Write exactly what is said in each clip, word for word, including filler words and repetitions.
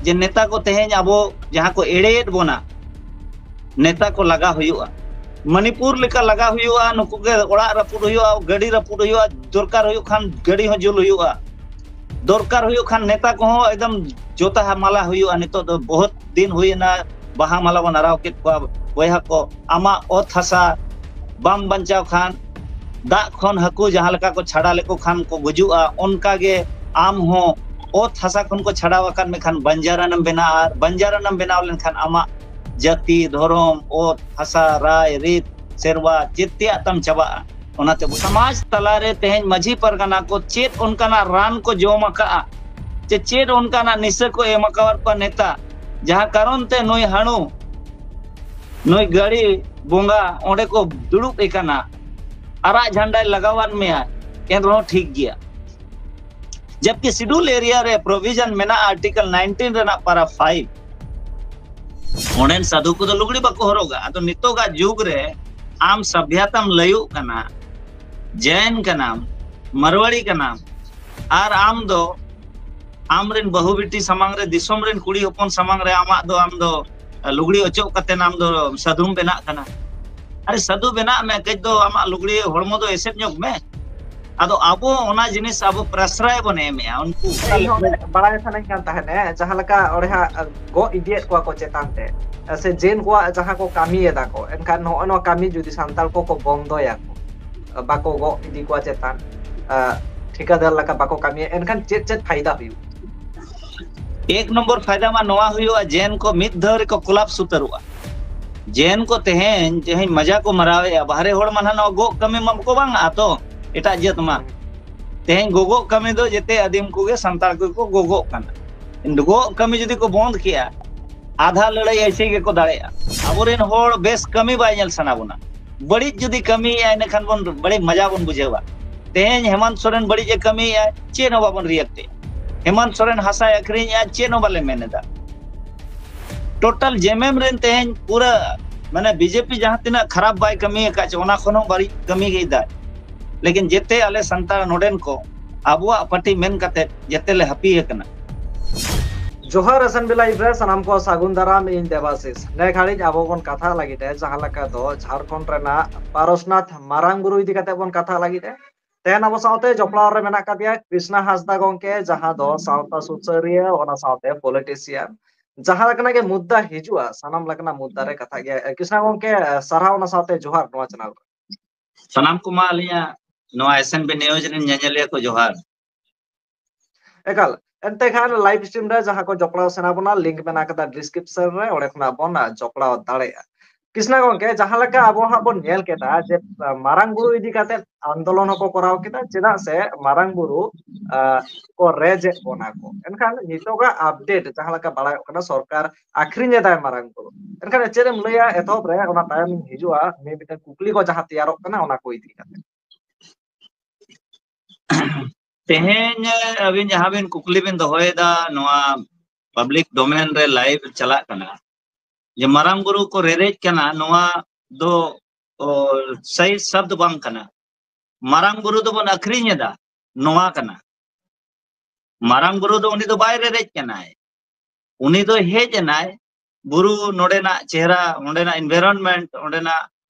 ᱡᱮ ᱱᱮᱛᱟ ᱠᱚ ᱛᱮᱦᱮᱧ ᱟᱵᱚ ᱡᱟᱦᱟᱸ ᱠᱚ ᱮᱲᱮᱭᱮᱫ ᱵᱚᱱᱟ, ᱱᱮᱛᱟ ᱠᱚ ᱞᱟᱜᱟ ᱦᱩᱭᱩᱜᱼᱟ᱾ ᱢᱚᱱᱤᱯᱩᱨ ᱞᱮᱠᱟ ᱞᱟᱜᱟ ᱦᱩᱭᱩᱜᱼᱟ, ᱱᱩᱠᱩ ᱜᱮ ᱚᱲᱟᱜ ᱨᱟᱹᱯᱩᱫ ᱦᱩᱭᱩᱜᱼᱟ, ᱜᱟᱹᱰᱤ ᱨᱟᱹᱯᱩᱫ ᱦᱩᱭᱩᱜᱼᱟ, ᱫᱚᱨᱠᱟᱨ ᱦᱩᱭᱩᱜ ᱠᱷᱟᱱ ᱜᱟᱹᱰᱤ ᱦᱚᱸ ᱡᱩᱞ ᱦᱩᱭᱩᱜᱼᱟ, ᱫᱚᱨᱠᱟᱨ ᱦᱩᱭᱩᱜ ᱠᱷᱟᱱ ᱱᱮᱛᱟ ᱠᱚᱦᱚᱸ ᱮᱠᱫᱚᱢ ᱡᱚᱛᱟ ᱢᱟᱞᱟ ᱦᱩᱭᱩᱜᱼᱟ᱾ ᱱᱤᱛᱚᱜ ᱫᱚ ᱵᱚᱦᱩᱛ ᱫᱤᱱ ᱦᱩᱭᱮᱱᱟ, ᱵᱟᱦᱟ ᱢᱟᱞᱟ ᱵᱚᱱ ᱟᱨᱟᱣ ᱠᱮᱫ ᱠᱚᱣᱟ᱾ ᱵᱚᱭᱦᱟ ᱠᱚ, ᱟᱢᱟᱜ ᱚᱛ ᱦᱟᱥᱟ ᱵᱟᱢ ᱵᱟᱧᱪᱟᱣ ᱠᱷᱟᱱ, ᱫᱟᱜ ᱠᱷᱚᱱ ᱦᱟᱹᱠᱩ ᱡᱟᱦᱟᱸ ᱞᱮᱠᱟ ᱠᱚ ᱪᱷᱟᱰᱟ ᱞᱮᱠᱚ ᱠᱷᱟᱱ ᱠᱚ ᱜᱩᱡᱩᱜᱼᱟ, ᱚᱱᱠᱟ ᱜᱮ ᱟᱢ ᱦᱚᱸ ᱚᱛ ᱦᱟᱥᱟ ᱠᱷᱚᱱ ᱠᱚ ᱪᱷᱟᱰᱟᱣ ᱟᱠᱟᱫ ᱢᱮᱠᱷᱟᱱ ᱵᱟᱧᱡᱟᱨᱟᱱᱮᱢ ᱵᱮᱱᱟᱜᱼᱟ, ᱟᱨ ᱵᱟᱧᱡᱟᱨᱟᱱᱮᱢ ᱵᱮᱱᱟᱣ ᱞᱮᱱᱠᱷᱟᱱ ᱟᱢᱟᱜ ᱡᱟᱹᱛᱤ, ᱫᱷᱚᱨᱚᱢ, ᱚᱛ ᱦᱟᱥᱟ, ᱨᱟᱭ ᱨᱤᱛ, ᱥᱮᱨᱣᱟ ᱡᱮᱛᱮᱭᱟᱜ ᱛᱟᱢ ᱪᱟᱵᱟᱜᱼᱟ᱾ ᱚᱱᱟᱛᱮ ᱥᱚᱢᱟᱡᱽ ᱛᱟᱞᱟᱨᱮ ᱛᱮᱦᱮᱧ ᱢᱟᱹᱡᱷᱤ ᱯᱟᱨᱜᱟᱱᱟ ᱠᱚ ᱪᱮᱫ ᱚᱱᱠᱟᱱᱟᱜ ᱨᱟᱱ ᱠᱚ ᱡᱚᱢ ᱟᱠᱟᱫᱼᱟ, ᱪᱮ ᱪᱮᱫ ᱚᱱᱠᱟᱱᱟᱜ ᱱᱤᱥᱟᱹ ᱠᱚ ᱮᱢ ᱟᱠᱟᱣᱟᱫ ᱠᱚᱣᱟ ᱱᱮᱛᱟ, ᱡᱟᱦᱟᱸ ᱠᱟᱨᱚᱱ ᱛᱮ ᱱᱩᱭ ᱦᱟᱹᱬᱩ, ᱱᱩᱭ ᱜᱟᱹᱲᱤ ᱵᱚᱸᱜᱟ ᱚᱸᱰᱮ ᱠᱚ ᱫᱩᱲᱩᱵ ᱮ ᱠᱟᱱᱟ, ᱟᱨᱟᱜ ᱡᱷᱟᱱᱰᱟᱭ ᱞᱟᱜᱟᱣᱟᱫ ᱢᱮᱭᱟ, ᱮᱱ ᱨᱮᱦᱚᱸ ᱴᱷᱤᱠ ᱜᱮᱭᱟ᱾ ᱡᱟᱵᱠᱤ ᱥᱤᱰᱩᱞ ᱮᱨᱤᱭᱟ ᱨᱮ ᱯᱨᱚᱵᱷᱤᱡᱚᱱ ᱢᱮᱱᱟᱜᱼᱟ ᱟᱨᱴᱤᱠᱮᱞ ᱱᱟᱭᱤᱱᱴᱤᱱ ᱨᱮᱱᱟᱜ ᱯᱟᱨᱟ ᱯᱷᱟᱭᱤᱵᱷ, ᱚᱸᱰᱮᱱ ᱥᱟᱫᱷᱩ ᱠᱚᱫᱚ ᱞᱩᱜᱽᱲᱤ ᱵᱟᱠᱚ ᱦᱚᱨᱚᱜᱟ᱾ ᱟᱫᱚ ᱱᱤᱛᱚᱜᱟᱜ ᱡᱩᱜᱽ ᱨᱮ ᱟᱢ ᱥᱟᱵᱷᱭᱟᱛᱟᱢ ᱞᱟᱹᱭᱩᱜ ᱠᱟᱱᱟ, ᱡᱮᱱ ᱠᱟᱱᱟᱢ, ᱢᱟᱨᱣᱟᱲᱤ ᱠᱟᱱᱟᱢ, ᱟᱨ ᱟᱢ ᱫᱚ ᱟᱢ ᱨᱮᱱ ᱵᱟᱹᱦᱩ ᱵᱤᱴᱤ ᱥᱟᱢᱟᱝ ᱨᱮ, ᱫᱤᱥᱚᱢ ᱨᱮᱱ ᱠᱩᱲᱤ ᱦᱚᱯᱚᱱ ᱥᱟᱢᱟᱝ ᱨᱮ ᱟᱢᱟᱜ ᱫᱚ, ᱟᱢ ᱫᱚ ᱞᱩᱜᱽᱲᱤ ᱚᱪᱚᱜ ᱠᱟᱛᱮ ᱟᱢ ᱫᱚ ᱥᱟᱫᱷᱩᱢ ᱵᱮᱱᱟᱜ ᱠᱟᱱᱟ᱾ ᱟᱨᱮ ᱥᱟᱫᱷᱩ ᱵᱮᱱᱟᱜ ᱢᱮ, ᱠᱟᱹᱡ ᱫᱚ ᱟᱢᱟᱜ ᱞᱩᱜᱽᱲᱤ ᱦᱚᱲᱢᱚ ᱫᱚ ᱮᱥᱮᱫ ᱧᱚᱜ ᱢᱮ᱾ ᱟᱫᱚ ᱟᱵᱚ ᱚᱱᱟ ᱡᱤᱱᱤᱥ ᱟᱵᱚ ᱯᱨᱟᱥᱨᱟᱭ ᱵᱚᱱ ᱮᱢᱮᱜᱼᱟ ᱩᱱᱠᱩ ᱚᱠᱟ ᱤᱧ ᱦᱚᱸ ᱞᱮᱠᱟ᱾ ᱵᱟᱲᱟᱭ ᱥᱟᱱᱟᱧ ᱠᱟᱱ ᱛᱟᱦᱮᱸᱫ, ᱮ, ᱡᱟᱦᱟᱸ ᱞᱮᱠᱟ ᱚᱸᱰᱮ ᱦᱟᱸᱜ ᱜᱚᱜ ᱤᱫᱤᱭᱮᱫ ᱠᱚᱣᱟ ᱠᱚ ᱪᱮᱛᱟᱱ ᱛᱮ, ᱥᱮ ᱡᱮᱱ ᱠᱚᱣᱟᱜ ᱡᱟᱦᱟᱸ ᱠᱚ ᱠᱟᱹᱢᱤᱭᱮᱫᱟ ᱠᱚ, ᱮᱱᱠᱷᱟᱱ ᱱᱚᱜᱼᱚ ᱱᱚᱣᱟ ᱠᱟᱹᱢᱤ ᱡᱩᱫᱤ ᱥᱟᱱᱛᱟᱲ ᱠᱚᱠᱚ ᱵᱚᱱᱫᱚᱭᱟ ᱠᱚ, ᱵᱟᱠᱚ ᱜᱚᱜ ᱤᱫᱤ ᱠᱚᱣᱟ ᱪᱮᱛᱟᱱ, ᱟ, ᱴᱷᱤᱠᱟᱹᱫᱟᱨ ᱞᱮᱠᱟ ᱵᱟᱠᱚ ᱠᱟᱹᱢᱤᱭᱟ, ᱮᱱᱠᱷᱟᱱ ᱪᱮᱫ ᱪᱮᱫ ᱯᱷᱟᱭᱫᱟ ᱦᱩᱭᱩᱜᱼᱟ? ᱮᱠ ᱱᱚᱢᱵᱚᱨ ᱯᱷᱟᱭᱫᱟ ᱢᱟ ᱱᱚᱣᱟ ᱦᱩᱭᱩᱜᱼᱟ, ᱡᱮᱱ ᱠᱚ ᱢᱤᱫ ᱫᱷᱟᱣ ᱨᱮᱠᱚ ᱠᱚᱞᱟᱯᱥ ᱩᱛᱟᱹᱨᱚᱜᱼᱟ᱾ ᱡᱮᱱ ᱠᱚ ᱛᱮᱦᱮᱧ, ᱛᱮᱦᱮᱧ ᱢᱟᱡᱟ ᱠᱚ ᱢᱟᱨᱟᱣᱮᱫᱼᱟ, ᱵᱟᱦᱨᱮ ᱦᱚᱲ ᱢᱟ ᱱᱟᱦᱟᱜ ᱱᱚᱣᱟ ᱜᱚᱜ ᱠᱟᱹᱢᱤ ᱢᱟ ᱵᱟᱠᱚ ᱵᱟᱝᱟ ᱛᱚ, ᱮᱴᱟᱜ ᱡᱟᱹᱛ ᱢᱟ᱾ ᱛᱮᱦᱮᱧ ᱜᱚᱜᱚᱜ ᱠᱟᱹᱢᱤ ᱫᱚ ᱡᱮᱛᱮ ᱟᱹᱫᱤᱢ ᱠᱚᱜᱮ ᱥᱟᱱᱛᱟᱲ ᱠᱚᱜᱮ ᱠᱚ ᱜᱚᱜᱚᱜ ᱠᱟᱱᱟ᱾ ᱜᱚᱜ ᱠᱟᱹᱢᱤ ᱡᱩᱫᱤ ᱠᱚ ᱵᱚᱱᱫ ᱠᱮᱭᱟ, ᱟᱫᱷᱟ ᱞᱟᱹᱲᱦᱟᱹᱭ ᱮᱭᱥᱮ ᱜᱮᱠᱚ ᱫᱟᱲᱮᱭᱟᱜᱼᱟ᱾ ᱟᱵᱚᱨᱮᱱ ᱦᱚᱲ ᱵᱮᱥ ᱠᱟᱹᱢᱤ ᱵᱟᱭ ᱧᱮᱞ ᱥᱟᱱᱟ ᱵᱚᱱᱟ, ᱵᱟᱹᱲᱤᱡ ᱡᱩᱫᱤ ᱠᱟᱹᱢᱤᱭᱮᱫᱼᱟ, ᱤᱱᱟᱹᱠᱷᱟᱱ ᱵᱚᱱ ᱵᱟᱹᱲᱤᱡ ᱢᱟᱡᱟ ᱵᱚᱱ ᱵᱩᱡᱷᱟᱹᱣᱟ᱾ ᱛᱮᱦᱮᱧ ᱦᱮᱢᱟᱱᱛ ᱥᱚᱨᱮᱱ ᱵᱟᱹᱲᱤᱡ ᱮ ᱠᱟᱹᱢᱤᱭᱮᱫᱼᱟ, ᱪᱮᱫ ᱦᱚᱸ ᱵᱟᱵᱚᱱ ᱨᱤᱭᱮᱠᱴ ᱮᱫᱼᱟ᱾ ᱦᱮᱢᱟᱱᱛ ᱥᱚᱨᱮᱱ ᱦᱟᱥᱟᱭ ᱟᱹᱠᱷᱨᱤᱧᱮᱫᱼᱟ, ᱪᱮᱫ ᱦᱚᱸ ᱵᱟᱞᱮ ᱢᱮᱱ ᱮᱫᱟ᱾ ᱴᱳᱴᱟᱞ ᱡᱮᱢᱮᱢ ᱨᱮᱱ ᱛᱮᱦᱮᱧ ᱯᱩᱨᱟᱹ, ᱢᱟᱱᱮ, ᱵᱤᱡᱮᱯᱤ ᱡᱟᱦᱟᱸ ᱛᱤᱱᱟᱹᱜ ᱠᱷᱟᱨᱟᱯ ᱵᱟᱭ ᱠᱟᱹᱢᱤ ᱟᱠᱟᱫ ᱪᱮ, ᱚᱱᱟ ᱠᱷᱚᱱ ᱦᱚᱸ ᱵᱟᱹᱲᱤᱡ ᱠᱟᱹᱢᱤ ᱜᱮᱭ ᱫᱟᱭ᱾ ᱞᱮᱠᱤᱱ ᱡᱮᱛᱮ ᱟᱞᱮ ᱥᱟᱱᱛᱟᱲ ᱱᱚᱰᱮᱱ ᱠᱚ ᱟᱵᱚᱣᱟᱜ ᱯᱟᱨᱴᱤ ᱢᱮᱱ ᱠᱟᱛᱮ ᱡᱮᱛᱮ ᱞᱮ ᱦᱟᱹᱯᱤ ᱟᱠᱟᱱᱟ᱾ ᱡᱚᱦᱟᱨ ᱮᱥ ᱮᱱ ᱵᱤ ᱞᱟᱭᱤᱵᱷ ᱨᱮ ᱥᱟᱱᱟᱢ ᱠᱚ ᱥᱟᱹᱜᱩᱱ ᱫᱟᱨᱟᱢ, ᱤᱧ ᱫᱮᱵᱟᱥᱤᱥ᱾ ᱱᱮ ᱜᱷᱟᱹᱲᱤᱡ ᱟᱵᱚ ᱵᱚᱱ ᱠᱟᱛᱷᱟ ᱞᱟᱹᱜᱤᱫ ᱮ, ᱡᱟᱦᱟᱸ ᱞᱮᱠᱟ ᱫᱚ ᱡᱷᱟᱲᱠᱷᱚᱸᱰ ᱨᱮᱱᱟᱜ ᱯᱟᱨᱚᱥᱱᱟᱛᱷ ᱢᱟᱨᱟᱝ ᱵᱩᱨᱩ ᱤᱫᱤ ᱠᱟᱛᱮ ᱵᱚᱱ ᱠᱟᱛᱷᱟ ᱞᱟᱹᱜᱤᱫ ᱮ᱾ ᱛᱮᱦᱮᱧ ᱟᱵᱚ ᱥᱟᱶᱛᱮ ᱡᱚᱯᱲᱟᱣ ᱨᱮ ᱢᱮᱱᱟᱜ ᱟᱠᱟᱫᱮᱭᱟ ᱠᱨᱤᱥᱱᱟ ᱦᱟᱸᱥᱫᱟ ᱜᱚᱝᱠᱮ, ᱡᱟᱦᱟᱸ ᱫᱚ ᱥᱟᱶᱛᱟ ᱥᱩᱥᱟᱹᱨᱤᱭᱟᱹ, ᱚᱱᱟ ᱥᱟᱶᱛᱮ ᱯᱚᱞᱤᱴᱤᱥᱤᱭᱟᱱ᱾ ᱡᱟᱦᱟᱸ ᱞᱮᱠᱟᱱᱟᱜ ᱜᱮ ᱢᱩᱫᱽᱫᱟ ᱦᱤᱡᱩᱜᱼᱟ, ᱥᱟᱱᱟᱢ ᱞᱮᱠᱟᱱᱟᱜ ᱢᱩᱫᱽᱫᱟ ᱨᱮ ᱠᱟᱛᱷᱟ ᱜᱮᱭᱟ᱾ ᱠᱨᱤᱥᱱᱟ ᱜᱚᱝᱠᱮ, ᱥᱟᱨᱦᱟᱣ, ᱚᱱᱟ ᱥᱟᱶᱛᱮ ᱡᱚᱦᱟᱨ ᱱᱚᱣᱟ ᱪᱮᱱᱮᱞ ᱨᱮ᱾ ᱥᱟᱱᱟᱢ ᱠᱚᱢᱟ ᱟᱹᱞᱤᱧᱟᱜ ᱱᱚᱣᱟ ᱮᱥ ᱮᱱ ᱵᱤ ᱱᱤᱭᱩᱡᱽ ᱨᱮᱱ ᱧᱮᱧᱮᱞᱤᱭᱟᱹ ᱠᱚ ᱡᱚᱦᱟᱨ᱾ ᱮᱠᱟᱞ᱾ ᱮᱱᱛᱮ ᱠᱷᱟᱱ ᱞᱟᱭᱤᱵᱷ ᱥᱴᱨᱤᱢ ᱨᱮ ᱡᱟᱦᱟᱸ ᱠᱚ ᱡᱚᱯᱲᱟᱣ ᱥᱟᱱᱟ ᱵᱚᱱᱟ, ᱞᱤᱝᱠ ᱢᱮᱱᱟᱜ ᱟᱠᱟᱫᱟ ᱰᱤᱥᱠᱨᱤᱯᱥᱚᱱ ᱨᱮ, ᱚᱸᱰᱮ ᱠᱷᱚᱱᱟᱜ ᱵᱚᱱ, ᱟ, ᱡᱚᱯᱲᱟᱣ ᱫᱟᱲᱮᱭᱟᱜᱼᱟ᱾ ᱠᱨᱤᱥᱱᱟ ᱜᱚᱝᱠᱮ, ᱡᱟᱦᱟᱸ ᱞᱮᱠᱟ ᱟᱵᱚ ᱦᱟᱸᱜ ᱵᱚᱱ ᱧᱮᱞ ᱠᱮᱫᱟ ᱡᱮ, ᱟ, ᱢᱟᱨᱟᱝ ᱵᱩᱨᱩ ᱤᱫᱤ ᱠᱟᱛᱮ ᱟᱱᱫᱳᱞᱚᱱ ᱦᱚᱸᱠᱚ ᱠᱚᱨᱟᱣ ᱠᱮᱫᱟ, ᱪᱮᱫᱟᱜ ᱥᱮ ᱢᱟᱨᱟᱝ ᱵᱩᱨᱩ, ᱟ, ᱠᱚ ᱨᱮᱡᱮᱫ ᱵᱚᱱᱟ ᱠᱚ᱾ ᱮᱱᱠᱷᱟᱱ ᱱᱤᱛᱚᱜᱟᱜ ᱟᱯᱰᱮᱴ ᱡᱟᱦᱟᱸ ᱞᱮᱠᱟ ᱵᱟᱲᱟᱭᱚᱜ ᱠᱟᱱᱟ, ᱥᱚᱨᱠᱟᱨ ᱟᱹᱠᱷᱨᱤᱧ ᱮᱫᱟᱭ ᱢᱟᱨᱟᱝ ᱵᱩᱨᱩ᱾ ᱮᱱᱠᱷᱟᱱ ᱪᱮᱫ ᱮᱢ ᱞᱟᱹᱭᱟ ᱮᱛᱚᱦᱚᱵ ᱨᱮ, ᱚᱱᱟ ᱛᱟᱭᱚᱢ ᱤᱧ ᱦᱤᱡᱩᱜᱼᱟ, ᱢᱤᱫ ᱢᱤᱫᱴᱟᱝ ᱠᱩᱠᱞᱤ ᱠᱚ ᱡᱟᱦᱟᱸ ᱛᱮᱭᱟᱨᱚᱜ ᱠᱟᱱᱟ ᱚᱱᱟ ᱠᱚ ᱤᱫᱤ ᱠᱟᱛᱮ᱾ ᱛᱮᱦᱮᱧ ᱟᱹᱵᱤᱱ ᱡᱟᱦᱟᱸ ᱵᱤᱱ ᱠᱩᱠᱞᱤ ᱵᱤᱱ ᱫᱚᱦᱚᱭᱮᱫᱟ, ᱱᱚᱣᱟ ᱯᱟᱵᱽᱞᱤᱠ ᱰᱚᱢᱮᱱ ᱨᱮ ᱞᱟᱭᱤᱵᱷ ᱪᱟᱞᱟᱜ ᱠᱟᱱᱟ, ᱡᱮ ᱢᱟᱨᱟᱝ ᱵᱩᱨᱩ ᱠᱚ ᱨᱮᱨᱮᱡ ᱠᱟᱱᱟ, ᱱᱚᱣᱟ ᱫᱚ, ᱚ, ᱥᱟᱹᱦᱤ ᱥᱟᱵᱫ ᱵᱟᱝ ᱠᱟᱱᱟ᱾ ᱢᱟᱨᱟᱝ ᱵᱩᱨᱩ ᱫᱚᱵᱚᱱ ᱟᱹᱠᱷᱨᱤᱧ ᱮᱫᱟ, ᱱᱚᱣᱟ ᱠᱟᱱᱟ᱾ ᱢᱟᱨᱟᱝ ᱵᱩᱨᱩ ᱫᱚ ᱩᱱᱤ ᱫᱚ ᱵᱟᱭ ᱨᱮᱨᱮᱡ ᱠᱟᱱᱟᱭ, ᱩᱱᱤ ᱫᱚ ᱦᱮᱡ ᱮᱱᱟᱭ ᱵᱩᱨᱩ ᱱᱚᱰᱮᱱᱟᱜ ᱪᱮᱦᱨᱟ, ᱚᱸᱰᱮᱱᱟᱜ ᱮᱱᱵᱷᱟᱭᱨᱚᱱᱢᱮᱱᱴ, ᱚᱸᱰᱮᱱᱟᱜ,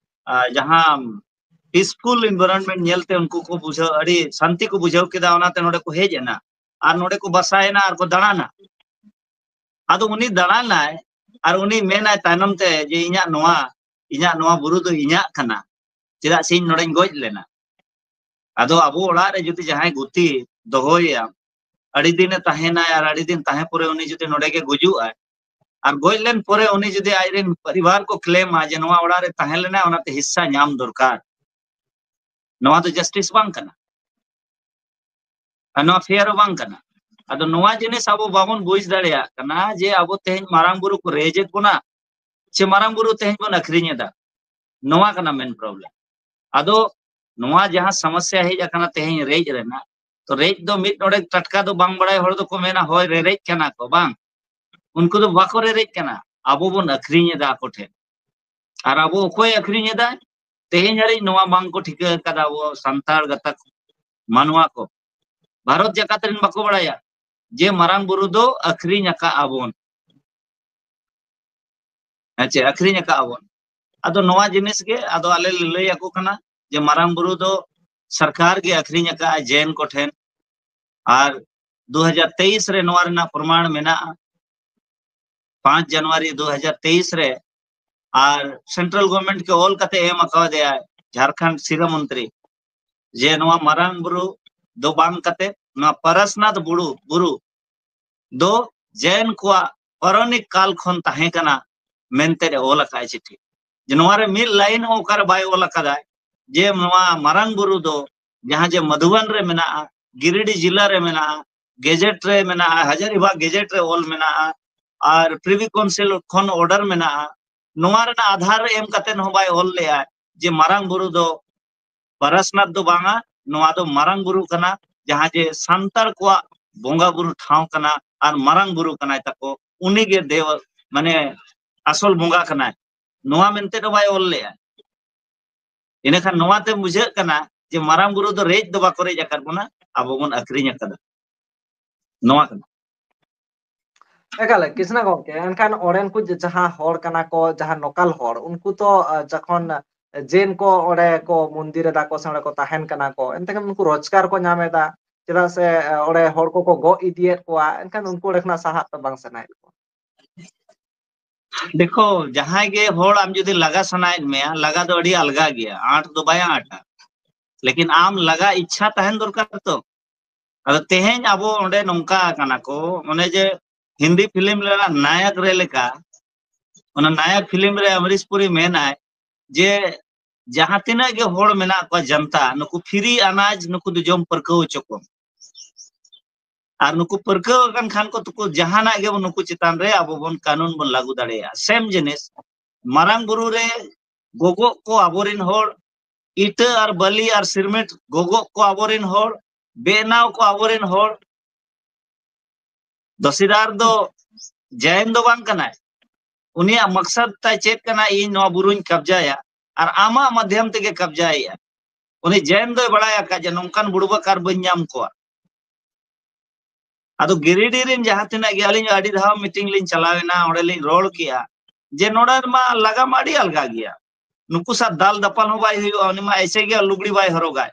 ᱟ, ᱡᱟᱦᱟᱸ ᱯᱤᱥᱯᱷᱩᱞ ᱮᱱᱵᱷᱟᱭᱨᱚᱱᱢᱮᱱᱴ ᱧᱮᱞᱛᱮ ᱩᱱᱠᱩ ᱠᱚ ᱵᱩᱡᱷᱟᱹᱣ, ᱟᱹᱰᱤ ᱥᱟᱱᱛᱤ ᱠᱚ ᱵᱩᱡᱷᱟᱹᱣ ᱠᱮᱫᱟ, ᱚᱱᱟᱛᱮ ᱱᱚᱰᱮ ᱠᱚ ᱦᱮᱡ ᱮᱱᱟ ᱟᱨ ᱱᱚᱰᱮ ᱠᱚ ᱵᱟᱥᱟᱭᱮᱱᱟ ᱟᱨ ᱠᱚ ᱫᱟᱬᱟᱱᱟ᱾ ᱟᱫᱚ ᱩᱱᱤ ᱫᱟᱬᱟᱱᱟᱭ ᱟᱨ ᱩᱱᱤ ᱢᱮᱱᱟᱭ ᱛᱟᱭᱱᱚᱢ ᱛᱮ ᱡᱮ, "ᱤᱧᱟᱹᱜ ᱱᱚᱣᱟ, ᱤᱧᱟᱹᱜ ᱱᱚᱣᱟ ᱵᱩᱨᱩ ᱫᱚ ᱤᱧᱟᱹᱜ ᱠᱟᱱᱟ, ᱪᱮᱫᱟᱜ ᱥᱮ ᱤᱧ ᱱᱚᱰᱮᱧ ᱜᱚᱡ ᱞᱮᱱᱟ?" ᱟᱫᱚ ᱟᱵᱚ ᱚᱲᱟᱜ ᱨᱮ ᱡᱩᱫᱤ ᱡᱟᱦᱟᱸᱭ ᱜᱩᱛᱤ ᱫᱚᱦᱚᱭᱮᱭᱟ, ᱟᱹᱰᱤ ᱫᱤᱱᱮ ᱛᱟᱦᱮᱱᱟᱭ ᱟᱨ ᱟᱹᱰᱤ ᱫᱤᱱ ᱛᱟᱦᱮᱸ ᱯᱚᱨᱮ ᱩᱱᱤ ᱡᱩᱫᱤ ᱱᱚᱰᱮ ᱜᱮ ᱜᱩᱡᱩᱜ ᱟᱭ, ᱟᱨ ᱜᱚᱡ ᱞᱮᱱ ᱯᱚᱨᱮ ᱩᱱᱤ ᱡᱩᱫᱤ ᱟᱡᱨᱮᱱ ᱯᱚᱨᱤᱵᱟᱨ ᱠᱚ ᱠᱞᱮᱢᱟ ᱡᱮ ᱱᱚᱣᱟ ᱚᱲᱟᱜ ᱨᱮ ᱛᱟᱦᱮᱸ ᱞᱮᱱᱟᱭ, ᱚᱱᱟᱛᱮ ᱦᱤᱥᱥᱟ ᱧᱟᱢ ᱫᱚᱨᱠᱟᱨ, ᱱᱚᱣᱟ ᱫᱚ ᱡᱟᱥᱴᱤᱥ ᱵᱟᱝ ᱠᱟᱱᱟ᱾ ᱟᱨ ᱱᱚᱣᱟ ᱯᱷᱮᱭᱟᱨ ᱦᱚᱸ ᱵᱟᱝ ᱠᱟᱱᱟ᱾ ᱟᱫᱚ ᱱᱚᱣᱟ ᱡᱤᱱᱤᱥ ᱟᱵᱚ ᱵᱟᱵᱚᱱ ᱵᱩᱡᱽ ᱫᱟᱲᱮᱭᱟᱜ ᱠᱟᱱᱟ ᱡᱮ ᱟᱵᱚ ᱛᱮᱦᱮᱧ ᱢᱟᱨᱟᱝ ᱵᱩᱨᱩ ᱠᱚ ᱨᱮᱡᱮᱫ ᱵᱚᱱᱟ, ᱥᱮ ᱢᱟᱨᱟᱝ ᱵᱩᱨᱩ ᱛᱮᱦᱮᱧ ᱵᱚᱱ ᱟᱹᱠᱷᱨᱤᱧ ᱮᱫᱟ, ᱱᱚᱣᱟ ᱠᱟᱱᱟ ᱢᱮᱱ ᱯᱨᱚᱵᱞᱮᱢ᱾ ᱟᱫᱚ ᱱᱚᱣᱟ ᱡᱟᱦᱟᱸ ᱥᱚᱢᱚᱥᱭᱟ ᱦᱮᱡ ᱟᱠᱟᱱᱟ ᱛᱮᱦᱮᱧ ᱨᱮᱡ ᱨᱮᱱᱟᱜ, ᱛᱚ ᱨᱮᱡ ᱫᱚ ᱢᱤᱫ ᱱᱚᱰᱮ ᱴᱟᱴᱠᱟ ᱫᱚ ᱵᱟᱝ ᱵᱟᱲᱟᱭ ᱦᱚᱲ ᱫᱚᱠᱚ ᱢᱮᱱᱟ, "ᱦᱳᱭ, ᱨᱮᱨᱮᱡ ᱠᱟᱱᱟ ᱠᱚ", ᱵᱟᱝ, ᱩᱱᱠᱩ ᱫᱚ ᱵᱟᱠᱚ ᱨᱮᱨᱮᱡ ᱠᱟᱱᱟ, ᱟᱵᱚ ᱵᱚᱱ ᱟᱹᱠᱷᱨᱤᱧ ᱮᱫᱟ ᱟᱠᱚ ᱴᱷᱮᱱ᱾ ᱟᱨ ᱟᱵᱚ ᱚᱠᱚᱭ ᱟᱹᱠᱷᱨᱤᱧ ᱮᱫᱟᱭ? ᱛᱮᱦᱮᱧ ᱦᱟᱹᱨᱤᱡ ᱱᱚᱣᱟ ᱵᱟᱝ ᱠᱚ ᱴᱷᱤᱠᱟᱹ ᱟᱠᱟᱫᱟ ᱟᱵᱚ ᱥᱟᱱᱛᱟᱲ ᱜᱟᱛᱟᱠ ᱢᱟᱱᱣᱟ ᱠᱚ᱾ ᱵᱷᱟᱨᱚᱛ ᱡᱟᱠᱟᱛ ᱨᱮᱱ ᱵᱟᱠᱚ ᱵᱟᱲᱟᱭᱟ᱾ ᱡᱮ ᱢᱟᱨᱟᱝ ᱵᱩᱨᱩ ᱫᱚ ᱟᱹᱠᱷᱨᱤᱧ ᱟᱠᱟᱫ ᱟᱵᱚᱱ᱾ ᱦᱮᱸ ᱪᱮ, ᱟᱹᱠᱷᱨᱤᱧ ᱟᱠᱟᱫ ᱟᱵᱚᱱ᱾ ᱟᱫᱚ ᱱᱚᱣᱟ ᱡᱤᱱᱤᱥ ᱜᱮ ᱟᱫᱚ ᱟᱞᱮ ᱞᱮ ᱞᱟᱹᱭ ᱟᱠᱚ ᱠᱟᱱᱟ ᱡᱮ ᱢᱟᱨᱟᱝ ᱵᱩᱨᱩ ᱫᱚ ᱥᱚᱨᱠᱟᱨ ᱜᱮ ᱟᱹᱠᱷᱨᱤᱧ ᱟᱠᱟᱫᱼᱟ ᱡᱮᱱ ᱠᱚᱴᱷᱮᱱ᱾ ᱟᱨ ᱫᱩ ᱦᱟᱡᱟᱨ ᱛᱮᱭᱤᱥ ᱨᱮ ᱱᱚᱣᱟ ᱨᱮᱱᱟᱜ ᱯᱨᱚᱢᱟᱬ ᱢᱮᱱᱟᱜᱼᱟ᱾ ᱯᱟᱸᱪ ᱡᱟᱱᱩᱣᱟᱨᱤ ᱫᱩ ᱦᱟᱡᱟᱨ ᱛᱮᱭᱤᱥ ᱨᱮ, ᱟᱨ central government ᱠᱮ ᱚᱞ ᱠᱟᱛᱮ ᱮᱢ ᱟᱠᱟᱣᱟᱫᱮᱭᱟ ᱡᱷᱟᱲᱠᱷᱚᱸᱰ ᱥᱤᱨᱟᱹ ᱢᱚᱱᱛᱨᱤ, ᱡᱮ ᱱᱚᱣᱟ ᱢᱟᱨᱟᱝ ᱵᱩᱨᱩ ᱫᱚ ᱵᱟᱝ ᱠᱟᱛᱮ ᱱᱚᱣᱟ ᱯᱟᱨᱟᱥᱱᱟᱛᱷ ᱵᱩᱨᱩ, ᱵᱩᱨᱩ ᱫᱚ ᱡᱮᱱ ᱠᱚᱣᱟᱜ ᱯᱳᱨᱟᱱᱤᱠ ᱠᱟᱞ ᱠᱷᱚᱱ ᱛᱟᱦᱮᱸ ᱠᱟᱱᱟ ᱢᱮᱱᱛᱮ ᱮ ᱚᱞ ᱟᱠᱟᱫ ᱪᱤᱴᱷᱤ᱾ ᱡᱮ ᱱᱚᱣᱟ ᱨᱮ ᱢᱤᱫ line ᱦᱚᱸ ᱚᱠᱟᱨᱮ ᱵᱟᱭ ᱚᱞ ᱟᱠᱟᱫᱟ ᱡᱮ ᱱᱚᱣᱟ ᱢᱟᱨᱟᱝ ᱵᱩᱨᱩ ᱫᱚ ᱡᱟᱦᱟᱸ ᱡᱮ ᱢᱟᱫᱷᱩᱵᱟᱱ ᱨᱮ ᱢᱮᱱᱟᱜᱼᱟ, ᱜᱤᱨᱤᱰᱤ ᱡᱤᱞᱟ ᱨᱮ ᱢᱮᱱᱟᱜᱼᱟ, gazette ᱨᱮ ᱢᱮᱱᱟᱜᱼᱟ, ᱦᱟᱡᱟᱨᱤᱵᱟᱜᱽ gazette ᱨᱮ ᱚᱞ ᱢᱮᱱᱟᱜᱼᱟ, ᱟᱨ Privy Council ᱠᱷᱚᱱ order ᱢᱮᱱᱟᱜᱼᱟ᱾ ᱱᱚᱣᱟ ᱨᱮᱱᱟᱜ ᱟᱫᱷᱟᱨ ᱮᱢ ᱠᱟᱛᱮ ᱦᱚᱸ ᱵᱟᱭ ᱚᱞ ᱞᱮᱜᱼᱟ ᱡᱮ ᱢᱟᱨᱟᱝ ᱵᱩᱨᱩ ᱫᱚ ᱯᱟᱨᱟᱥᱱᱟᱛᱷ ᱫᱚ ᱵᱟᱝᱟ, ᱱᱚᱣᱟ ᱫᱚ ᱢᱟᱨᱟᱝ ᱵᱩᱨᱩ ᱠᱟᱱᱟ, ᱡᱟᱦᱟᱸ ᱡᱮ ᱥᱟᱱᱛᱟᱲ ᱠᱚᱣᱟᱜ ᱵᱚᱸᱜᱟ ᱵᱩᱨᱩ ᱴᱷᱟᱶ ᱠᱟᱱᱟ ᱟᱨ ᱢᱟᱨᱟᱝ ᱵᱩᱨᱩ ᱠᱟᱱᱟᱭ ᱛᱟᱠᱚ, ᱩᱱᱤ ᱜᱮ ᱫᱮᱣ, ᱢᱟᱱᱮ ᱟᱥᱚᱞ ᱵᱚᱸᱜᱟ ᱠᱟᱱᱟᱭ, ᱱᱚᱣᱟ ᱢᱮᱱᱛᱮ ᱫᱚ ᱵᱟᱭ ᱚᱞ ᱞᱮᱜᱼᱟ᱾ ᱤᱱᱟᱹᱠᱷᱟᱱ ᱱᱚᱣᱟ ᱛᱮ ᱵᱩᱡᱷᱟᱹᱜ ᱠᱟᱱᱟ ᱡᱮ ᱢᱟᱨᱟᱝ ᱵᱩᱨᱩ ᱫᱚ ᱨᱮᱡ ᱫᱚ ᱵᱟᱠᱚ ᱨᱮᱡ ᱟᱠᱟᱫ ᱵᱚᱱᱟ, ᱟᱵᱚ ᱵᱚᱱ ᱟᱹᱠᱷᱨᱤᱧ ᱟᱠᱟᱫᱟ᱾ ᱱᱚᱣᱟ ᱠᱟᱱᱟ᱾ ᱮᱠᱟᱞ, ᱠᱤᱥᱱᱟ ᱜᱚᱢᱠᱮ, ᱮᱱᱠᱷᱟᱱ ᱚᱸᱰᱮᱱ ᱠᱚ ᱡᱟᱦᱟᱸ ᱦᱚᱲ ᱠᱟᱱᱟ ᱠᱚ, ᱡᱟᱦᱟᱸ ᱱᱚᱠᱟᱞ ᱦᱚᱲ, ᱩᱱᱠᱩ ᱛᱚ ᱡᱚᱠᱷᱚᱱ ᱡᱮᱱ ᱠᱚ ᱚᱸᱰᱮ ᱠᱚ ᱢᱚᱱᱫᱤᱨ ᱮᱫᱟ ᱠᱚ ᱥᱮ ᱚᱸᱰᱮ ᱠᱚ ᱛᱟᱦᱮᱱ ᱠᱟᱱᱟ ᱠᱚ, ᱮᱱᱛᱮ ᱩᱱᱠᱩ ᱨᱳᱡᱽᱜᱟᱨ ᱠᱚ ᱧᱟᱢ ᱮᱫᱟ, ᱪᱮᱫᱟᱜ ᱥᱮ ᱚᱸᱰᱮ ᱦᱚᱲ ᱠᱚᱠᱚ ᱜᱚᱜ ᱤᱫᱤᱭᱮᱫ ᱠᱚᱣᱟ, ᱮᱱᱠᱷᱟᱱ ᱩᱱᱠᱩ ᱚᱸᱰᱮ ᱠᱷᱚᱱᱟᱜ ᱥᱟᱦᱟᱜ ᱛᱚ ᱵᱟᱝ ᱥᱟᱱᱟᱭᱮᱫ ᱠᱚᱣᱟ᱾ ᱫᱮᱠᱷᱚ, ᱡᱟᱦᱟᱸᱭ ᱜᱮ ᱦᱚᱲ ᱟᱢ ᱡᱩᱫᱤ ᱞᱟᱜᱟ ᱥᱟᱱᱟᱭᱮᱫ ᱢᱮᱭᱟ, ᱞᱟᱜᱟ ᱫᱚ ᱟᱹᱰᱤ ᱟᱞᱜᱟ ᱜᱮᱭᱟ, ᱟᱸᱴ ᱫᱚ ᱵᱟᱭ ᱟᱸᱴᱟ᱾ ᱞᱮᱠᱤᱱ ᱟᱢ ᱞᱟᱜᱟ ᱤᱪᱪᱷᱟ ᱛᱟᱦᱮᱱ ᱫᱚᱨᱠᱟᱨ ᱛᱚ᱾ ᱟᱫᱚ ᱛᱮᱦᱮᱧ ᱟᱵᱚ ᱚᱸᱰᱮ ᱱᱚᱝᱠᱟ ᱠᱟᱱᱟ ᱠᱚ, ᱚᱱᱮ ᱡᱮ ᱦᱤᱱᱫᱤ ᱯᱷᱤᱞᱢ ᱨᱮᱱᱟᱜ ᱱᱟᱭᱚᱠ ᱨᱮ ᱞᱮᱠᱟ, ᱚᱱᱟ ᱱᱟᱭᱚᱠ ᱯᱷᱤᱞᱢ ᱨᱮ ᱟᱢᱨᱤᱥ ᱯᱩᱨᱤ ᱢᱮᱱᱟᱭ ᱡᱮ ᱡᱟᱦᱟᱸ ᱛᱤᱱᱟᱹᱜ ᱜᱮ ᱦᱚᱲ ᱢᱮᱱᱟᱜ ᱠᱚᱣᱟ, ᱡᱟᱱᱛᱟ, ᱱᱩᱠᱩ ᱯᱷᱤᱨᱤ ᱟᱱᱟᱡ ᱱᱩᱠᱩ ᱫᱚ ᱡᱚᱢ ᱯᱟᱹᱨᱠᱟᱹᱣ ᱦᱚᱪᱚ ᱠᱚᱢ᱾ ᱟᱨ ᱱᱩᱠᱩ ᱯᱟᱹᱨᱠᱟᱹᱣ ᱟᱠᱟᱱ ᱠᱷᱟᱱ ᱠᱚ ᱛᱩᱠᱩ ᱡᱟᱦᱟᱱᱟᱜ ᱜᱮ ᱱᱩᱠᱩ ᱪᱮᱛᱟᱱ ᱨᱮ ᱟᱵᱚ ᱵᱚᱱ ᱠᱟᱹᱱᱩᱱ ᱵᱚᱱ ᱞᱟᱹᱜᱩ ᱫᱟᱲᱮᱭᱟᱜᱼᱟ᱾ ᱥᱮᱢ ᱡᱤᱱᱤᱥ ᱢᱟᱨᱟᱝ ᱵᱩᱨᱩ ᱨᱮ ᱜᱚᱜᱚᱜ ᱠᱚ ᱟᱵᱚᱨᱮᱱ ᱦᱚᱲ, ᱤᱴᱟᱹ ᱟᱨ ᱵᱟᱹᱞᱤ ᱟᱨ ᱥᱤᱨᱢᱮᱱᱴ ᱜᱚᱜᱚᱜ ᱠᱚ ᱟᱵᱚᱨᱮᱱ ᱦᱚᱲ, ᱵᱮᱱᱟᱣ ᱠᱚ ᱟᱵᱚᱨᱮᱱ ᱦᱚᱲ᱾ ᱫᱚᱥᱤᱫᱟᱨ ᱫᱚ ᱡᱟᱭᱮᱱ ᱫᱚ ᱵᱟᱝ ᱠᱟᱱᱟᱭ᱾ ᱩᱱᱤᱭᱟᱜ ᱢᱟᱠᱥᱟᱫ ᱛᱟᱭ ᱪᱮᱫ ᱠᱟᱱᱟ? ᱤᱧ ᱱᱚᱣᱟ ᱵᱩᱨᱩᱧ ᱠᱟᱵᱡᱟᱭᱟ, ᱟᱨ ᱟᱢᱟᱜ ᱢᱟᱫᱷᱭᱚᱢ ᱛᱮᱜᱮ ᱠᱟᱵᱡᱟᱭᱮᱜᱼᱟ᱾ ᱩᱱᱤ ᱡᱟᱭᱮᱱ ᱫᱚᱭ ᱵᱟᱲᱟᱭ ᱟᱠᱟᱫ ᱡᱮ ᱱᱚᱝᱠᱟᱱ ᱵᱩᱲᱵᱟᱠ ᱟᱨ ᱵᱟᱹᱧ ᱧᱟᱢ ᱠᱚᱣᱟ᱾ ᱟᱫᱚ ᱜᱤᱨᱤᱰᱤ ᱨᱮᱱ ᱡᱟᱦᱟᱸ ᱛᱤᱱᱟᱹᱜ ᱜᱮ, ᱟᱹᱞᱤᱧ ᱟᱹᱰᱤ ᱫᱷᱟᱣ ᱢᱤᱴᱤᱝ ᱞᱤᱧ ᱪᱟᱞᱟᱣ ᱮᱱᱟ, ᱚᱸᱰᱮ ᱞᱤᱧ ᱨᱚᱲ ᱠᱮᱜᱼᱟ ᱡᱮ ᱱᱚᱰᱮ ᱢᱟ ᱞᱟᱜᱟ ᱢᱟ ᱟᱹᱰᱤ ᱟᱞᱜᱟ ᱜᱮᱭᱟ, ᱱᱩᱠᱩ ᱥᱟᱶ ᱫᱟᱞ ᱫᱟᱯᱟᱞ ᱦᱚᱸ ᱵᱟᱭ ᱦᱩᱭᱩᱜᱼᱟ, ᱩᱱᱤ ᱢᱟ ᱮᱭᱥᱮ ᱜᱮ ᱞᱩᱜᱽᱲᱤ ᱵᱟᱭ ᱦᱚᱨᱚᱜᱟᱭ᱾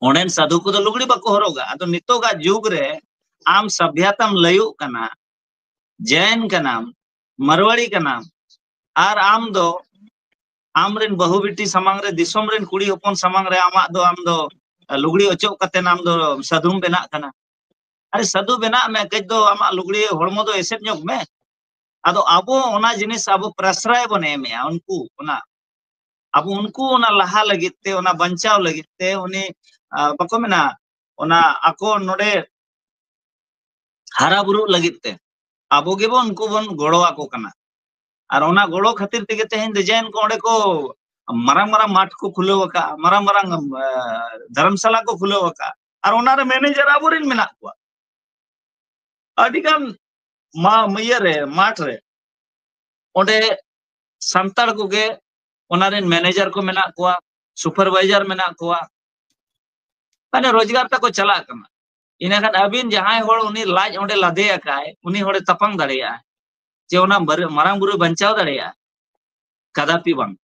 ᱚᱸᱰᱮᱱ ᱥᱟᱫᱷᱩ ᱠᱚᱫᱚ ᱞᱩᱜᱽᱲᱤ ᱵᱟᱠᱚ ᱦᱚᱨᱚᱜᱟ᱾ ᱟᱫᱚ ᱱᱤᱛᱚᱜᱟᱜ ᱡᱩᱜᱽ ᱨᱮ ᱟᱢ ᱥᱟᱵᱷᱭᱟᱛᱟᱢ ᱞᱟᱹᱭᱩᱜ ᱠᱟᱱᱟ, ᱡᱮᱱ ᱠᱟᱱᱟᱢ, ᱢᱟᱨᱣᱟᱲᱤ ᱠᱟᱱᱟᱢ, ᱟᱨ ᱟᱢ ᱫᱚ ᱟᱢ ᱨᱮᱱ ᱵᱟᱹᱦᱩ ᱵᱤᱴᱤ ᱥᱟᱢᱟᱝ ᱨᱮ, ᱫᱤᱥᱚᱢ ᱨᱮᱱ ᱠᱩᱲᱤ ᱦᱚᱯᱚᱱ ᱥᱟᱢᱟᱝ ᱨᱮ ᱟᱢᱟᱜ ᱫᱚ, ᱟᱢ ᱫᱚ ᱞᱩᱜᱽᱲᱤ ᱚᱪᱚᱜ ᱠᱟᱛᱮ ᱟᱢ ᱫᱚ ᱥᱟᱫᱷᱩᱢ ᱵᱮᱱᱟᱜ ᱠᱟᱱᱟ᱾ ᱟᱨᱮ ᱥᱟᱫᱷᱩ ᱵᱮᱱᱟᱜ ᱢᱮ, ᱠᱟᱹᱡ ᱫᱚ ᱟᱢᱟᱜ ᱞᱩᱜᱽᱲᱤ ᱦᱚᱲᱢᱚ ᱫᱚ ᱮᱥᱮᱫ ᱧᱚᱜ ᱢᱮ᱾ ᱟᱫᱚ ᱟᱵᱚ ᱚᱱᱟ ᱡᱤᱱᱤᱥ ᱟᱵᱚ ᱯᱨᱟᱥᱨᱟᱭ ᱵᱚᱱ ᱮᱢᱮᱜᱼᱟ ᱩᱱᱠᱩ, ᱚᱱᱟ ᱟᱵᱚ ᱩᱱᱠᱩ ᱚᱱᱟ ᱞᱟᱦᱟ ᱞᱟᱹᱜᱤᱫ ᱛᱮ, ᱚᱱᱟ ᱵᱟᱧᱪᱟᱣ ᱞᱟᱹᱜᱤᱫ ᱛᱮ ᱩᱱᱤ, ᱟ, ᱵᱟᱠᱚ ᱢᱮᱱᱟ, ᱚᱱᱟ ᱟᱠᱚ ᱱᱚᱰᱮ ᱦᱟᱨᱟ ᱵᱩᱨᱩᱜ ᱞᱟᱹᱜᱤᱫ ᱛᱮ ᱟᱵᱚ ᱜᱮᱵᱚ ᱩᱱᱠᱩ ᱵᱚᱱ ᱜᱚᱲᱚ ᱟᱠᱚ ᱠᱟᱱᱟ᱾ ᱟᱨ ᱚᱱᱟ ᱜᱚᱲᱚ ᱠᱷᱟᱹᱛᱤᱨ ᱛᱮᱜᱮ ᱛᱮᱦᱮᱧ ᱫᱚ ᱡᱮᱱ ᱠᱚ ᱚᱸᱰᱮ ᱠᱚ ᱢᱟᱨᱟᱝ ᱢᱟᱨᱟᱝ ᱢᱟᱴᱷ ᱠᱚ ᱠᱷᱩᱞᱟᱹᱣ ᱟᱠᱟᱫᱼᱟ, ᱢᱟᱨᱟᱝ ᱢᱟᱨᱟᱝ, ᱟ, ᱫᱷᱚᱨᱢᱥᱟᱞᱟ ᱠᱚ ᱠᱷᱩᱞᱟᱹᱣ ᱟᱠᱟᱫᱼᱟ᱾ ᱟᱨ ᱚᱱᱟᱨᱮ ᱢᱮᱱᱮᱡᱟᱨ ᱟᱵᱚᱨᱮᱱ ᱢᱮᱱᱟᱜ ᱠᱚᱣᱟ᱾ ᱟᱹᱰᱤᱜᱟᱱ ᱢᱟ-, ᱤᱭᱟᱹ ᱨᱮ, ᱢᱟᱴᱷ ᱨᱮ ᱚᱸᱰᱮ ᱥᱟᱱᱛᱟᱲ ᱠᱚᱜᱮ ᱚᱱᱟ ᱨᱮᱱ ᱢᱮᱱᱮᱡᱟᱨ ᱠᱚ ᱢᱮᱱᱟᱜ ᱠᱚᱣᱟ, ᱥᱩᱯᱟᱨᱵᱟᱭᱡᱟᱨ ᱢᱮᱱᱟᱜ ᱠᱚᱣᱟ, ᱢᱟᱱᱮ ᱨᱳᱡᱽᱜᱟᱨ ᱛᱟᱠᱚ ᱪᱟᱞᱟᱜ ᱠᱟᱱᱟ᱾ ᱤᱱᱟᱹᱠᱷᱟᱱ ᱟᱹᱵᱤᱱ ᱡᱟᱦᱟᱸᱭ ᱦᱚᱲ ᱩᱱᱤ ᱞᱟᱡ ᱚᱸᱰᱮ ᱞᱟᱫᱮ ᱟᱠᱟᱭ, ᱩᱱᱤ ᱦᱚᱲᱮ ᱛᱟᱯᱟᱢ ᱫᱟᱲᱮᱭᱟᱜᱼᱟ ᱡᱮ ᱚᱱᱟ ᱵᱟᱨ-, ᱢᱟᱨᱟᱝ ᱵᱩᱨᱩ ᱵᱟᱧᱪᱟᱣ ᱫᱟᱲᱮᱭᱟᱜᱼᱟ? ᱠᱟᱫᱟᱯᱤ ᱵᱟᱝ᱾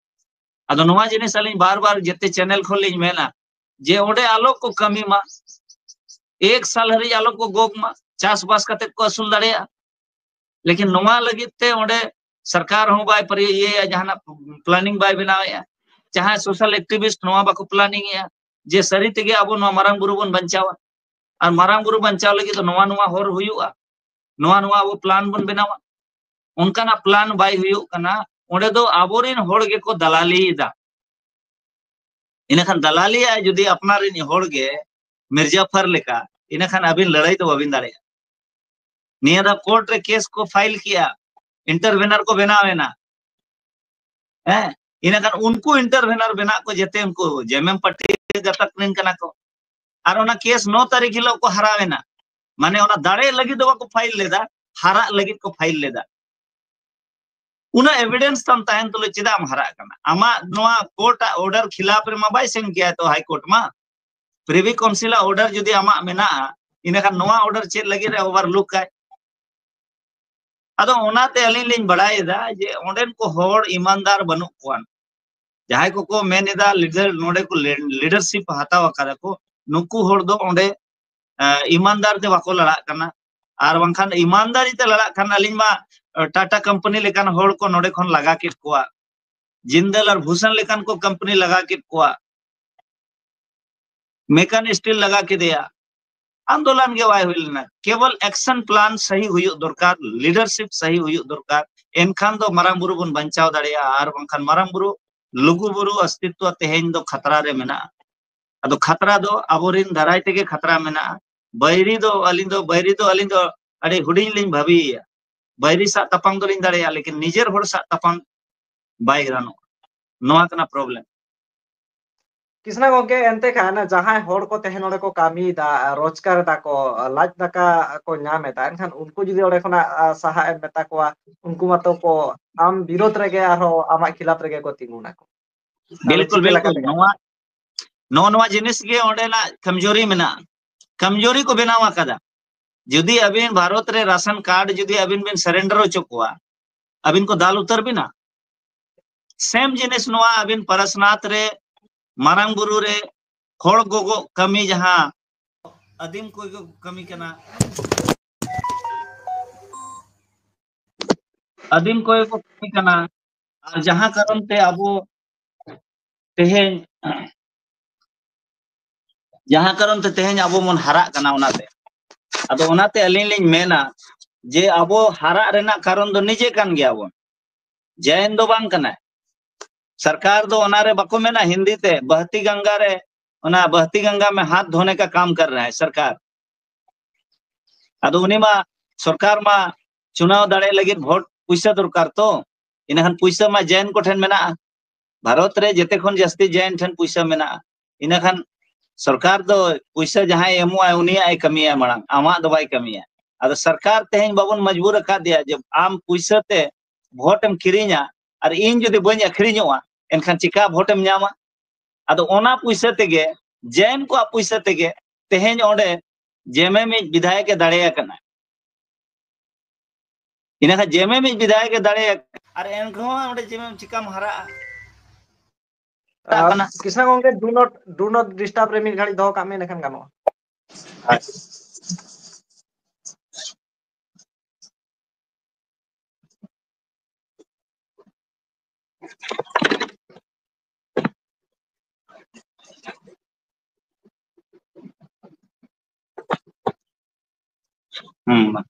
ᱟᱫᱚ ᱱᱚᱣᱟ ᱡᱤᱱᱤᱥ ᱟᱹᱞᱤᱧ ᱵᱟᱨ ᱵᱟᱨ ᱡᱮᱛᱮ ᱪᱮᱱᱮᱞ ᱠᱷᱚᱱ ᱞᱤᱧ ᱢᱮᱱᱟ ᱡᱮ ᱚᱸᱰᱮ ᱟᱞᱚ ᱠᱚ ᱠᱟᱹᱢᱤ ᱢᱟ, ᱮᱠ ᱥᱟᱞ ᱦᱟᱹᱨᱤᱡ ᱟᱞᱚ ᱠᱚ ᱜᱚᱜ ᱢᱟ, ᱪᱟᱥᱵᱟᱥ ᱠᱟᱛᱮ ᱠᱚ ᱟᱹᱥᱩᱞ ᱫᱟᱲᱮᱭᱟᱜᱼᱟ᱾ ᱞᱮᱠᱤᱱ ᱱᱚᱣᱟ ᱞᱟᱹᱜᱤᱫ ᱛᱮ ᱚᱸᱰᱮ ᱥᱚᱨᱠᱟᱨ ᱦᱚᱸ ᱵᱟᱭ ᱯᱟᱨᱤ-, ᱤᱭᱟᱹᱭᱟ, ᱡᱟᱦᱟᱱᱟᱜ ᱯᱞᱟᱱᱤᱝ ᱵᱟᱭ ᱵᱮᱱᱟᱣᱮᱫᱼᱟ᱾ ᱡᱟᱦᱟᱸᱭ ᱥᱳᱥᱟᱞ ᱮᱠᱴᱤᱵᱷᱤᱥᱴ ᱱᱚᱣᱟ ᱵᱟᱠᱚ ᱯᱞᱟᱱᱤᱝ ᱮᱫᱼᱟ ᱡᱮ ᱥᱟᱹᱨᱤ ᱛᱮᱜᱮ ᱟᱵᱚ ᱱᱚᱣᱟ ᱢᱟᱨᱟᱝ ᱵᱩᱨᱩ ᱵᱚᱱ ᱵᱟᱧᱪᱟᱣᱟ, ᱟᱨ ᱢᱟᱨᱟᱝ ᱵᱩᱨᱩ ᱵᱟᱧᱪᱟᱣ ᱞᱟᱹᱜᱤᱫ ᱫᱚ ᱱᱚᱣᱟ, ᱱᱚᱣᱟ ᱦᱚᱨ ᱦᱩᱭᱩᱜᱼᱟ, ᱱᱚᱣᱟ, ᱱᱚᱣᱟ ᱟᱵᱚ ᱯᱞᱟᱱ ᱵᱚᱱ ᱵᱮᱱᱟᱣᱟ᱾ ᱚᱱᱠᱟᱱᱟᱜ ᱯᱞᱟᱱ ᱵᱟᱭ ᱦᱩᱭᱩᱜ ᱠᱟᱱᱟ᱾ ᱚᱸᱰᱮ ᱫᱚ ᱟᱵᱚᱨᱮᱱ ᱦᱚᱲ ᱜᱮᱠᱚ ᱫᱟᱞᱟᱞᱤᱭᱮᱫᱟ᱾ ᱤᱱᱟᱹᱠᱷᱟᱱ ᱫᱟᱞᱟᱞᱤᱭᱟᱜ ᱡᱩᱫᱤ ᱟᱯᱱᱟᱨ ᱨᱮᱱ ᱦᱚᱲ ᱜᱮ ᱢᱤᱨᱡᱟᱯᱷᱟᱨ ᱞᱮᱠᱟ, ᱤᱱᱟᱹᱠᱷᱟᱱ ᱟᱹᱵᱤᱱ ᱞᱟᱹᱲᱦᱟᱹᱭ ᱫᱚ ᱵᱟᱹᱵᱤᱱ ᱫᱟᱲᱮᱭᱟᱜᱼᱟ᱾ ᱱᱤᱭᱟᱹ ᱫᱷᱟᱣ ᱠᱳᱨᱴ ᱨᱮ ᱠᱮᱥ ᱠᱚ ᱯᱷᱟᱭᱤᱞ ᱠᱮᱜᱼᱟ, ᱤᱱᱴᱟᱨᱵᱷᱮᱱᱟᱨ ᱠᱚ ᱵᱮᱱᱟᱣ ᱮᱱᱟ᱾ ᱦᱮᱸ, ᱤᱱᱟᱹᱠᱷᱟᱱ ᱩᱱᱠᱩ ᱤᱱᱴᱟᱨᱵᱷᱮᱱᱟᱨ ᱵᱮᱱᱟᱜ ᱠᱚ ᱡᱮᱛᱮ ᱩᱱᱠᱩ ᱡᱮᱢᱮᱢ ᱯᱟᱨᱴᱤ ᱜᱟᱛᱟᱠ ᱨᱮᱱ ᱠᱟᱱᱟ ᱠᱚ᱾ ᱟᱨ ᱚᱱᱟ ᱠᱮᱥ ᱱᱚ ᱛᱟᱹᱨᱤᱠᱷ ᱦᱤᱞᱳᱜ ᱠᱚ ᱦᱟᱨᱟᱣ ᱮᱱᱟ᱾ ᱢᱟᱱᱮ ᱚᱱᱟ ᱫᱟᱲᱮ ᱞᱟᱹᱜᱤᱫ ᱫᱚ ᱵᱟᱠᱚ ᱯᱷᱟᱭᱤᱞ ᱞᱮᱫᱟ, ᱦᱟᱨᱟᱜ ᱞᱟᱹᱜᱤᱫ ᱠᱚ ᱯᱷᱟᱭᱤᱞ ᱞᱮᱫᱟ᱾ ᱩᱱᱟᱹᱜ ᱮᱵᱤᱰᱮᱱᱥ ᱛᱟᱢ ᱛᱟᱦᱮᱱ ᱛᱩᱞᱩᱡ ᱪᱮᱫᱟᱜ ᱮᱢ ᱦᱟᱨᱟᱜ ᱠᱟᱱᱟ? ᱟᱢᱟᱜ ᱱᱚᱣᱟ ᱠᱳᱨᱴ ᱟᱜ ᱚᱨᱰᱟᱨ ᱠᱷᱤᱞᱟᱯ ᱨᱮᱢᱟ ᱵᱟᱭ ᱥᱮᱱ ᱠᱮᱭᱟ ᱛᱚ ᱦᱟᱭ ᱠᱳᱨᱴ ᱢᱟ᱾ ᱯᱨᱤᱵᱷᱤ ᱠᱟᱣᱩᱱᱥᱤᱞ ᱟᱜ ᱚᱨᱰᱟᱨ ᱡᱩᱫᱤ ᱟᱢᱟᱜ ᱢᱮᱱᱟᱜᱼᱟ, ᱤᱱᱟᱹᱠᱷᱟᱱ ᱱᱚᱣᱟ order ᱪᱮᱫ ᱞᱟᱹᱜᱤᱫ ᱮ overlook ᱟᱭ? ᱟᱫᱚ ᱚᱱᱟᱛᱮ ᱟᱹᱞᱤᱧ ᱞᱤᱧ ᱵᱟᱲᱟᱭᱮᱫᱟ ᱡᱮ ᱚᱸᱰᱮᱱ ᱠᱚ ᱦᱚᱲ ᱤᱢᱟᱱᱫᱟᱨ ᱵᱟᱹᱱᱩᱜ ᱠᱚᱣᱟ᱾ ᱡᱟᱦᱟᱸᱭ ᱠᱚᱠᱚ ᱢᱮᱱ ᱮᱫᱟ leader, ᱱᱚᱰᱮ ᱠᱚ leadership ᱦᱟᱛᱟᱣ ᱟᱠᱟᱫᱟ ᱠᱚ, ᱱᱩᱠᱩ ᱦᱚᱲ ᱫᱚ ᱚᱸᱰᱮ ᱤᱢᱟᱱᱫᱟᱨ ᱛᱮ ᱵᱟᱠᱚ ᱞᱟᱲᱟᱜ ᱠᱟᱱᱟ᱾ ᱟᱨ ᱵᱟᱝᱠᱷᱟᱱ ᱤᱢᱟᱱᱫᱟᱨᱤ ᱛᱮ ᱞᱟᱲᱟᱜ ᱠᱷᱟᱱ ᱟᱹᱞᱤᱧ ᱢᱟ ᱴᱟᱴᱟ ᱠᱳᱢᱯᱟᱱᱤ ᱞᱮᱠᱟᱱ ᱦᱚᱲ ᱠᱚ ᱱᱚᱰᱮ ᱠᱷᱚᱱ ᱞᱟᱜᱟ ᱠᱮᱫ ᱠᱚᱣᱟ, ᱡᱤᱱᱫᱟᱞ ᱟᱨ ᱵᱷᱩᱥᱟᱱ ᱞᱮᱠᱟᱱ ᱠᱚ ᱠᱳᱢᱯᱟᱱᱤ ᱞᱟᱜᱟ ᱠᱮᱫ ᱠᱚᱣᱟ, ᱢᱮᱠᱟᱱ ᱥᱴᱤᱞ ᱞᱟᱜᱟ ᱠᱮᱫᱮᱭᱟ᱾ ᱟᱱᱫᱳᱞᱚᱱ ᱜᱮ ᱵᱟᱭ ᱦᱩᱭ ᱞᱮᱱᱟ᱾ ᱠᱮᱵᱚᱞ action plan ᱥᱟᱦᱤ ᱦᱩᱭᱩᱜ ᱫᱚᱨᱠᱟᱨ, leadership ᱥᱟᱦᱤ ᱦᱩᱭᱩᱜ ᱫᱚᱨᱠᱟᱨ, ᱮᱱᱠᱷᱟᱱ ᱫᱚ ᱢᱟᱨᱟᱝ ᱵᱩᱨᱩ ᱵᱚᱱ ᱵᱟᱧᱪᱟᱣ ᱫᱟᱲᱮᱭᱟᱜᱼᱟ᱾ ᱟᱨ ᱵᱟᱝᱠᱷᱟᱱ ᱢᱟᱨᱟᱝ ᱵᱩᱨᱩ, ᱞᱩᱜᱩ ᱵᱩᱨᱩ ᱚᱥᱛᱤᱛᱣ ᱛᱮᱦᱮᱧ ᱫᱚ ᱠᱷᱟᱛᱨᱟ ᱨᱮ ᱢᱮᱱᱟᱜᱼᱟ᱾ ᱟᱫᱚ ᱠᱷᱟᱛᱨᱟ ᱫᱚ ᱟᱵᱚᱨᱤᱱ ᱫᱟᱨᱟᱭ ᱛᱮᱜᱮ ᱠᱷᱟᱛᱨᱟ ᱢᱮᱱᱟᱜᱼᱟ᱾ ᱵᱟᱹᱭᱨᱤ ᱫᱚ ᱟᱹᱞᱤᱧ ᱫᱚ, ᱵᱟᱹᱭᱨᱤ ᱫᱚ ᱟᱹᱞᱤᱧ ᱫᱚ ᱟᱹᱰᱤ ᱦᱩᱰᱤᱧ ᱞᱤᱧ ᱵᱷᱟᱹᱵᱤᱭᱮᱭᱟ᱾ ᱵᱟᱹᱭᱨᱤ ᱥᱟᱶ ᱛᱟᱯᱟᱢ ᱫᱚᱞᱤᱧ ᱫᱟᱲᱮᱭᱟᱜᱼᱟ, ᱞᱮᱠᱤᱱ ᱱᱤᱡᱮᱨ ᱦᱚᱲ ᱥᱟᱶ ᱛᱟᱯᱟᱢ ᱵᱟᱭ ᱜᱟᱱᱚᱜᱼᱟ᱾ ᱱᱚᱣᱟ ᱠᱟᱱᱟ problem᱾ ᱠᱤᱥᱱᱟ ᱜᱚᱝᱠᱮ, ᱮᱱᱛᱮ ᱠᱷᱟᱱ ᱡᱟᱦᱟᱸᱭ ᱦᱚᱲ ᱠᱚ ᱛᱮᱦᱮᱧ ᱱᱚᱰᱮ ᱠᱚ ᱠᱟᱹᱢᱤᱭᱮᱫᱟ, ᱨᱳᱡᱽᱜᱟᱨ ᱫᱟᱠᱚ, ᱞᱟᱡ ᱫᱟᱠᱟ ᱠᱚ ᱧᱟᱢ ᱮᱫᱟ, ᱮᱱᱠᱷᱟᱱ ᱩᱱᱠᱩ ᱡᱩᱫᱤ ᱚᱸᱰᱮ ᱠᱷᱚᱱᱟᱜ, ᱟ, ᱥᱟᱦᱟᱜ ᱮᱢ ᱢᱮᱛᱟ ᱠᱚᱣᱟ, ᱩᱱᱠᱩ ᱢᱟᱛᱚ ᱠᱚ ᱟᱢ ᱵᱤᱨᱳᱫᱷ ᱨᱮᱜᱮ ᱟᱨᱦᱚᱸ ᱟᱢᱟᱜ ᱠᱷᱤᱞᱟᱯ ᱨᱮᱜᱮ ᱠᱚ ᱛᱤᱸᱜᱩᱱᱟᱠᱚ᱾ ᱛᱟᱦᱚᱞᱮ ᱵᱤᱞᱠᱩᱞ, ᱪᱤᱠᱟᱹ ᱵᱤᱞᱠᱩᱞ᱾ ᱞᱮᱠᱟᱛᱮ? ᱱᱚᱣᱟ, ᱱᱚᱜᱼᱚ ᱱᱚᱣᱟ ᱡᱤᱱᱤᱥ ᱜᱮ ᱚᱸᱰᱮᱱᱟᱜ ᱠᱟᱢᱡᱳᱨᱤ ᱢᱮᱱᱟᱜᱼᱟ᱾ ᱠᱟᱢᱡᱳᱨᱤ ᱠᱚ ᱵᱮᱱᱟᱣ ᱟᱠᱟᱫᱟ᱾ ᱡᱩᱫᱤ ᱟᱹᱵᱤᱱ ᱵᱷᱟᱨᱚᱛ ᱨᱮ ᱨᱟᱥᱚᱱ ᱠᱟᱨᱰ ᱡᱩᱫᱤ ᱟᱹᱵᱤᱱ ᱵᱤᱱ surrender ᱦᱚᱪᱚ ᱠᱚᱣᱟ, ᱟᱹᱵᱤᱱ ᱠᱚ ᱫᱟᱞ ᱩᱛᱟᱹᱨ ᱵᱤᱱᱟ᱾ ᱥᱮᱢ ᱡᱤᱱᱤᱥ ᱱᱚᱣᱟ ᱟᱹᱵᱤᱱ ᱯᱟᱨᱟᱥᱱᱟᱛᱷ ᱨᱮ, ᱢᱟᱨᱟᱝ ᱵᱩᱨᱩ ᱨᱮ, ᱦᱚᱲ ᱜᱚᱜᱚ ᱠᱟᱹᱢᱤ ᱡᱟᱦᱟᱸ ᱟᱹᱫᱤᱢ ᱠᱚ ᱜᱮ ᱠᱚ ᱠᱟᱹᱢᱤ ᱠᱟᱱᱟ, ᱟᱹᱫᱤᱢ ᱠᱚ ᱜᱮ ᱠᱚ ᱠᱟᱹᱢᱤ ᱠᱟᱱᱟ᱾ ᱟᱨ ᱡᱟᱦᱟᱸ ᱠᱟᱨᱚᱱ ᱛᱮ ᱟᱵᱚ ᱛᱮᱦᱮᱧ, ᱡᱟᱦᱟᱸ ᱠᱟᱨᱚᱱ ᱛᱮ ᱛᱮᱦᱮᱧ ᱟᱵᱚ ᱵᱚᱱ ᱦᱟᱨᱟᱜ ᱠᱟᱱᱟ, ᱚᱱᱟᱛᱮ, ᱟᱫᱚ ᱚᱱᱟᱛᱮ ᱟᱹᱞᱤᱧ ᱞᱤᱧ ᱢᱮᱱᱟ ᱡᱮ ᱟᱵᱚ ᱦᱟᱨᱟᱜ ᱨᱮᱱᱟᱜ ᱠᱟᱨᱚᱱ ᱫᱚ ᱱᱤᱡᱮ ᱠᱟᱱ ᱜᱮᱭᱟ ᱵᱚᱱ, ᱡᱮᱱ ᱫᱚ ᱵᱟᱝ ᱠᱟᱱᱟᱭ᱾ ᱥᱚᱨᱠᱟᱨ ᱫᱚ ᱚᱱᱟᱨᱮ ᱵᱟᱠᱚ ᱢᱮᱱᱟ ᱦᱤᱱᱫᱤ ᱛᱮ, ᱵᱟᱦᱛᱤ ᱜᱟᱝᱜᱟ ᱨᱮ, ᱚᱱᱟ ᱵᱟᱦᱛᱤ ᱜᱟᱝᱜᱟ ᱢᱮ ᱦᱟᱛ ᱫᱷᱳᱱᱮ ᱠᱟ ᱠᱟᱢ ᱠᱟᱨ ᱨᱟᱦᱟ ᱦᱟᱭ ᱥᱚᱨᱠᱟᱨ᱾ ᱟᱫᱚ ᱩᱱᱤ ᱢᱟ, ᱥᱚᱨᱠᱟᱨ ᱢᱟ ᱪᱩᱱᱟᱣ ᱫᱟᱲᱮ ᱞᱟᱹᱜᱤᱫ ᱵᱷᱳᱴ ᱯᱩᱭᱥᱟᱹ ᱫᱚᱨᱠᱟᱨ ᱛᱚ, ᱤᱱᱟᱹᱠᱷᱟᱱ ᱯᱩᱭᱥᱟᱹ ᱢᱟ ᱡᱮᱱ ᱠᱚᱴᱷᱮᱱ ᱢᱮᱱᱟᱜᱼᱟ᱾ ᱵᱷᱟᱨᱚᱛ ᱨᱮ ᱡᱮᱛᱮ ᱠᱷᱚᱱ ᱡᱟᱹᱥᱛᱤ ᱡᱮᱱ ᱴᱷᱮᱱ ᱯᱩᱭᱥᱟᱹ ᱢᱮᱱᱟᱜᱼᱟ᱾ ᱤᱱᱟᱹᱠᱷᱟᱱ ᱥᱚᱨᱠᱟᱨ ᱫᱚ ᱯᱩᱭᱥᱟᱹ ᱡᱟᱦᱟᱸᱭ ᱮᱢᱚᱜᱼᱟᱭ, ᱩᱱᱤᱭᱟᱜ ᱮ ᱠᱟᱹᱢᱤᱭᱟ ᱢᱟᱲᱟᱝ, ᱟᱢᱟᱜ ᱫᱚ ᱵᱟᱭ ᱠᱟᱹᱢᱤᱭᱟ᱾ ᱟᱫᱚ ᱥᱚᱨᱠᱟᱨ ᱛᱮᱦᱮᱧ ᱵᱟᱵᱚᱱ ᱢᱚᱡᱽᱵᱩᱨ ᱟᱠᱟᱫᱮᱭᱟ ᱡᱮ ᱟᱢ ᱯᱩᱭᱥᱟᱹ ᱛᱮ ᱵᱷᱳᱴ ᱮᱢ ᱠᱤᱨᱤᱧᱟ ᱟᱨ ᱤᱧ ᱡᱩᱫᱤ ᱵᱟᱹᱧ ᱟᱹᱠᱷᱨᱤᱧᱚᱜᱼᱟ, ᱮᱱᱠᱷᱟᱱ ᱪᱤᱠᱟ ᱵᱷᱳᱴ ᱮᱢ ᱧᱟᱢᱟ? ᱟᱫᱚ ᱚᱱᱟ ᱯᱩᱭᱥᱟᱹ ᱛᱮᱜᱮ, ᱡᱮᱱ ᱠᱚᱣᱟᱜ ᱯᱩᱭᱥᱟᱹ ᱛᱮᱜᱮ ᱛᱮᱦᱮᱧ ᱚᱸᱰᱮ ᱡᱮᱢᱮᱢᱤᱡ ᱵᱤᱫᱷᱟᱭᱚᱠ ᱮ ᱫᱟᱲᱮ ᱟᱠᱟᱱᱟ᱾ ᱤᱱᱟᱹ ᱠᱷᱟᱱ ᱡᱮᱢᱮᱢᱤᱡ ᱵᱤᱫᱷᱟᱭᱚᱠ ᱮ ᱫᱟᱲᱮ ᱟᱠᱟᱱᱟ, ᱟᱨ ᱮᱱ ᱨᱮᱦᱚᱸ ᱚᱸᱰᱮ ᱡᱮᱢᱮᱢ ᱪᱤᱠᱟᱢ ᱦᱟᱨᱟᱜᱼᱟ? ᱟᱨ ᱠᱟᱱᱟ᱾ ᱠᱤᱥᱱᱟ ᱜᱚᱝᱠᱮ, do not, do not disturb ᱨᱮ ᱢᱤᱫ ᱜᱷᱟᱹᱲᱤᱡ ᱫᱚᱦᱚ ᱠᱟᱜ ᱢᱮ, ᱤᱱᱟᱹᱠᱷᱟᱱ ᱜᱟᱱᱚᱜᱼᱟ᱾ ᱟᱪᱪᱷᱟ᱾ ᱦᱩᱸ, ᱢᱟ᱾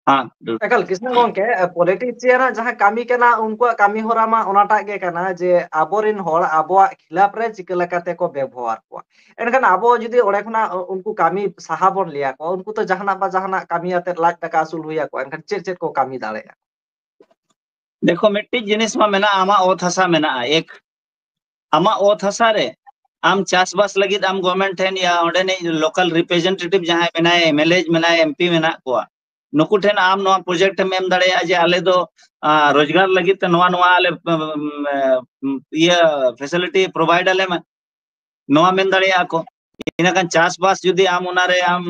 ᱦᱮᱸ, ᱫᱩ- ᱮᱠᱟᱞ, ᱠᱤᱥᱱᱟ ᱜᱚᱝᱠᱮ, ᱯᱚᱞᱤᱴᱤᱥᱤᱭᱟᱱ ᱟᱜ ᱡᱟᱦᱟᱸ ᱠᱟᱹᱢᱤ ᱠᱟᱱᱟ, ᱩᱱᱠᱩᱣᱟᱜ ᱠᱟᱹᱢᱤ ᱦᱚᱨᱟ ᱢᱟ ᱚᱱᱟᱴᱟᱜ ᱜᱮ ᱠᱟᱱᱟ ᱡᱮ ᱟᱵᱚᱨᱮᱱ ᱦᱚᱲ ᱟᱵᱚᱣᱟᱜ ᱠᱷᱤᱞᱟᱯ ᱨᱮ ᱪᱤᱠᱟᱹ ᱞᱮᱠᱟᱛᱮ ᱠᱚ ᱵᱮᱵᱚᱦᱟᱨ ᱠᱚᱣᱟ᱾ ᱮᱱᱠᱷᱟᱱ ᱟᱵᱚ ᱡᱩᱫᱤ ᱚᱸᱰᱮ ᱠᱷᱚᱱᱟᱜ ᱩᱱᱠᱩ ᱠᱟᱹᱢᱤ ᱥᱟᱦᱟ ᱵᱚᱱ ᱞᱟᱹᱭᱟ ᱠᱚ, ᱩᱱᱠᱩ ᱛᱚ ᱡᱟᱦᱟᱱᱟᱜ ᱵᱟ ᱡᱟᱦᱟᱱᱟᱜ ᱠᱟᱹᱢᱤ ᱟᱛᱮᱫ ᱞᱟᱡ ᱫᱟᱠᱟ ᱟᱹᱥᱩᱞ ᱦᱩᱭ ᱟᱠᱚᱣᱟ, ᱮᱱᱠᱷᱟᱱ ᱪᱮᱫ ᱪᱮᱫ ᱠᱚ ᱠᱟᱹᱢᱤ ᱫᱟᱲᱮᱭᱟᱜᱼᱟ? ᱫᱮᱠᱷᱚ, ᱢᱤᱫᱴᱤᱡ ᱡᱤᱱᱤᱥ ᱢᱟ ᱢᱮᱱᱟᱜᱼᱟ, ᱟᱢᱟᱜ ᱚᱛ ᱦᱟᱥᱟ ᱢᱮᱱᱟᱜᱼᱟ, ᱮᱠ, ᱟᱢᱟᱜ ᱚᱛ ᱦᱟᱥᱟ ᱨᱮ ᱟᱢ ᱪᱟᱥᱵᱟᱥ ᱞᱟᱹᱜᱤᱫ ᱟᱢ ᱜᱚᱵᱷᱢᱮᱱᱴ ᱴᱷᱮᱱ ᱭᱟ ᱚᱸᱰᱮᱱᱤᱡ ᱞᱳᱠᱟᱞ ᱨᱤᱯᱨᱮᱡᱮᱱᱴᱮᱴᱤᱵᱷ ᱡᱟᱦᱟᱸᱭ ᱢᱮᱱᱟᱭ, ᱮᱢᱮᱞᱮ ᱢᱮᱱᱟᱭ, ᱮᱢᱯᱤ ᱢᱮᱱᱟᱜ ᱠᱚᱣᱟ, ᱱᱩᱠᱩ ᱴᱷᱮᱱ ᱟᱢ ᱱᱚᱣᱟ ᱯᱨᱚᱡᱮᱠᱴ ᱮᱢ ᱮᱢ ᱫᱟᱲᱮᱭᱟᱜᱼᱟ ᱡᱮ ᱟᱞᱮ ᱫᱚ, ᱟ, ᱨᱳᱡᱽᱜᱟᱨ ᱞᱟᱹᱜᱤᱫ ᱛᱮ ᱱᱚᱣᱟ, ᱱᱚᱣᱟ ᱟᱞᱮ, ᱩᱢ, ᱩᱢ, ᱤᱭᱟᱹ ᱯᱷᱮᱥᱤᱞᱤᱴᱤ ᱯᱨᱳᱵᱷᱟᱭᱤᱰ ᱟᱞᱮ ᱢᱮ, ᱱᱚᱣᱟ ᱢᱮᱱ ᱫᱟᱲᱮᱭᱟᱜᱼᱟ ᱠᱚ᱾ ᱤᱱᱟᱹᱠᱷᱟᱱ ᱪᱟᱥᱵᱟᱥ ᱡᱩᱫᱤ ᱟᱢ ᱚᱱᱟᱨᱮ ᱟᱢ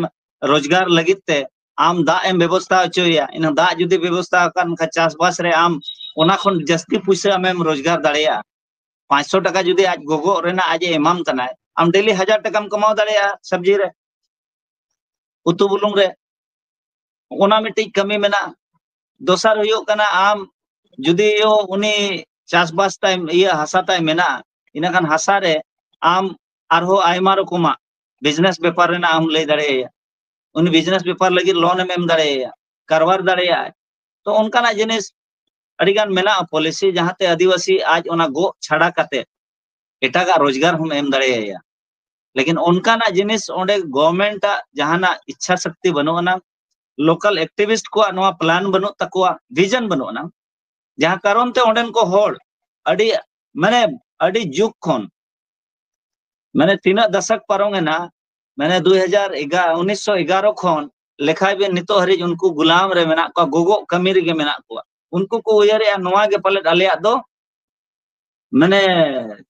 ᱨᱳᱡᱽᱜᱟᱨ ᱞᱟᱹᱜᱤᱫ ᱛᱮ ᱟᱢ ᱫᱟᱜ ᱮᱢ ᱵᱮᱵᱚᱥᱛᱷᱟ ᱦᱚᱪᱚᱭᱮᱭᱟ, ᱤᱱᱟᱹ ᱫᱟᱜ ᱡᱩᱫᱤ ᱵᱮᱵᱚᱥᱛᱷᱟ ᱟᱠᱟᱱ ᱠᱷᱟᱱ ᱪᱟᱥᱵᱟᱥ ᱨᱮ ᱟᱢ ᱚᱱᱟ ᱠᱷᱚᱱ ᱡᱟᱹᱥᱛᱤ ᱯᱩᱭᱥᱟᱹ ᱟᱢᱮᱢ ᱨᱳᱡᱽᱜᱟᱨ ᱫᱟᱲᱮᱭᱟᱜᱼᱟ᱾ ᱯᱟᱸᱪᱥᱚ ᱴᱟᱠᱟ ᱡᱩᱫᱤ ᱟᱡ ᱜᱚᱜᱚᱜ ᱨᱮᱱᱟᱜ ᱟᱡ ᱮ ᱮᱢᱟᱢ ᱠᱟᱱᱟᱭ, ᱟᱢ ᱰᱮᱞᱤ ᱦᱟᱡᱟᱨ ᱴᱟᱠᱟᱢ ᱠᱟᱢᱟᱣ ᱫᱟᱲᱮᱭᱟᱜᱼᱟ ᱥᱚᱵᱽᱡᱤ ᱨᱮ, ᱩᱛᱩ ᱵᱩᱞᱩᱝ ᱨᱮ᱾ ᱚᱱᱟ ᱢᱤᱫᱴᱤᱡ ᱠᱟᱹᱢᱤ ᱢᱮᱱᱟᱜᱼᱟ᱾ ᱫᱚᱥᱟᱨ ᱦᱩᱭᱩᱜ ᱠᱟᱱᱟ, ᱟᱢ ᱡᱩᱫᱤ ᱩᱱᱤ ᱪᱟᱥᱵᱟᱥ ᱛᱟᱭ, ᱤᱭᱟᱹ ᱦᱟᱥᱟ ᱛᱟᱭ ᱢᱮᱱᱟᱜᱼᱟ, ᱤᱱᱟᱹᱠᱷᱟᱱ ᱦᱟᱥᱟ ᱨᱮ ᱟᱢ ᱟᱨᱦᱚᱸ ᱟᱭᱢᱟ ᱨᱚᱠᱚᱢᱟᱜ ᱵᱤᱡᱽᱱᱮᱥ ᱵᱮᱯᱟᱨ ᱨᱮᱱᱟᱜ ᱮᱢ ᱞᱟᱹᱭ ᱫᱟᱲᱮᱭᱟᱭᱟ᱾ ᱩᱱᱤ ᱵᱤᱡᱽᱱᱮᱥ ᱵᱮᱯᱟᱨ ᱞᱟᱹᱜᱤᱫ ᱞᱳᱱ ᱮᱢ ᱮᱢ ᱫᱟᱲᱮᱭᱟᱭᱟ, ᱠᱟᱨᱵᱟᱨ ᱫᱟᱲᱮᱭᱟᱜᱼᱟᱭ᱾ ᱛᱚ ᱚᱱᱠᱟᱱᱟᱜ ᱡᱤᱱᱤᱥ ᱟᱹᱰᱤᱜᱟᱱ ᱢᱮᱱᱟᱜᱼᱟ ᱯᱚᱞᱤᱥᱤ, ᱡᱟᱦᱟᱸᱛᱮ ᱟᱹᱫᱤᱵᱟᱹᱥᱤ ᱟᱡ ᱚᱱᱟ ᱜᱚᱜ ᱪᱷᱟᱰᱟ ᱠᱟᱛᱮ ᱮᱴᱟᱜᱟᱜ ᱨᱳᱡᱽᱜᱟᱨ ᱦᱚᱸᱢ ᱮᱢ ᱫᱟᱲᱮᱭᱟᱭᱟ᱾ ᱞᱮᱠᱤᱱ ᱚᱱᱠᱟᱱᱟᱜ ᱡᱤᱱᱤᱥ ᱚᱸᱰᱮ ᱜᱚᱵᱷᱢᱮᱱᱴ ᱟᱜ ᱡᱟᱦᱟᱱᱟᱜ ᱤᱪᱪᱷᱟ ᱥᱚᱠᱛᱤ ᱵᱟᱹᱱᱩᱜ ᱟᱱᱟ, ᱞᱳᱠᱟᱞ ᱮᱠᱴᱤᱵᱷᱤᱥᱴ ᱠᱚᱣᱟᱜ ᱱᱚᱣᱟ ᱯᱞᱟᱱ ᱵᱟᱹᱱᱩᱜ ᱛᱟᱠᱚᱣᱟ, ᱵᱷᱤᱡᱚᱱ ᱵᱟᱹᱱᱩᱜ ᱟᱱᱟ, ᱡᱟᱦᱟᱸ ᱠᱟᱨᱚᱱ ᱛᱮ ᱚᱸᱰᱮᱱ ᱠᱚ ᱦᱚᱲ ᱟᱹᱰᱤ, ᱢᱟᱱᱮ, ᱟᱹᱰᱤ ᱡᱩᱜᱽ ᱠᱷᱚᱱ, ᱢᱟᱱᱮ, ᱛᱤᱱᱟᱹᱜ ᱫᱚᱥᱚᱠ ᱯᱟᱨᱚᱢ ᱮᱱᱟ, ᱢᱟᱱᱮ, ᱫᱩᱭ ᱦᱟᱡᱟᱨ ᱮᱜᱟᱨᱚ, ᱩᱱᱤᱥᱥᱚ ᱮᱜᱟᱨᱚ ᱠᱷᱚᱱ ᱞᱮᱠᱷᱟᱭ ᱵᱤᱱ, ᱱᱤᱛᱚᱜ ᱦᱟᱹᱨᱤᱡ ᱩᱱᱠᱩ ᱜᱩᱞᱟᱢ ᱨᱮ ᱢᱮᱱᱟᱜ ᱠᱚᱣᱟ, ᱜᱚᱜᱚᱜ ᱠᱟᱹᱢᱤ ᱨᱮᱜᱮ ᱢᱮᱱᱟᱜ ᱠᱚᱣᱟ᱾ ᱩᱱᱠᱩ ᱠᱚ ᱩᱭᱦᱟᱹᱨᱮᱜᱼᱟ, ᱱᱚᱣᱟ ᱜᱮ ᱯᱟᱞᱮᱫ ᱟᱞᱮᱭᱟᱜ ᱫᱚ, ᱢᱟᱱᱮ,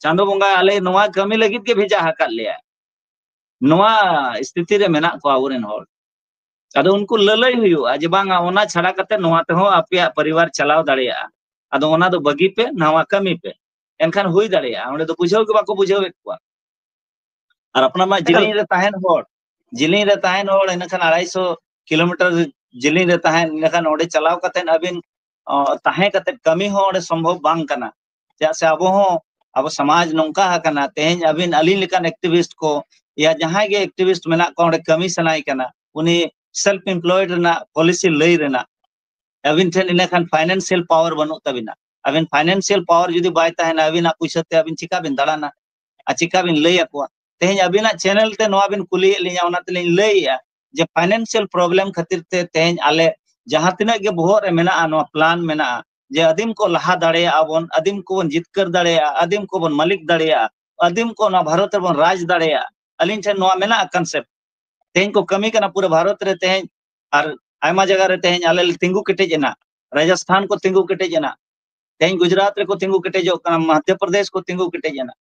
ᱪᱟᱸᱫᱚ ᱵᱚᱸᱜᱟ ᱟᱞᱮ ᱱᱚᱣᱟ ᱠᱟᱹᱢᱤ ᱞᱟᱹᱜᱤᱫ ᱜᱮ ᱵᱷᱮᱡᱟ ᱟᱠᱟᱫ ᱞᱮᱭᱟ᱾ ᱱᱚᱣᱟ ᱥᱛᱷᱤᱛᱤ ᱨᱮ ᱢᱮᱱᱟᱜ ᱠᱚᱣᱟ ᱟᱵᱚᱨᱮᱱ ᱦᱚᱲ᱾ ᱟᱫᱚ ᱩᱱᱠᱩ ᱞᱟᱹᱞᱟᱹᱭ ᱦᱩᱭᱩᱜᱼᱟ ᱡᱮ ᱵᱟᱝᱟ, ᱚᱱᱟ ᱪᱷᱟᱲᱟ ᱠᱟᱛᱮ ᱱᱚᱣᱟ ᱛᱮᱦᱚᱸ ᱟᱯᱮᱭᱟᱜ ᱯᱚᱨᱤᱵᱟᱨ ᱪᱟᱞᱟᱣ ᱫᱟᱲᱮᱭᱟᱜᱼᱟ᱾ ᱟᱫᱚ ᱚᱱᱟ ᱫᱚ ᱵᱟᱹᱜᱤ ᱯᱮ, ᱱᱟᱣᱟ ᱠᱟᱹᱢᱤ ᱯᱮ᱾ ᱮᱱᱠᱷᱟᱱ ᱦᱩᱭ ᱫᱟᱲᱮᱭᱟᱜᱼᱟ᱾ ᱚᱸᱰᱮ ᱫᱚ ᱵᱩᱡᱷᱟᱹᱣ ᱜᱮ ᱵᱟᱠᱚ ᱵᱩᱡᱷᱟᱹᱣᱮᱫ ᱠᱚᱣᱟ᱾ ᱟᱨ ᱟᱯᱱᱟᱨ ᱢᱟ ᱮᱠᱟᱞ᱾ ᱡᱤᱞᱤᱧ ᱨᱮ ᱛᱟᱦᱮᱱ ᱦᱚᱲ, ᱡᱤᱞᱤᱧ ᱨᱮ ᱛᱟᱦᱮᱱ ᱦᱚᱲ, ᱤᱱᱟᱹᱠᱷᱟᱱ ᱟᱲᱟᱭᱥᱚ ᱠᱤᱞᱳᱢᱤᱴᱟᱨ ᱡᱤᱞᱤᱧ ᱨᱮ ᱛᱟᱦᱮᱱ, ᱤᱱᱟᱹᱠᱷᱟᱱ ᱚᱸᱰᱮ ᱪᱟᱞᱟᱣ ᱠᱟᱛᱮ ᱟᱹᱵᱤᱱ, ᱚ, ᱛᱟᱦᱮᱸ ᱠᱟᱛᱮ ᱠᱟᱹᱢᱤ ᱦᱚᱸ ᱚᱸᱰᱮ ᱥᱚᱢᱵᱷᱚᱵ ᱵᱟᱝ ᱠᱟᱱᱟ᱾ ᱪᱮᱫᱟᱜ ᱥᱮ ᱟᱵᱚ ᱦᱚᱸ, ᱟᱵᱚ ᱥᱚᱢᱟᱡᱽ ᱱᱚᱝᱠᱟ ᱟᱠᱟᱱᱟ, ᱛᱮᱦᱮᱧ ᱟᱹᱵᱤᱱ ᱟᱹᱞᱤᱧ ᱞᱮᱠᱟᱱ activist ᱠᱚ, ᱭᱟ ᱡᱟᱦᱟᱸᱭ ᱜᱮ activist ᱢᱮᱱᱟᱜ ᱠᱚᱣᱟ, ᱚᱸᱰᱮ ᱠᱟᱹᱢᱤ ᱥᱟᱱᱟᱭᱮ ᱠᱟᱱᱟ, ᱩᱱᱤ self employed ᱨᱮᱱᱟᱜ policy ᱞᱟᱹᱭ ᱨᱮᱱᱟᱜ, ᱟᱹᱵᱤᱱ ᱴᱷᱮᱱ ᱤᱱᱟᱹ ᱠᱷᱟᱱ financial power ᱵᱟᱹᱱᱩᱜ ᱛᱟᱹᱵᱤᱱᱟ᱾ ᱟᱹᱵᱤᱱ financial power ᱡᱩᱫᱤ ᱵᱟᱭ ᱛᱟᱦᱮᱱᱟ, ᱟᱹᱵᱤᱱᱟᱜ ᱯᱩᱭᱥᱟᱹ ᱛᱮ ᱟᱹᱵᱤᱱ ᱪᱤᱠᱟ ᱵᱤᱱ ᱫᱟᱬᱟᱱᱟ? ᱟᱨ ᱪᱤᱠᱟ ᱵᱤᱱ ᱞᱟᱹᱭ ᱟᱠᱚᱣᱟ? ᱛᱮᱦᱮᱧ ᱟᱹᱵᱤᱱᱟᱜ channel ᱛᱮ ᱱᱚᱣᱟ ᱵᱤᱱ ᱠᱩᱞᱤᱭᱮᱫ ᱞᱤᱧᱟ, ᱚᱱᱟ ᱛᱮᱞᱤᱧ ᱞᱟᱹᱭᱮᱫᱼᱟ ᱡᱮ financial problem ᱠᱷᱟᱹᱛᱤᱨ ᱛᱮ ᱛᱮᱦᱮᱧ ᱟᱞᱮ ᱡᱟᱦᱟᱸ ᱛᱤᱱᱟᱹᱜ ᱜᱮ ᱵᱚᱦᱚᱜ ᱨᱮ ᱢᱮᱱᱟᱜᱼᱟ, ᱱᱚᱣᱟ plan ᱢᱮᱱᱟᱜᱼᱟ ᱡᱮ ᱟᱹᱫᱤᱢ ᱠᱚ ᱞᱟᱦᱟ ᱫᱟᱲᱮᱭᱟᱜᱼᱟ ᱵᱚᱱ, ᱟᱹᱫᱤᱢ ᱠᱚᱵᱚᱱ ᱡᱤᱛᱠᱟᱹᱨ ᱫᱟᱲᱮᱭᱟᱜᱼᱟ, ᱟᱹᱫᱤᱢ ᱠᱚᱵᱚᱱ ᱢᱟᱹᱞᱤᱠ ᱫᱟᱲᱮᱭᱟᱜᱼᱟ, ᱟᱹᱫᱤᱢ ᱠᱚ ᱱᱚᱣᱟ ᱵᱷᱟᱨᱚᱛ ᱨᱮᱵᱚᱱ ᱨᱟᱡᱽ ᱫᱟᱲᱮᱭᱟᱜᱼᱟ᱾ ᱟᱹᱞᱤᱧ ᱴᱷᱮᱱ ᱱᱚᱣᱟ ᱢᱮᱱᱟᱜᱼᱟ concept᱾ ᱛᱮᱦᱮᱧ ᱠᱚ ᱠᱟᱹᱢᱤ ᱠᱟᱱᱟ ᱯᱩᱨᱟᱹ ᱵᱷᱟᱨᱚᱛ ᱨᱮ, ᱛᱮᱦᱮᱧ ᱟᱨ ᱟᱭᱢᱟ ᱡᱟᱭᱜᱟ ᱨᱮ ᱛᱮᱦᱮᱧ ᱟᱞᱮ ᱞᱮ ᱛᱤᱸᱜᱩ ᱠᱮᱴᱮᱡ ᱮᱱᱟ, ᱨᱟᱡᱚᱥᱛᱷᱟᱱ ᱠᱚ ᱛᱤᱸᱜᱩ ᱠᱮᱴᱮᱡ ᱮᱱᱟ, ᱛᱮᱦᱮᱧ ᱜᱩᱡᱽᱨᱟᱴ ᱨᱮᱠᱚ ᱛᱤᱸᱜᱩ ᱠᱮᱴᱮᱡᱚᱜ ᱠᱟᱱᱟ, ᱢᱚᱫᱷᱭᱚ ᱯᱨᱚᱫᱮᱥ ᱠᱚ ᱛᱤᱸᱜᱩ ᱠᱮᱴᱮᱡ ᱮᱱᱟ᱾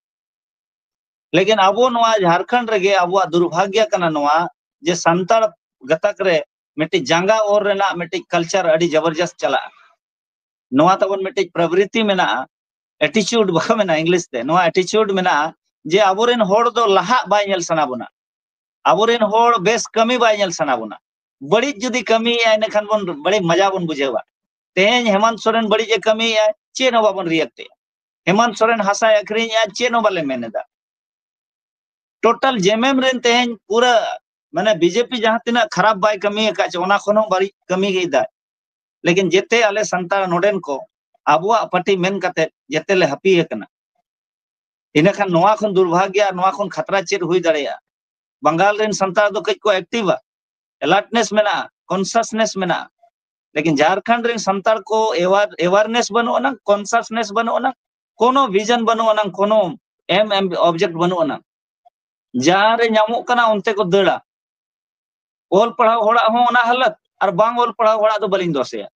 ᱞᱮᱠᱤᱱ ᱟᱵᱚ ᱱᱚᱣᱟ ᱡᱷᱟᱲᱠᱷᱚᱸᱰ ᱨᱮᱜᱮ ᱟᱵᱚᱣᱟᱜ ᱫᱩᱨᱵᱷᱟᱜᱽᱭᱚ ᱠᱟᱱᱟ ᱱᱚᱣᱟ, ᱡᱮ ᱥᱟᱱᱛᱟᱲ ᱜᱟᱛᱟᱠ ᱨᱮ ᱢᱤᱫᱴᱤᱡ ᱡᱟᱸᱜᱟ ᱚᱨ ᱨᱮᱱᱟᱜ ᱢᱤᱫᱴᱤᱡ culture ᱟᱹᱰᱤ ᱡᱚᱵᱚᱨᱡᱚᱥᱛ ᱪᱟᱞᱟᱜᱼᱟ᱾ ᱱᱚᱣᱟ ᱛᱟᱵᱚᱱ ᱢᱤᱫᱴᱤᱡ ᱯᱨᱚᱵᱨᱤᱛᱤ ᱢᱮᱱᱟᱜᱼᱟ, attitude ᱵᱟᱠᱚ ᱢᱮᱱᱟ English ᱛᱮ, ᱱᱚᱣᱟ attitude ᱢᱮᱱᱟᱜᱼᱟ ᱡᱮ ᱟᱵᱚᱨᱮᱱ ᱦᱚᱲ ᱫᱚ ᱞᱟᱦᱟᱜ ᱵᱟᱭ ᱧᱮᱞ ᱥᱟᱱᱟ ᱵᱚᱱᱟ, ᱟᱵᱚᱨᱮᱱ ᱦᱚᱲ ᱵᱮᱥ ᱠᱟᱹᱢᱤ ᱵᱟᱭ ᱧᱮᱞ ᱥᱟᱱᱟ ᱵᱚᱱᱟ᱾ ᱵᱟᱹᱲᱤᱡ ᱡᱩᱫᱤ ᱠᱟᱹᱢᱤᱭᱮᱜᱼᱟᱭ, ᱤᱱᱟᱹᱠᱷᱟᱱ ᱵᱚᱱ ᱵᱟᱹᱲᱤᱡ ᱢᱟᱡᱟ ᱵᱚᱱ ᱵᱩᱡᱷᱟᱹᱣᱟ᱾ ᱛᱮᱦᱮᱧ ᱦᱮᱢᱟᱱᱛ ᱥᱚᱨᱮᱱ ᱵᱟᱹᱲᱤᱡ ᱮ ᱠᱟᱹᱢᱤᱭᱮᱜᱼᱟᱭ, ᱪᱮᱫ ᱦᱚᱸ ᱵᱟᱵᱚᱱ react ᱮᱜᱼᱟ᱾ ᱦᱮᱢᱟᱱᱛ ᱥᱚᱨᱮᱱ ᱦᱟᱥᱟᱭ ᱟᱹᱠᱷᱨᱤᱧᱮᱜᱼᱟ, ᱪᱮᱫ ᱦᱚᱸ ᱵᱟᱞᱮ ᱢᱮᱱ ᱮᱫᱟ᱾ Total ᱡᱮᱢᱮᱢ ᱨᱮᱱ ᱛᱮᱦᱮᱧ ᱯᱩᱨᱟᱹ, ᱢᱟᱱᱮ, ᱵᱤᱡᱮᱯᱤ ᱡᱟᱦᱟᱸ ᱛᱤᱱᱟᱹᱜ ᱠᱷᱟᱨᱟᱯ ᱵᱟᱭ ᱠᱟᱹᱢᱤ ᱟᱠᱟᱫ ᱪᱮ, ᱚᱱᱟ ᱠᱷᱚᱱ ᱦᱚᱸ ᱵᱟᱹᱲᱤᱡ ᱠᱟᱹᱢᱤ ᱜᱮ ᱮᱫᱟᱭ᱾ ᱞᱮᱠᱤᱱ ᱡᱮᱛᱮ ᱟᱞᱮ ᱥᱟᱱᱛᱟᱲ ᱱᱚᱰᱮᱱ ᱠᱚ ᱟᱵᱚᱣᱟᱜ ᱯᱟᱨᱴᱤ ᱢᱮᱱ ᱠᱟᱛᱮ ᱡᱮᱛᱮ ᱞᱮ ᱦᱟᱹᱯᱤ ᱟᱠᱟᱱᱟ᱾ ᱤᱱᱟᱹᱠᱷᱟᱱ ᱱᱚᱣᱟ ᱠᱷᱚᱱ ᱫᱩᱨᱵᱷᱟᱜᱽᱭᱚ ᱟᱨ ᱱᱚᱣᱟ ᱠᱷᱚᱱ ᱠᱷᱟᱛᱨᱟ ᱪᱮᱫ ᱦᱩᱭ ᱫᱟᱲᱮᱭᱟᱜᱼᱟ? ᱵᱟᱝᱜᱟᱞ ᱨᱮᱱ ᱥᱟᱱᱛᱟᱲ ᱫᱚ ᱠᱟᱹᱡ ᱠᱚ active-ᱟ, alertness ᱢᱮᱱᱟᱜᱼᱟ, consciousness ᱢᱮᱱᱟᱜᱼᱟ᱾ ᱞᱮᱠᱤᱱ ᱡᱷᱟᱲᱠᱷᱚᱸᱰ ᱨᱮᱱ ᱥᱟᱱᱛᱟᱲ ᱠᱚ aware, awareness ᱵᱟᱹᱱᱩᱜ ᱟᱱᱟᱝ, consciousness ᱵᱟᱹᱱᱩᱜ ᱟᱱᱟᱝ, ᱠᱳᱱᱳ vision ᱵᱟᱹᱱᱩᱜ ᱟᱱᱟᱝ, ᱠᱳᱱᱳ aim, aim object ᱵᱟᱹᱱᱩᱜ ᱟᱱᱟᱝ᱾ ᱡᱟᱦᱟᱸ ᱨᱮ ᱧᱟᱢᱚᱜ ᱠᱟᱱᱟ ᱚᱱᱛᱮ ᱠᱚ ᱫᱟᱹᱲᱟ᱾ ᱚᱞ ᱯᱟᱲᱦᱟᱣ ᱦᱚᱲᱟᱜ ᱦᱚᱸ ᱚᱱᱟ ᱦᱟᱞᱚᱛ, ᱟᱨ ᱵᱟᱝ ᱚᱞ ᱯᱟᱲᱦᱟᱣ ᱦᱚᱲᱟᱜ ᱫᱚ ᱵᱟᱹᱞᱤᱧ ᱫᱳᱥᱮᱭᱟ,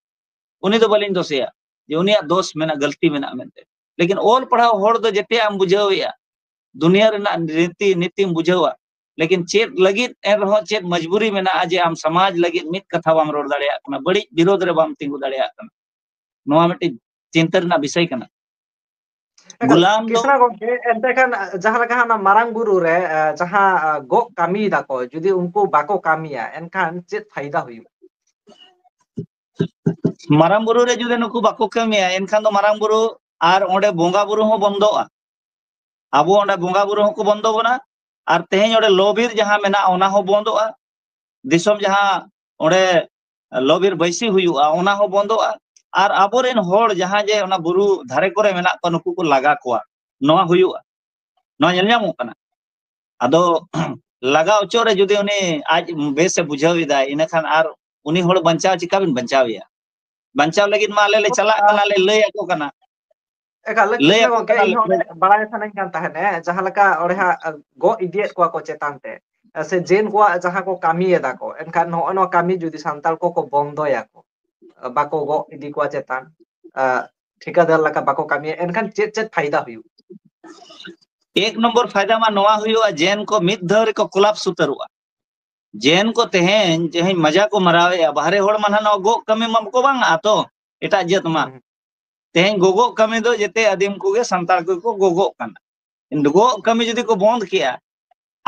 ᱩᱱᱤ ᱫᱚ ᱵᱟᱹᱞᱤᱧ ᱫᱳᱥᱮᱭᱟ ᱡᱮ ᱩᱱᱤᱭᱟᱜ ᱫᱳᱥ ᱢᱮᱱᱟᱜ, ᱜᱟᱹᱞᱛᱤ ᱢᱮᱱᱟᱜ ᱢᱮᱱᱛᱮ᱾ ᱞᱮᱠᱤᱱ ᱚᱞ ᱯᱟᱲᱦᱟᱣ ᱦᱚᱲ ᱫᱚ ᱡᱮᱛᱮᱭᱟᱜ ᱮᱢ ᱵᱩᱡᱷᱟᱹᱣᱮᱭᱟ, ᱫᱩᱱᱤᱭᱟᱹ ᱨᱮᱱᱟᱜ ᱨᱤᱛᱤ ᱱᱤᱛᱤᱢ ᱵᱩᱡᱷᱟᱹᱣᱟ, ᱞᱮᱠᱤᱱ ᱪᱮᱫ ᱞᱟᱹᱜᱤᱫ ᱮᱱ ᱨᱮᱦᱚᱸ ᱪᱮᱫ ᱢᱚᱡᱽᱵᱩᱨᱤ ᱢᱮᱱᱟᱜᱼᱟ ᱡᱮ ᱟᱢ ᱥᱚᱢᱟᱡᱽ ᱞᱟᱹᱜᱤᱫ ᱢᱤᱫ ᱠᱟᱛᱷᱟ ᱵᱟᱢ ᱨᱚᱲ ᱫᱟᱲᱮᱭᱟᱜ ᱠᱟᱱᱟ, ᱵᱟᱹᱲᱤᱡ ᱵᱤᱨᱳᱫᱷ ᱨᱮ ᱵᱟᱢ ᱛᱤᱸᱜᱩ ᱫᱟᱲᱮᱭᱟᱜ ᱠᱟᱱᱟ? ᱱᱚᱣᱟ ᱢᱤᱫᱴᱤᱡ ᱪᱤᱱᱛᱟᱹ ᱨᱮᱱᱟᱜ ᱵᱤᱥᱚᱭ ᱠᱟᱱᱟ᱾ ᱮᱠᱟᱞ, ᱜᱩᱞᱟᱢ ᱫᱚ ᱠᱤᱥᱱᱟ ᱜᱚᱢᱠᱮ, ᱮᱱᱛᱮ ᱠᱷᱟᱱ ᱡᱟᱦᱟᱸ ᱞᱮᱠᱟ ᱦᱟᱸᱜ ᱚᱱᱟ ᱢᱟᱨᱟᱝ ᱵᱩᱨᱩ ᱨᱮ, ᱮ, ᱡᱟᱦᱟᱸ, ᱮ, ᱜᱚᱜ ᱠᱟᱹᱢᱤᱭ ᱫᱟᱠᱚ, ᱡᱩᱫᱤ ᱩᱱᱠᱩ ᱵᱟᱠᱚ ᱠᱟᱹᱢᱤᱭᱟ, ᱮᱱᱠᱷᱟᱱ ᱪᱮᱫ ᱯᱷᱟᱭᱫᱟ ᱦᱩᱭᱩᱜᱼᱟ? ᱢᱟᱨᱟᱝ ᱵᱩᱨᱩ ᱨᱮ ᱡᱩᱫᱤ ᱱᱩᱠᱩ ᱵᱟᱠᱚ ᱠᱟᱹᱢᱤᱭᱟ, ᱮᱱᱠᱷᱟᱱ ᱫᱚ ᱢᱟᱨᱟᱝ ᱵᱩᱨᱩ ᱟᱨ ᱚᱸᱰᱮ ᱵᱚᱸᱜᱟ ᱵᱩᱨᱩ ᱦᱚᱸ ᱵᱚᱱᱫᱚᱜᱼᱟ᱾ ᱟᱵᱚ ᱚᱸᱰᱮ ᱵᱚᱸᱜᱟ ᱵᱩᱨᱩ ᱦᱚᱸᱠᱚ ᱵᱚᱱᱫᱚ ᱵᱚᱱᱟ, ᱟᱨ ᱛᱮᱦᱮᱧ ᱚᱸᱰᱮ ᱞᱚᱵᱤᱨ ᱡᱟᱦᱟᱸ ᱢᱮᱱᱟᱜᱼᱟ, ᱚᱱᱟ ᱦᱚᱸ ᱵᱚᱱᱫᱚᱜᱼᱟ᱾ ᱫᱤᱥᱚᱢ ᱡᱟᱦᱟᱸ ᱚᱸᱰᱮ ᱞᱚᱵᱤᱨ ᱵᱟᱹᱭᱥᱤ ᱦᱩᱭᱩᱜᱼᱟ, ᱚᱱᱟ ᱦᱚᱸ ᱵᱚᱱᱫᱚᱜᱼᱟ᱾ ᱟᱨ ᱟᱵᱚᱨᱮᱱ ᱦᱚᱲ ᱡᱟᱦᱟᱸ ᱡᱮ ᱚᱱᱟ ᱵᱩᱨᱩ ᱫᱷᱟᱨᱮ ᱠᱚᱨᱮ ᱢᱮᱱᱟᱜ ᱠᱚᱣᱟ, ᱱᱩᱠᱩ ᱠᱚ ᱞᱟᱜᱟ ᱠᱚᱣᱟ, ᱱᱚᱣᱟ ᱦᱩᱭᱩᱜᱼᱟ, ᱱᱚᱣᱟ ᱧᱮᱞ ᱧᱟᱢᱚᱜ ᱠᱟᱱᱟ᱾ ᱟᱫᱚ ᱞᱟᱜᱟ ᱚᱪᱚᱜ ᱨᱮ ᱡᱩᱫᱤ ᱩᱱᱤ ᱟᱡ ᱵᱮᱥᱮ ᱵᱩᱡᱷᱟᱹᱣ ᱮᱫᱟ, ᱤᱱᱟᱹᱠᱷᱟᱱ ᱟᱨ ᱩᱱᱤ ᱦᱚᱲ ᱵᱟᱧᱪᱟᱣ ᱪᱤᱠᱟ ᱵᱤᱱ ᱵᱟᱧᱪᱟᱣᱮᱭᱟ? ᱵᱟᱧᱪᱟᱣ ᱞᱟᱹᱜᱤᱫ ᱢᱟ ᱟᱞᱮ ᱞᱮ ᱪᱟᱞᱟᱜ ᱠᱟᱱᱟ, ᱞᱮ ᱞᱟᱹᱭ ᱟᱠᱚ ᱠᱟᱱᱟ, ᱮᱠᱟᱞ, ᱞᱟᱹᱭ ᱠᱤᱥᱱᱟ ᱟᱠᱚ ᱜᱚᱢᱠᱮ, ᱠᱟᱱᱟ ᱞᱮ᱾ ᱤᱧ ᱦᱚᱸ ᱚᱸᱰᱮ ᱵᱟᱲᱟᱭ ᱥᱟᱱᱟᱧ ᱠᱟᱱ ᱛᱟᱦᱮᱸᱫ, ᱮ, ᱡᱟᱦᱟᱸ ᱞᱮᱠᱟ ᱚᱸᱰᱮ ᱦᱟᱸᱜ, ᱮ, ᱜᱚᱜ ᱤᱫᱤᱭᱮᱫ ᱠᱚᱣᱟ ᱠᱚ ᱪᱮᱛᱟᱱ ᱛᱮ, ᱮ, ᱥᱮ ᱡᱮᱱ ᱠᱚᱣᱟᱜ ᱡᱟᱦᱟᱸ ᱠᱚ ᱠᱟᱹᱢᱤᱭᱮᱫᱟ ᱠᱚ, ᱮᱱᱠᱷᱟᱱ ᱱᱚᱜᱼᱚ ᱱᱚᱣᱟ ᱠᱟᱹᱢᱤ ᱡᱩᱫᱤ ᱥᱟᱱᱛᱟᱲ ᱠᱚᱠᱚ ᱵᱚᱱᱫᱚᱭᱟᱠᱚ, ᱮ, ᱵᱟᱠᱚ ᱜᱚᱜ ᱤᱫᱤ ᱠᱚᱣᱟ ᱪᱮᱛᱟᱱ, ᱮ, ᱴᱷᱤᱠᱟᱹᱫᱟᱨ ᱞᱮᱠᱟ ᱵᱟᱠᱚ ᱠᱟᱹᱢᱤᱭᱟ, ᱮᱱᱠᱷᱟᱱ ᱪᱮᱫ ᱪᱮᱫ ᱯᱷᱟᱭᱫᱟ ᱦᱩᱭᱩᱜᱼᱟ? ᱮᱠ ᱱᱚᱢᱵᱚᱨ ᱯᱷᱟᱭᱫᱟ ᱢᱟ ᱱᱚᱣᱟ ᱦᱩᱭᱩᱜᱼᱟ, ᱡᱮᱱ ᱠᱚ ᱢᱤᱫ ᱫᱷᱟᱣ ᱨᱮᱠᱚ ᱠᱚᱞᱟᱯᱥ ᱩᱛᱟᱹᱨᱚᱜᱼᱟ᱾ ᱡᱮᱱ ᱠᱚ ᱛᱮᱦᱮᱧ, ᱛᱮᱦᱮᱧ ᱢᱟᱡᱟ ᱠᱚ ᱢᱟᱨᱟᱣᱮᱫᱼᱟ, ᱵᱟᱦᱨᱮ ᱦᱚᱲ ᱢᱟ ᱱᱟᱦᱟᱜ ᱱᱚᱣᱟ ᱜᱚᱜ ᱠᱟᱹᱢᱤ ᱢᱟ ᱵᱟᱠᱚ ᱵᱟᱝᱟ ᱛᱚ, ᱮᱴᱟᱜ ᱡᱟᱹᱛ ᱢᱟ᱾ ᱦᱩᱸ᱾ ᱛᱮᱦᱮᱧ ᱜᱚᱜᱚᱜ ᱠᱟᱹᱢᱤ ᱫᱚ ᱡᱮᱛᱮ ᱟᱹᱫᱤᱢ ᱠᱚᱜᱮ ᱥᱟᱱᱛᱟᱲ ᱠᱚᱜᱮ ᱠᱚ ᱜᱚᱜᱚᱜ ᱠᱟᱱᱟ᱾ ᱜᱚᱜ ᱠᱟᱹᱢᱤ ᱡᱩᱫᱤ ᱠᱚ ᱵᱚᱱᱫ ᱠᱮᱭᱟ,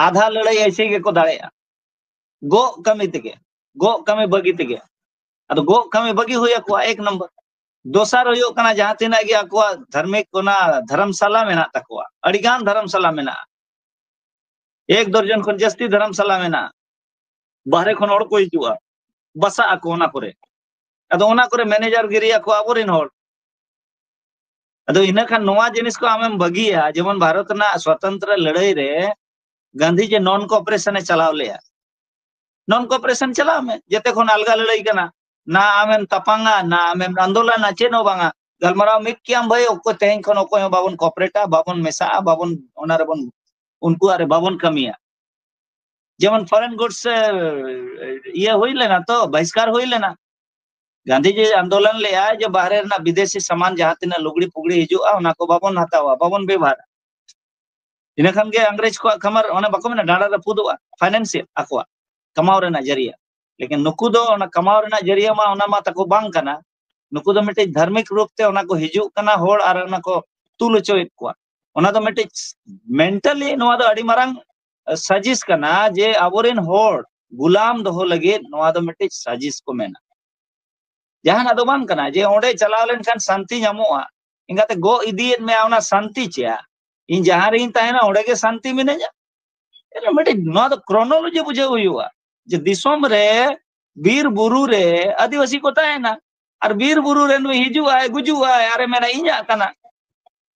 ᱟᱫᱷᱟ ᱞᱟᱹᱲᱦᱟᱹᱭ ᱮᱭᱥᱮ ᱜᱮᱠᱚ ᱫᱟᱲᱮᱭᱟᱜᱼᱟ᱾ ᱜᱚᱜ ᱠᱟᱹᱢᱤ ᱛᱮᱜᱮ, ᱜᱚᱜ ᱠᱟᱹᱢᱤ ᱵᱟᱹᱜᱤ ᱛᱮᱜᱮ᱾ ᱟᱫᱚ ᱜᱚᱜ ᱠᱟᱹᱢᱤ ᱵᱟᱹᱜᱤ ᱦᱩᱭ ᱟᱠᱚᱣᱟ, ᱮᱠ ᱱᱚᱢᱵᱚᱨ᱾ ᱫᱚᱥᱟᱨ ᱦᱩᱭᱩᱜ ᱠᱟᱱᱟ, ᱡᱟᱦᱟᱸ ᱛᱤᱱᱟᱹᱜ ᱜᱮ ᱟᱠᱚᱣᱟᱜ ᱫᱷᱟᱨᱢᱤᱠ ᱚᱱᱟ ᱫᱷᱚᱨᱢᱥᱟᱞᱟ ᱢᱮᱱᱟᱜ ᱛᱟᱠᱚᱣᱟ, ᱟᱹᱰᱤᱜᱟᱱ ᱫᱷᱚᱨᱢᱥᱟᱞᱟ ᱢᱮᱱᱟᱜᱼᱟ, ᱮᱠ ᱫᱚᱨᱡᱚᱱ ᱠᱷᱚᱱ ᱡᱟᱹᱥᱛᱤ ᱫᱷᱚᱨᱢᱥᱟᱞᱟ ᱢᱮᱱᱟᱜᱼᱟ᱾ ᱵᱟᱦᱨᱮ ᱠᱷᱚᱱ ᱦᱚᱲ ᱠᱚ ᱦᱤᱡᱩᱜᱼᱟ, ᱵᱟᱥᱟᱜ ᱟᱠᱚ ᱚᱱᱟ ᱠᱚᱨᱮ᱾ ᱟᱫᱚ ᱚᱱᱟ ᱠᱚᱨᱮ ᱢᱮᱱᱮᱡᱟᱨ ᱜᱤᱨᱤᱭᱟ ᱠᱚ ᱟᱵᱚᱨᱮᱱ ᱦᱚᱲ᱾ ᱟᱫᱚ ᱤᱱᱟᱹ ᱠᱷᱟᱱ ᱱᱚᱣᱟ ᱡᱤᱱᱤᱥ ᱠᱚ ᱟᱢᱮᱢ ᱵᱟᱹᱜᱤᱭᱟ, ᱡᱮᱢᱚᱱ ᱵᱷᱟᱨᱚᱛ ᱨᱮᱱᱟᱜ ᱥᱣᱟᱛᱚᱱᱛᱨᱚ ᱞᱟᱹᱲᱦᱟᱹᱭ ᱨᱮ ᱜᱟᱱᱫᱷᱤ ᱡᱮ ᱱᱚᱱ ᱠᱚᱯᱟᱨᱮᱥᱚᱱ ᱮ ᱪᱟᱞᱟᱣ ᱞᱮᱜᱼᱟ, ᱱᱚᱱ ᱠᱚᱯᱟᱨᱮᱥᱚᱱ ᱪᱟᱞᱟᱜ ᱢᱮ, ᱡᱮᱛᱮ ᱠᱷᱚᱱ ᱟᱞᱜᱟ ᱞᱟᱹᱲᱦᱟᱹᱭ ᱠᱟᱱᱟ᱾ ᱱᱟ ᱟᱢᱮᱢ ᱛᱟᱯᱟᱝᱟ, ᱱᱟ ᱟᱢᱮᱢ ᱟᱱᱫᱳᱞᱚᱱᱟ, ᱪᱮᱫ ᱦᱚᱸ ᱵᱟᱝᱟ᱾ ᱜᱟᱞᱢᱟᱨᱟᱣ ᱢᱤᱫ ᱠᱮᱭᱟᱢ ᱵᱷᱟᱹᱭ, ᱚᱠᱚᱭ ᱛᱮᱦᱮᱧ ᱠᱷᱚᱱ ᱚᱠᱚᱭ ᱦᱚᱸ ᱵᱟᱵᱚᱱ ᱠᱚᱯᱟᱨᱮᱴᱟ, ᱵᱟᱵᱚᱱ ᱢᱮᱥᱟᱜᱼᱟ, ᱵᱟᱵᱚᱱ, ᱚᱱᱟ ᱨᱮᱵᱚᱱ, ᱩᱱᱠᱩᱣᱟᱜ ᱨᱮ ᱵᱟᱵᱚᱱ ᱠᱟᱹᱢᱤᱭᱟ᱾ ᱡᱮᱢᱚᱱ ᱯᱷᱚᱨᱮᱱ ᱜᱩᱰᱥ, ᱮ, ᱤᱭᱟᱹ ᱦᱩᱭ ᱞᱮᱱᱟ ᱛᱚ, ᱵᱟᱦᱤᱥᱠᱟᱨ ᱦᱩᱭ ᱞᱮᱱᱟ᱾ ᱜᱟᱱᱫᱷᱤᱡᱤ ᱟᱱᱫᱳᱞᱚᱱ ᱞᱮᱜᱼᱟᱭ ᱡᱮ ᱵᱟᱦᱨᱮ ᱨᱮᱱᱟᱜ ᱵᱤᱫᱮᱥᱤ ᱥᱟᱢᱟᱱ ᱡᱟᱦᱟᱸ ᱛᱤᱱᱟᱹᱜ ᱞᱩᱜᱽᱲᱤ ᱯᱩᱜᱽᱲᱤ ᱦᱤᱡᱩᱜᱼᱟ, ᱚᱱᱟ ᱠᱚ ᱵᱟᱵᱚᱱ ᱦᱟᱛᱟᱣᱟ, ᱵᱟᱵᱚᱱ ᱵᱮᱵᱚᱦᱟᱨᱟ᱾ ᱤᱱᱟᱹ ᱠᱷᱟᱱ ᱜᱮ ᱤᱝᱨᱮᱡᱽ ᱠᱚᱣᱟᱜ ᱠᱟᱢᱟᱨ, ᱚᱱᱮ ᱵᱟᱠᱚ ᱢᱮᱱᱟ, ᱰᱟᱸᱰᱟ ᱨᱟᱹᱯᱩᱫᱚᱜᱼᱟ, ᱯᱷᱟᱭᱱᱮᱱᱥᱤᱭᱟᱞ ᱟᱠᱚᱣᱟᱜ ᱠᱟᱢᱟᱣ ᱨᱮᱱᱟᱜ ᱡᱟᱹᱨᱤᱭᱟ᱾ ᱞᱮᱠᱤᱱ ᱱᱩᱠᱩ ᱫᱚ ᱚᱱᱟ ᱠᱟᱢᱟᱣ ᱨᱮᱱᱟᱜ ᱡᱟᱹᱨᱤᱭᱟ ᱢᱟ ᱚᱱᱟ ᱢᱟ ᱛᱟᱠᱚ ᱵᱟᱝ ᱠᱟᱱᱟ᱾ ᱱᱩᱠᱩ ᱫᱚ ᱢᱤᱫᱴᱤᱡ ᱫᱷᱟᱨᱢᱤᱠ ᱨᱩᱯ ᱛᱮ ᱚᱱᱟ ᱠᱚ ᱦᱤᱡᱩᱜ ᱠᱟᱱᱟ ᱦᱚᱲ ᱟᱨ ᱚᱱᱟ ᱠᱚ ᱛᱩᱞ ᱦᱚᱪᱚᱭᱮᱫ ᱠᱚᱣᱟ᱾ ᱚᱱᱟ ᱫᱚ ᱢᱤᱫᱴᱤᱡ ᱢᱮᱱᱴᱟᱞᱤ ᱱᱚᱣᱟ ᱫᱚ ᱟᱹᱰᱤ ᱢᱟᱨᱟᱝ ᱥᱟᱡᱤᱥ ᱠᱟᱱᱟ ᱡᱮ ᱟᱵᱚᱨᱮᱱ ᱦᱚᱲ ᱜᱩᱞᱟᱢ ᱫᱚᱦᱚ ᱞᱟᱹᱜᱤᱫ ᱱᱚᱣᱟ ᱫᱚ ᱢᱤᱫᱴᱤᱡ ᱥᱟᱡᱤᱥ ᱠᱚ ᱢᱮᱱᱟ᱾ ᱡᱟᱦᱟᱱᱟᱜ ᱫᱚ ᱵᱟᱝ ᱠᱟᱱᱟ ᱡᱮ ᱚᱸᱰᱮ ᱪᱟᱞᱟᱣ ᱞᱮᱱᱠᱷᱟᱱ ᱥᱟᱱᱛᱤ ᱧᱟᱢᱚᱜᱼᱟ᱾ ᱮᱸᱜᱟᱛᱮ ᱜᱚᱜ ᱤᱫᱤᱭᱮᱫ ᱢᱮᱭᱟ ᱚᱱᱟ ᱥᱟᱱᱛᱤ ᱪᱮᱭᱟ? ᱤᱧ ᱡᱟᱦᱟᱸ ᱨᱮᱧ ᱛᱟᱦᱮᱱᱟ ᱚᱸᱰᱮ ᱜᱮ ᱥᱟᱱᱛᱤ ᱢᱤᱱᱟᱹᱧᱟ᱾ ᱮᱱᱨᱮᱦᱚᱸ ᱢᱤᱫᱴᱤᱡ ᱱᱚᱣᱟ ᱫᱚ ᱠᱨᱚᱱᱳᱞᱚᱡᱤ ᱵᱩᱡᱷᱟᱹᱣ ᱦᱩᱭᱩᱜᱼᱟ ᱡᱮ ᱫᱤᱥᱚᱢ ᱨᱮ ᱵᱤᱨ ᱵᱩᱨᱩ ᱨᱮ ᱟᱹᱫᱤᱵᱟᱹᱥᱤ ᱠᱚ ᱛᱟᱦᱮᱱᱟ, ᱟᱨ ᱵᱤᱨ ᱵᱩᱨᱩ ᱨᱮ ᱱᱩᱭ ᱦᱤᱡᱩᱜᱼᱟᱭ, ᱜᱩᱡᱩᱜᱼᱟᱭ, ᱟᱨᱮ ᱢᱮᱱᱟ ᱤᱧᱟᱜ ᱠᱟᱱᱟ᱾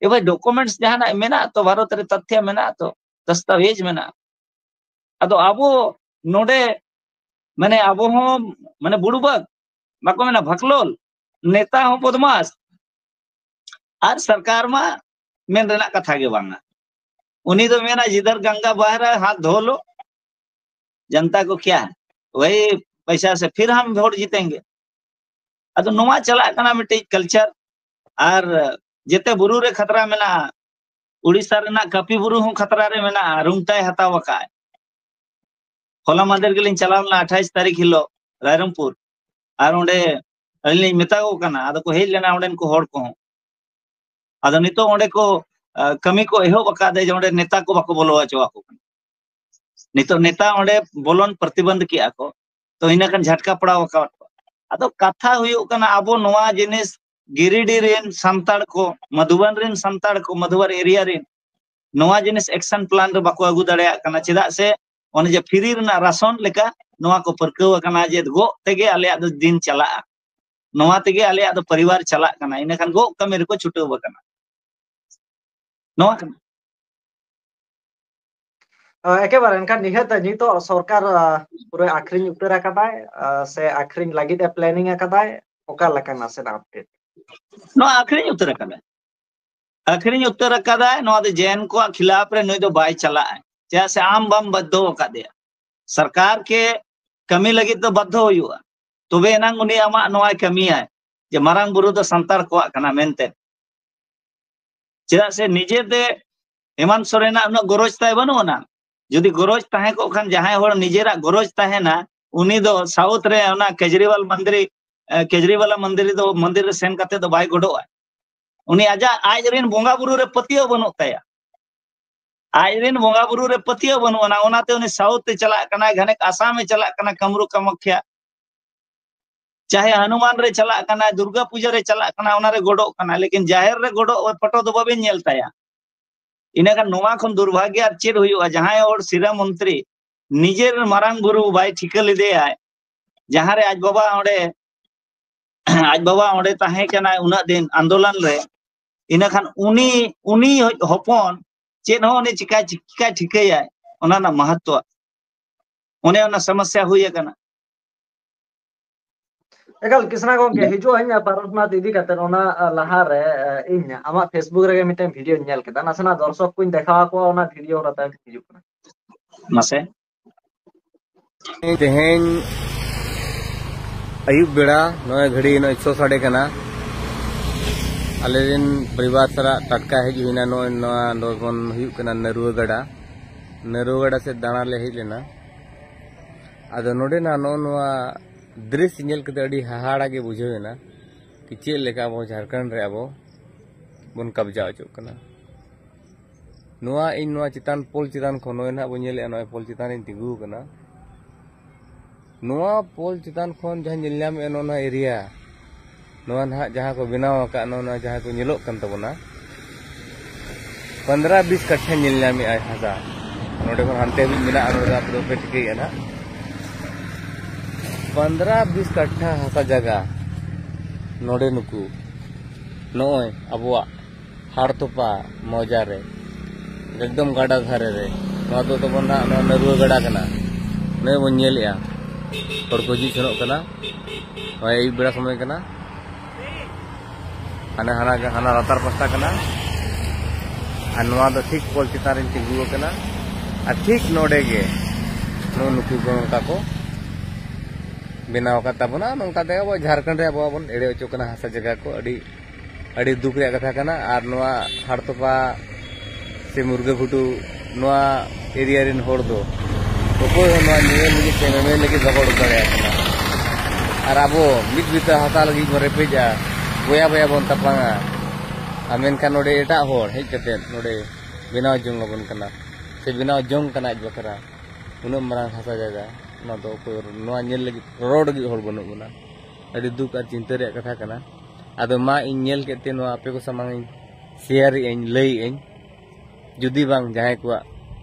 ᱮ ᱵᱷᱟᱭ, ᱰᱚᱠᱩᱢᱮᱱᱴᱥ ᱡᱟᱦᱟᱱᱟᱜ ᱢᱮᱱᱟᱜᱼᱟ ᱛᱚ, ᱵᱷᱟᱨᱚᱛ ᱨᱮ ᱛᱟᱛᱷᱭᱟ ᱢᱮᱱᱟᱜᱼᱟ ᱛᱚ, ᱫᱟᱥᱛᱟᱣᱮᱡᱽ ᱢᱮᱱᱟᱜᱼᱟ᱾ ᱟᱫᱚ ᱟᱵᱚ ᱱᱚᱰᱮ ᱢᱟᱱᱮ ᱟᱵᱚ ᱦᱚᱸ ᱢᱟᱱᱮ ᱵᱩᱲᱩᱵᱟᱜ, ᱵᱟᱠᱚ ᱢᱮᱱᱟ ᱵᱷᱟᱠᱞᱳᱞ, ᱱᱮᱛᱟ ᱦᱚᱸ ᱵᱚᱫᱢᱟᱥ, ᱟᱨ ᱥᱚᱨᱠᱟᱨ ᱢᱟ ᱢᱮᱱ ᱨᱮᱱᱟᱜ ᱠᱟᱛᱷᱟ ᱜᱮ ᱵᱟᱝᱟ᱾ ᱩᱱᱤ ᱫᱚ ᱢᱮᱱᱟ ᱡᱤᱫᱷᱟᱨ ᱜᱟᱝᱜᱟ ᱵᱟᱦ ᱨᱟᱦᱟ ᱦᱟᱛ ᱫᱷᱳ ᱞᱳ, ᱡᱟᱱᱛᱟ ᱠᱚ ᱠᱭᱟ ᱦᱟᱭ, ᱣᱟᱦᱤ ᱯᱟᱭᱥᱟ ᱥᱮ ᱯᱷᱤᱨ ᱦᱟᱢ ᱵᱷᱳᱴ ᱡᱤᱛᱮᱝᱜᱮ᱾ ᱟᱫᱚ ᱱᱚᱣᱟ ᱪᱟᱞᱟᱜ ᱠᱟᱱᱟ ᱢᱤᱫᱴᱤᱡ ᱠᱟᱞᱪᱟᱨ᱾ ᱟᱨ ᱡᱮᱛᱮ ᱵᱩᱨᱩ ᱨᱮ ᱠᱷᱟᱛᱨᱟ ᱢᱮᱱᱟᱜᱼᱟ, ᱩᱲᱤᱥᱥᱟ ᱨᱮᱱᱟᱜ ᱠᱟᱹᱯᱤ ᱵᱩᱨᱩ ᱦᱚᱸ ᱠᱷᱟᱛᱨᱟ ᱨᱮ ᱢᱮᱱᱟᱜᱼᱟ, ᱨᱩᱝᱴᱟᱭ ᱦᱟᱛᱟᱣ ᱟᱠᱟᱫ᱾ ᱦᱚᱞᱟ ᱢᱟᱫᱷᱮᱨ ᱜᱮᱞᱤᱧ ᱪᱟᱞᱟᱣ ᱞᱮᱱᱟ ᱟᱴᱷᱟᱭᱤᱥ ᱛᱟᱹᱨᱤᱠᱷ ᱦᱤᱞᱳᱜ ᱨᱟᱭᱨᱚᱝᱯᱩᱨ, ᱟᱨ ᱚᱸᱰᱮ ᱟᱹᱞᱤᱧ ᱞᱤᱧ ᱢᱮᱛᱟ ᱠᱚ ᱠᱟᱱᱟ, ᱟᱫᱚ ᱠᱚ ᱦᱮᱡ ᱞᱮᱱᱟ ᱚᱸᱰᱮᱱ ᱠᱚ ᱦᱚᱲ ᱠᱚᱦᱚᱸ᱾ ᱟᱫᱚ ᱱᱤᱛᱚᱜ ᱚᱸᱰᱮ ᱠᱚ ᱟ, ᱠᱟᱹᱢᱤ ᱠᱚ ᱮᱦᱚᱵ ᱟᱠᱟᱫ ᱡᱮ ᱚᱸᱰᱮ ᱱᱮᱛᱟ ᱠᱚ ᱵᱟᱠᱚ ᱵᱚᱞᱚ ᱦᱚᱪᱚ ᱟᱠᱚ ᱠᱟᱱᱟ᱾ ᱱᱤᱛᱚᱜ ᱱᱮᱛᱟ ᱚᱸᱰᱮ ᱵᱚᱞᱚᱱ ᱯᱨᱚᱛᱤᱵᱚᱱᱫᱷ ᱠᱮᱜᱼᱟ ᱠᱚ, ᱛᱚ ᱤᱱᱟᱹ ᱠᱷᱟᱱ ᱡᱷᱟᱴᱠᱟ ᱯᱟᱲᱟᱣ ᱟᱠᱟᱫ ᱠᱚᱣᱟ᱾ ᱟᱫᱚ ᱠᱟᱛᱷᱟ ᱦᱩᱭᱩᱜ ᱠᱟᱱᱟ, ᱟᱵᱚ ᱱᱚᱣᱟ ᱡᱤᱱᱤᱥ ᱜᱤᱨᱤᱰᱤ ᱨᱮᱱ ᱥᱟᱱᱛᱟᱲ ᱠᱚ, ᱢᱟᱫᱷᱩᱵᱟᱱ ᱨᱮᱱ ᱥᱟᱱᱛᱟᱲ ᱠᱚ, ᱢᱟᱫᱷᱩᱵᱟᱱ ᱮᱨᱤᱭᱟ ᱨᱮᱱ ᱱᱚᱣᱟ ᱡᱤᱱᱤᱥ ᱮᱠᱥᱚᱱ ᱯᱞᱟᱱ ᱨᱮ ᱵᱟᱠᱚ ᱟᱹᱜᱩ ᱫᱟᱲᱮᱭᱟᱜ ᱠᱟᱱᱟ᱾ ᱪᱮᱫᱟᱜ ᱥᱮ ᱚᱱᱮ ᱡᱮ ᱯᱷᱤᱨᱤ ᱨᱮᱱᱟᱜ ᱨᱟᱥᱚᱱ ᱞᱮᱠᱟ ᱱᱚᱣᱟ ᱠᱚ ᱯᱟᱹᱨᱠᱟᱹᱣ ᱟᱠᱟᱱᱟ ᱡᱮ ᱜᱚᱜ ᱛᱮᱜᱮ ᱟᱞᱮᱭᱟᱜ ᱫᱚ ᱫᱤᱱ ᱪᱟᱞᱟᱜᱼᱟ, ᱱᱚᱣᱟ ᱛᱮᱜᱮ ᱟᱞᱮᱭᱟᱜ ᱫᱚ ᱯᱚᱨᱤᱵᱟᱨ ᱪᱟᱞᱟᱜ ᱠᱟᱱᱟ, ᱤᱱᱟᱹᱠᱷᱟᱱ ᱜᱚᱜ ᱠᱟᱹᱢᱤ ᱨᱮᱠᱚ ᱪᱷᱩᱴᱟᱹᱣ ᱟᱠᱟᱱᱟ᱾ ᱱᱚᱣᱟ ᱠᱟᱱᱟ᱾ ᱮᱠᱮᱵᱟᱨᱮ, ᱮᱱᱠᱷᱟᱱ ᱱᱤᱦᱟᱹᱛ ᱱᱤᱛᱚᱜ ᱥᱚᱨᱠᱟᱨ ᱯᱩᱨᱟᱹ ᱟᱠᱷᱨᱤᱧ ᱩᱛᱟᱹᱨ ᱟᱠᱟᱫᱟᱭ ᱥᱮ ᱟᱠᱷᱨᱤᱧ ᱞᱟᱹᱜᱤᱫ ᱮ ᱯᱞᱮᱱᱤᱝ ᱟᱠᱟᱫᱟᱭ? ᱚᱠᱟ ᱞᱮᱠᱟ ᱱᱟᱥᱮᱱᱟᱜ ᱟᱯᱰᱮᱴ? ᱱᱚᱣᱟ ᱟᱠᱷᱨᱤᱧ ᱩᱛᱟᱹᱨ ᱟᱠᱟᱫᱟᱭ᱾ ᱟᱠᱷᱨᱤᱧ ᱩᱛᱟᱹᱨ ᱟᱠᱟᱫᱟᱭ᱾ ᱱᱚᱣᱟ ᱫᱚ ᱡᱮᱱ ᱠᱚᱣᱟᱜ ᱠᱷᱤᱞᱟᱯ ᱨᱮ ᱱᱩᱭ ᱫᱚ ᱵᱟᱭ ᱪᱟᱞᱟᱜᱼᱟ, ᱪᱮᱫᱟᱜ ᱥᱮ ᱟᱢ ᱵᱟᱢ ᱵᱟᱫᱽᱫᱷᱚ ᱟᱠᱟᱫᱮᱭᱟ᱾ ᱥᱚᱨᱠᱟᱨ ᱠᱮ ᱠᱟᱹᱢᱤ ᱞᱟᱹᱜᱤᱫ ᱫᱚ ᱵᱟᱫᱽᱫᱷᱚ ᱦᱩᱭᱩᱜᱼᱟ, ᱛᱚᱵᱮ ᱮᱱᱟᱝ ᱩᱱᱤ ᱟᱢᱟᱜ ᱱᱚᱣᱟᱭ ᱠᱟᱹᱢᱤᱭᱟᱭ ᱡᱮ ᱢᱟᱨᱟᱝ ᱵᱩᱨᱩ ᱫᱚ ᱥᱟᱱᱛᱟᱲ ᱠᱚᱣᱟᱜ ᱠᱟᱱᱟ ᱢᱮᱱᱛᱮ᱾ ᱪᱮᱫᱟᱜ ᱥᱮ ᱱᱤᱡᱮᱛᱮ ᱦᱮᱢᱟᱱᱛ ᱥᱚᱨᱮᱱᱟᱜ ᱩᱱᱟᱹᱜ ᱜᱚᱨᱚᱡᱽ ᱛᱟᱭ ᱵᱟᱹᱱᱩᱜ ᱟᱱᱟ᱾ ᱡᱩᱫᱤ ᱜᱚᱨᱚᱡᱽ ᱛᱟᱦᱮᱸ ᱠᱚᱜ ᱠᱷᱟᱱ, ᱡᱟᱦᱟᱸᱭ ᱦᱚᱲ ᱱᱤᱡᱮᱨᱟᱜ ᱜᱚᱨᱚᱡᱽ ᱛᱟᱦᱮᱱᱟ, ᱩᱱᱤ ᱫᱚ ᱥᱟᱣᱩᱛᱷ ᱨᱮ ᱚᱱᱟ ᱠᱮᱡᱨᱤᱣᱟᱞ ᱢᱚᱱᱫᱤᱨ, ᱮ, ᱠᱮᱡᱨᱤᱣᱟᱞᱟ ᱢᱚᱱᱫᱤᱨ ᱫᱚ, ᱢᱚᱱᱫᱤᱨ ᱨᱮ ᱥᱮᱱ ᱠᱟᱛᱮ ᱫᱚ ᱵᱟᱭ ᱜᱚᱰᱚᱜᱼᱟ᱾ ᱩᱱᱤ ᱟᱡᱟᱜ, ᱟᱡ ᱨᱮᱱ ᱵᱚᱸᱜᱟ ᱵᱩᱨᱩ ᱨᱮ ᱯᱟᱹᱛᱭᱟᱹᱣ ᱵᱟᱹᱱᱩᱜ ᱛᱟᱭᱟ᱾ ᱟᱡ ᱨᱮᱱ ᱵᱚᱸᱜᱟ ᱵᱩᱨᱩ ᱨᱮ ᱯᱟᱹᱛᱭᱟᱹᱣ ᱵᱟᱹᱱᱩᱜ ᱟᱱᱟ, ᱚᱱᱟᱛᱮ ᱩᱱᱤ ᱥᱟᱣᱩᱛᱷ ᱛᱮ ᱪᱟᱞᱟᱜ ᱠᱟᱱᱟᱭ, ᱜᱷᱟᱱᱮᱠ ᱟᱥᱟᱢ ᱮ ᱪᱟᱞᱟᱜ ᱠᱟᱱᱟ, ᱠᱟᱢᱨᱩ ᱠᱟᱢᱟᱠᱷᱭᱟ᱾ ᱪᱟᱦᱮ ᱦᱚᱱᱩᱢᱟᱱ ᱨᱮ ᱪᱟᱞᱟᱜ ᱠᱟᱱᱟ, ᱫᱩᱨᱜᱟ ᱯᱩᱡᱟᱹ ᱨᱮ ᱪᱟᱞᱟᱜ ᱠᱟᱱᱟ, ᱚᱱᱟ ᱨᱮ ᱜᱚᱰᱚᱜ ᱠᱟᱱᱟ, ᱞᱮᱠᱤᱱ ᱡᱟᱦᱮᱨ ᱨᱮ ᱜᱚᱰᱚᱜ ᱯᱷᱳᱴᱳ ᱫᱚ ᱵᱟᱵᱮᱱ ᱧᱮᱞ ᱛᱟᱭᱟ᱾ ᱤᱱᱟᱹᱠᱷᱟᱱ ᱱᱚᱣᱟ ᱠᱷᱚᱱ ᱫᱩᱨᱵᱷᱟᱜᱽᱭᱚ ᱟᱨ ᱪᱮᱫ ᱦᱩᱭᱩᱜᱼᱟ? ᱡᱟᱦᱟᱸᱭ ᱦᱚᱲ ᱥᱤᱨᱟᱹ ᱢᱚᱱᱛᱨᱤ ᱱᱤᱡᱮᱨ ᱢᱟᱨᱟᱝ ᱵᱩᱨᱩ ᱵᱟᱭ ᱴᱷᱤᱠᱟᱹ ᱞᱮᱫᱮᱭᱟᱭ, ᱡᱟᱦᱟᱸ ᱨᱮ ᱟᱡ ᱵᱟᱵᱟ ᱚᱸᱰᱮ, ᱟᱡ ᱵᱟᱵᱟ ᱚᱸᱰᱮ ᱛᱟᱦᱮᱸ ᱠᱟᱱᱟᱭ ᱩᱱᱟᱹᱜ ᱫᱤᱱ ᱟᱱᱫᱳᱞᱚᱱ ᱨᱮ, ᱤᱱᱟᱹᱠᱷᱟᱱ ᱩᱱᱤ, ᱩᱱᱤ ᱦᱚᱯᱚᱱ ᱪᱮᱫ ᱦᱚᱸ ᱩᱱᱤ ᱪᱤᱠᱟᱭ, ᱪᱤᱠᱟᱭ ᱴᱷᱤᱠᱟᱹᱭᱟᱭ, ᱚᱱᱟ ᱨᱮᱱᱟᱜ ᱢᱟᱦᱟᱛᱛᱚ, ᱚᱱᱮ ᱚᱱᱟ ᱥᱚᱢᱚᱥᱥᱟ ᱦᱩᱭ ᱟᱠᱟᱱᱟ᱾ ᱮᱠᱟᱞ ᱠᱤᱥᱱᱟ ᱜᱚᱝᱠᱮ, ᱦᱤᱡᱩᱜ ᱟᱹᱧ ᱯᱟᱨᱚᱥᱱᱟᱛᱷ ᱤᱫᱤ ᱠᱟᱛᱮ᱾ ᱚᱱᱟ ᱞᱟᱦᱟᱨᱮ ᱤᱧ ᱟᱢᱟᱜ Facebook ᱨᱮᱜᱮ ᱢᱤᱫᱴᱮᱱ ᱵᱷᱤᱰᱤᱭᱳᱧ ᱧᱮᱞ ᱠᱮᱫᱟ, ᱱᱟᱥᱮᱱᱟᱜ ᱫᱚᱨᱥᱚᱠ ᱠᱚᱧ ᱫᱮᱠᱷᱟᱣ ᱟᱠᱚᱣᱟ, ᱚᱱᱟ ᱵᱷᱤᱰᱤᱭᱳ ᱚᱱᱟ ᱛᱟᱭᱚᱢ ᱦᱤᱡᱩᱜ ᱠᱟᱱᱟ᱾ ᱢᱟᱥᱮ᱾ ᱛᱮᱦᱮᱧ ᱟᱹᱭᱩᱵ ᱵᱮᱲᱟ ᱱᱚᱜᱼᱚᱭ ᱜᱷᱟᱹᱲᱤ ᱱᱚᱜᱼᱚᱭ ᱪᱷᱚ ᱥᱟᱰᱮ ᱠᱟᱱᱟ᱾ ᱟᱞᱮ ᱨᱮᱱ ᱯᱚᱨᱤᱵᱟᱨ ᱥᱟᱞᱟᱜ ᱴᱟᱴᱠᱟ ᱦᱮᱡ ᱦᱩᱭᱱᱟ᱾ ᱱᱚᱜᱼᱚᱭ ᱱᱚᱣᱟ ᱱᱚᱰᱮ ᱵᱚᱱ ᱦᱩᱭᱩᱜ ᱠᱟᱱᱟ ᱱᱟᱹᱨᱩᱣᱟᱹ ᱜᱟᱰᱟ᱾ ᱱᱟᱹᱨᱩᱣᱟᱹ ᱜᱟᱰᱟ ᱥᱮᱫ ᱫᱟᱬᱟ ᱞᱮ ᱦᱮᱡ ᱞᱮᱱᱟ᱾ ᱟᱫᱚ ᱱᱚᱰᱮᱱᱟᱜ ᱱᱚᱜᱼᱚ ᱱᱚᱣᱟ ᱫᱨᱤᱥ ᱧᱮᱞ ᱠᱟᱛᱮ ᱟᱹᱰᱤ ᱦᱟᱦᱟᱲᱟ ᱜᱮ ᱵᱩᱡᱷᱟᱹᱣ ᱮᱱᱟ ᱠᱤ ᱪᱮᱫ ᱞᱮᱠᱟ ᱟᱵᱚ ᱡᱷᱟᱲᱠᱷᱚᱸᱰ ᱨᱮ ᱟᱵᱚ ᱵᱚᱱ ᱠᱟᱵᱽᱡᱟ ᱦᱚᱪᱚᱜ ᱠᱟᱱᱟ᱾ ᱱᱚᱣᱟ ᱤᱧ ᱱᱚᱣᱟ ᱪᱮᱛᱟᱱ ᱯᱳᱞ ᱪᱮᱛᱟᱱ ᱠᱷᱚᱱ, ᱱᱚᱜᱼᱚᱭ ᱱᱟᱦᱟᱜ ᱵᱚᱱ ᱧᱮᱞᱮᱫᱼᱟ, ᱱᱚᱜᱼᱚᱭ ᱯᱳᱞ ᱪᱮᱛᱟᱱ ᱨᱤᱧ ᱛᱤᱸᱜᱩ ᱟᱠᱟᱱᱟ᱾ ᱱᱚᱣᱟ ᱯᱳᱞ ᱪᱮᱛᱟᱱ ᱠᱷᱚᱱ ᱡᱟᱦᱟᱸ ᱧᱮᱞ ᱧᱟᱢᱮᱫᱼᱟ, ᱱᱚᱜᱼᱚ ᱱᱚᱣᱟ ᱮᱨᱤᱭᱟ, ᱱᱚᱣᱟ ᱱᱟᱦᱟᱜ ᱡᱟᱦᱟᱸ ᱠᱚ ᱵᱮᱱᱟᱣ ᱟᱠᱟᱫ, ᱱᱚᱜᱼᱚ ᱱᱚᱣᱟ ᱡᱟᱦᱟᱸ ᱠᱚ ᱧᱮᱞᱚᱜ ᱠᱟᱱ ᱛᱟᱵᱚᱱᱟ, ᱯᱚᱱᱫᱽᱨᱟ ᱵᱤᱥ ᱠᱟᱴᱷᱟ ᱧᱮᱞ ᱧᱟᱢᱮᱫᱼᱟᱭ ᱦᱟᱥᱟ᱾ ᱱᱚᱰᱮ ᱠᱷᱚᱱ ᱦᱟᱱᱛᱮ ᱦᱟᱹᱵᱤᱡ ᱢᱮᱱᱟᱜᱼᱟ, ᱱᱚᱰᱮ ᱫᱚ ᱟᱯᱮ ᱫᱚᱯᱮ ᱴᱷᱤᱠᱟᱹᱭᱮᱫᱼᱟ ᱱᱟᱦᱟᱜ᱾ ᱯᱚᱱᱫᱽᱨᱟ ᱵᱤᱥ ᱠᱟᱴᱷᱟ ᱦᱟᱥᱟ ᱡᱟᱭᱜᱟ ᱱᱚᱰᱮ ᱱᱩᱠᱩ ᱱᱚᱜᱼᱚᱭ ᱟᱵᱚᱣᱟᱜ ᱦᱟᱲᱛᱚᱯᱟ ᱢᱚᱣᱡᱟ ᱨᱮ, ᱮᱠᱫᱚᱢ ᱜᱟᱰᱟ ᱫᱷᱟᱨᱮ ᱨᱮ᱾ ᱱᱚᱣᱟ ᱫᱚ ᱛᱟᱵᱚᱱ ᱱᱟᱦᱟᱜ ᱱᱚᱣᱟ ᱱᱟᱹᱨᱩᱣᱟᱹ ᱜᱟᱰᱟ ᱠᱟᱱᱟ᱾ ᱱᱚᱜᱼᱚᱭ ᱵᱚᱱ ᱧᱮᱞᱮᱜᱼᱟ, ᱦᱚᱲ ᱠᱚ ᱦᱤᱡᱩᱜ ᱥᱮᱱᱚᱜ ᱠᱟᱱᱟ᱾ ᱱᱚᱜᱼᱚᱭ ᱟᱹᱭᱩᱵ ᱵᱮᱲᱟ ᱥᱚᱢᱚᱭ ᱠᱟᱱᱟ᱾ ᱦᱟᱱᱮ ᱦᱟᱱᱟ ᱦᱟᱱᱟ ᱞᱟᱛᱟᱨ ᱯᱟᱥᱴᱟ ᱠᱟᱱᱟ᱾ ᱟᱨ ᱱᱚᱣᱟ ᱫᱚ ᱴᱷᱤᱠ ᱯᱳᱞ ᱪᱮᱛᱟᱱ ᱨᱤᱧ ᱛᱤᱸᱜᱩ ᱟᱠᱟᱱᱟ᱾ ᱟᱨ ᱴᱷᱤᱠ ᱱᱚᱰᱮ ᱜᱮ ᱱᱚᱜᱼᱚ ᱱᱩᱠᱩ ᱠᱚ ᱱᱚᱝᱠᱟ ᱠᱚ ᱵᱮᱱᱟᱣ ᱟᱠᱟᱫ ᱛᱟᱵᱚᱱᱟ᱾ ᱱᱚᱝᱠᱟ ᱛᱮ ᱟᱵᱚ ᱡᱷᱟᱲᱠᱷᱚᱸᱰ ᱨᱮ ᱟᱵᱚ ᱵᱚᱱ ᱮᱲᱮ ᱦᱚᱪᱚᱜ ᱠᱟᱱᱟ ᱦᱟᱥᱟ ᱡᱟᱭᱜᱟ ᱠᱚ᱾ ᱟᱹᱰᱤ, ᱟᱹᱰᱤ ᱫᱩᱠ ᱨᱮᱭᱟᱜ ᱠᱟᱛᱷᱟ ᱠᱟᱱᱟ᱾ ᱟᱨ ᱱᱚᱣᱟ ᱦᱟᱲᱛᱚᱯᱟ ᱥᱮ ᱢᱩᱨᱜᱟᱹ ᱜᱷᱩᱴᱩ, ᱱᱚᱣᱟ ᱮᱨᱤᱭᱟ ᱨᱮᱱ ᱦᱚᱲ ᱫᱚ ᱚᱠᱚᱭ ᱦᱚᱸ ᱱᱚᱣᱟ ᱧᱮᱧᱮᱞ ᱞᱟᱹᱜᱤᱫ ᱥᱮ ᱢᱮᱢᱮᱱ ᱞᱟᱹᱜᱤᱫ ᱵᱟᱠᱚ ᱚᱰᱚᱠ ᱫᱟᱲᱮᱭᱟᱜ ᱠᱟᱱᱟ᱾ ᱟᱨ ᱟᱵᱚ ᱢᱤᱫ ᱵᱤᱛᱟᱹ ᱦᱟᱥᱟ ᱞᱟᱹᱜᱤᱫ ᱵᱚᱱ ᱨᱮᱯᱮᱡᱼᱟ, ᱵᱚᱭᱟ ᱵᱚᱭᱟ ᱵᱚᱱ ᱛᱟᱯᱟᱝᱟ᱾ ᱟᱨ ᱢᱮᱱᱠᱷᱟᱱ ᱱᱚᱰᱮ ᱮᱴᱟᱜ ᱦᱚᱲ ᱦᱮᱡ ᱠᱟᱛᱮ ᱱᱚᱰᱮ ᱵᱮᱱᱟᱣ ᱡᱚᱝ ᱟᱵᱚᱱ ᱠᱟᱱᱟ, ᱥᱮ ᱵᱮᱱᱟᱣ ᱡᱚᱝ ᱠᱟᱱᱟ ᱟᱡ ᱵᱟᱠᱷᱨᱟ᱾ ᱩᱱᱟᱹᱜ ᱢᱟᱨᱟᱝ ᱦᱟᱥᱟ ᱡᱟᱭᱜᱟ, ᱱᱚᱣᱟ ᱫᱚ ᱚᱠᱚᱭ ᱱᱚᱣᱟ ᱧᱮᱞ ᱞᱟᱹᱜᱤᱫ, ᱨᱚᱲ ᱞᱟᱹᱜᱤᱫ ᱦᱚᱲ ᱵᱟᱹᱱᱩᱜ ᱵᱚᱱᱟ᱾ ᱟᱹᱰᱤ ᱫᱩᱠ ᱟᱨ ᱪᱤᱱᱛᱟᱹ ᱨᱮᱭᱟᱜ ᱠᱟᱛᱷᱟ ᱠᱟᱱᱟ᱾ ᱟᱫᱚ ᱢᱟ, ᱤᱧ ᱧᱮᱞ ᱠᱮᱫ ᱛᱮ ᱱᱚᱣᱟ ᱟᱯᱮ ᱠᱚ ᱥᱟᱢᱟᱝ ᱤᱧ ᱥᱮᱭᱟᱨᱮᱜ ᱟᱹᱧ, ᱞᱟᱹᱭᱮᱜ ᱟᱹᱧ᱾ ᱡᱩᱫᱤ ᱵᱟᱝ ᱡᱟᱦᱟᱸᱭ ᱠᱚᱣᱟᱜ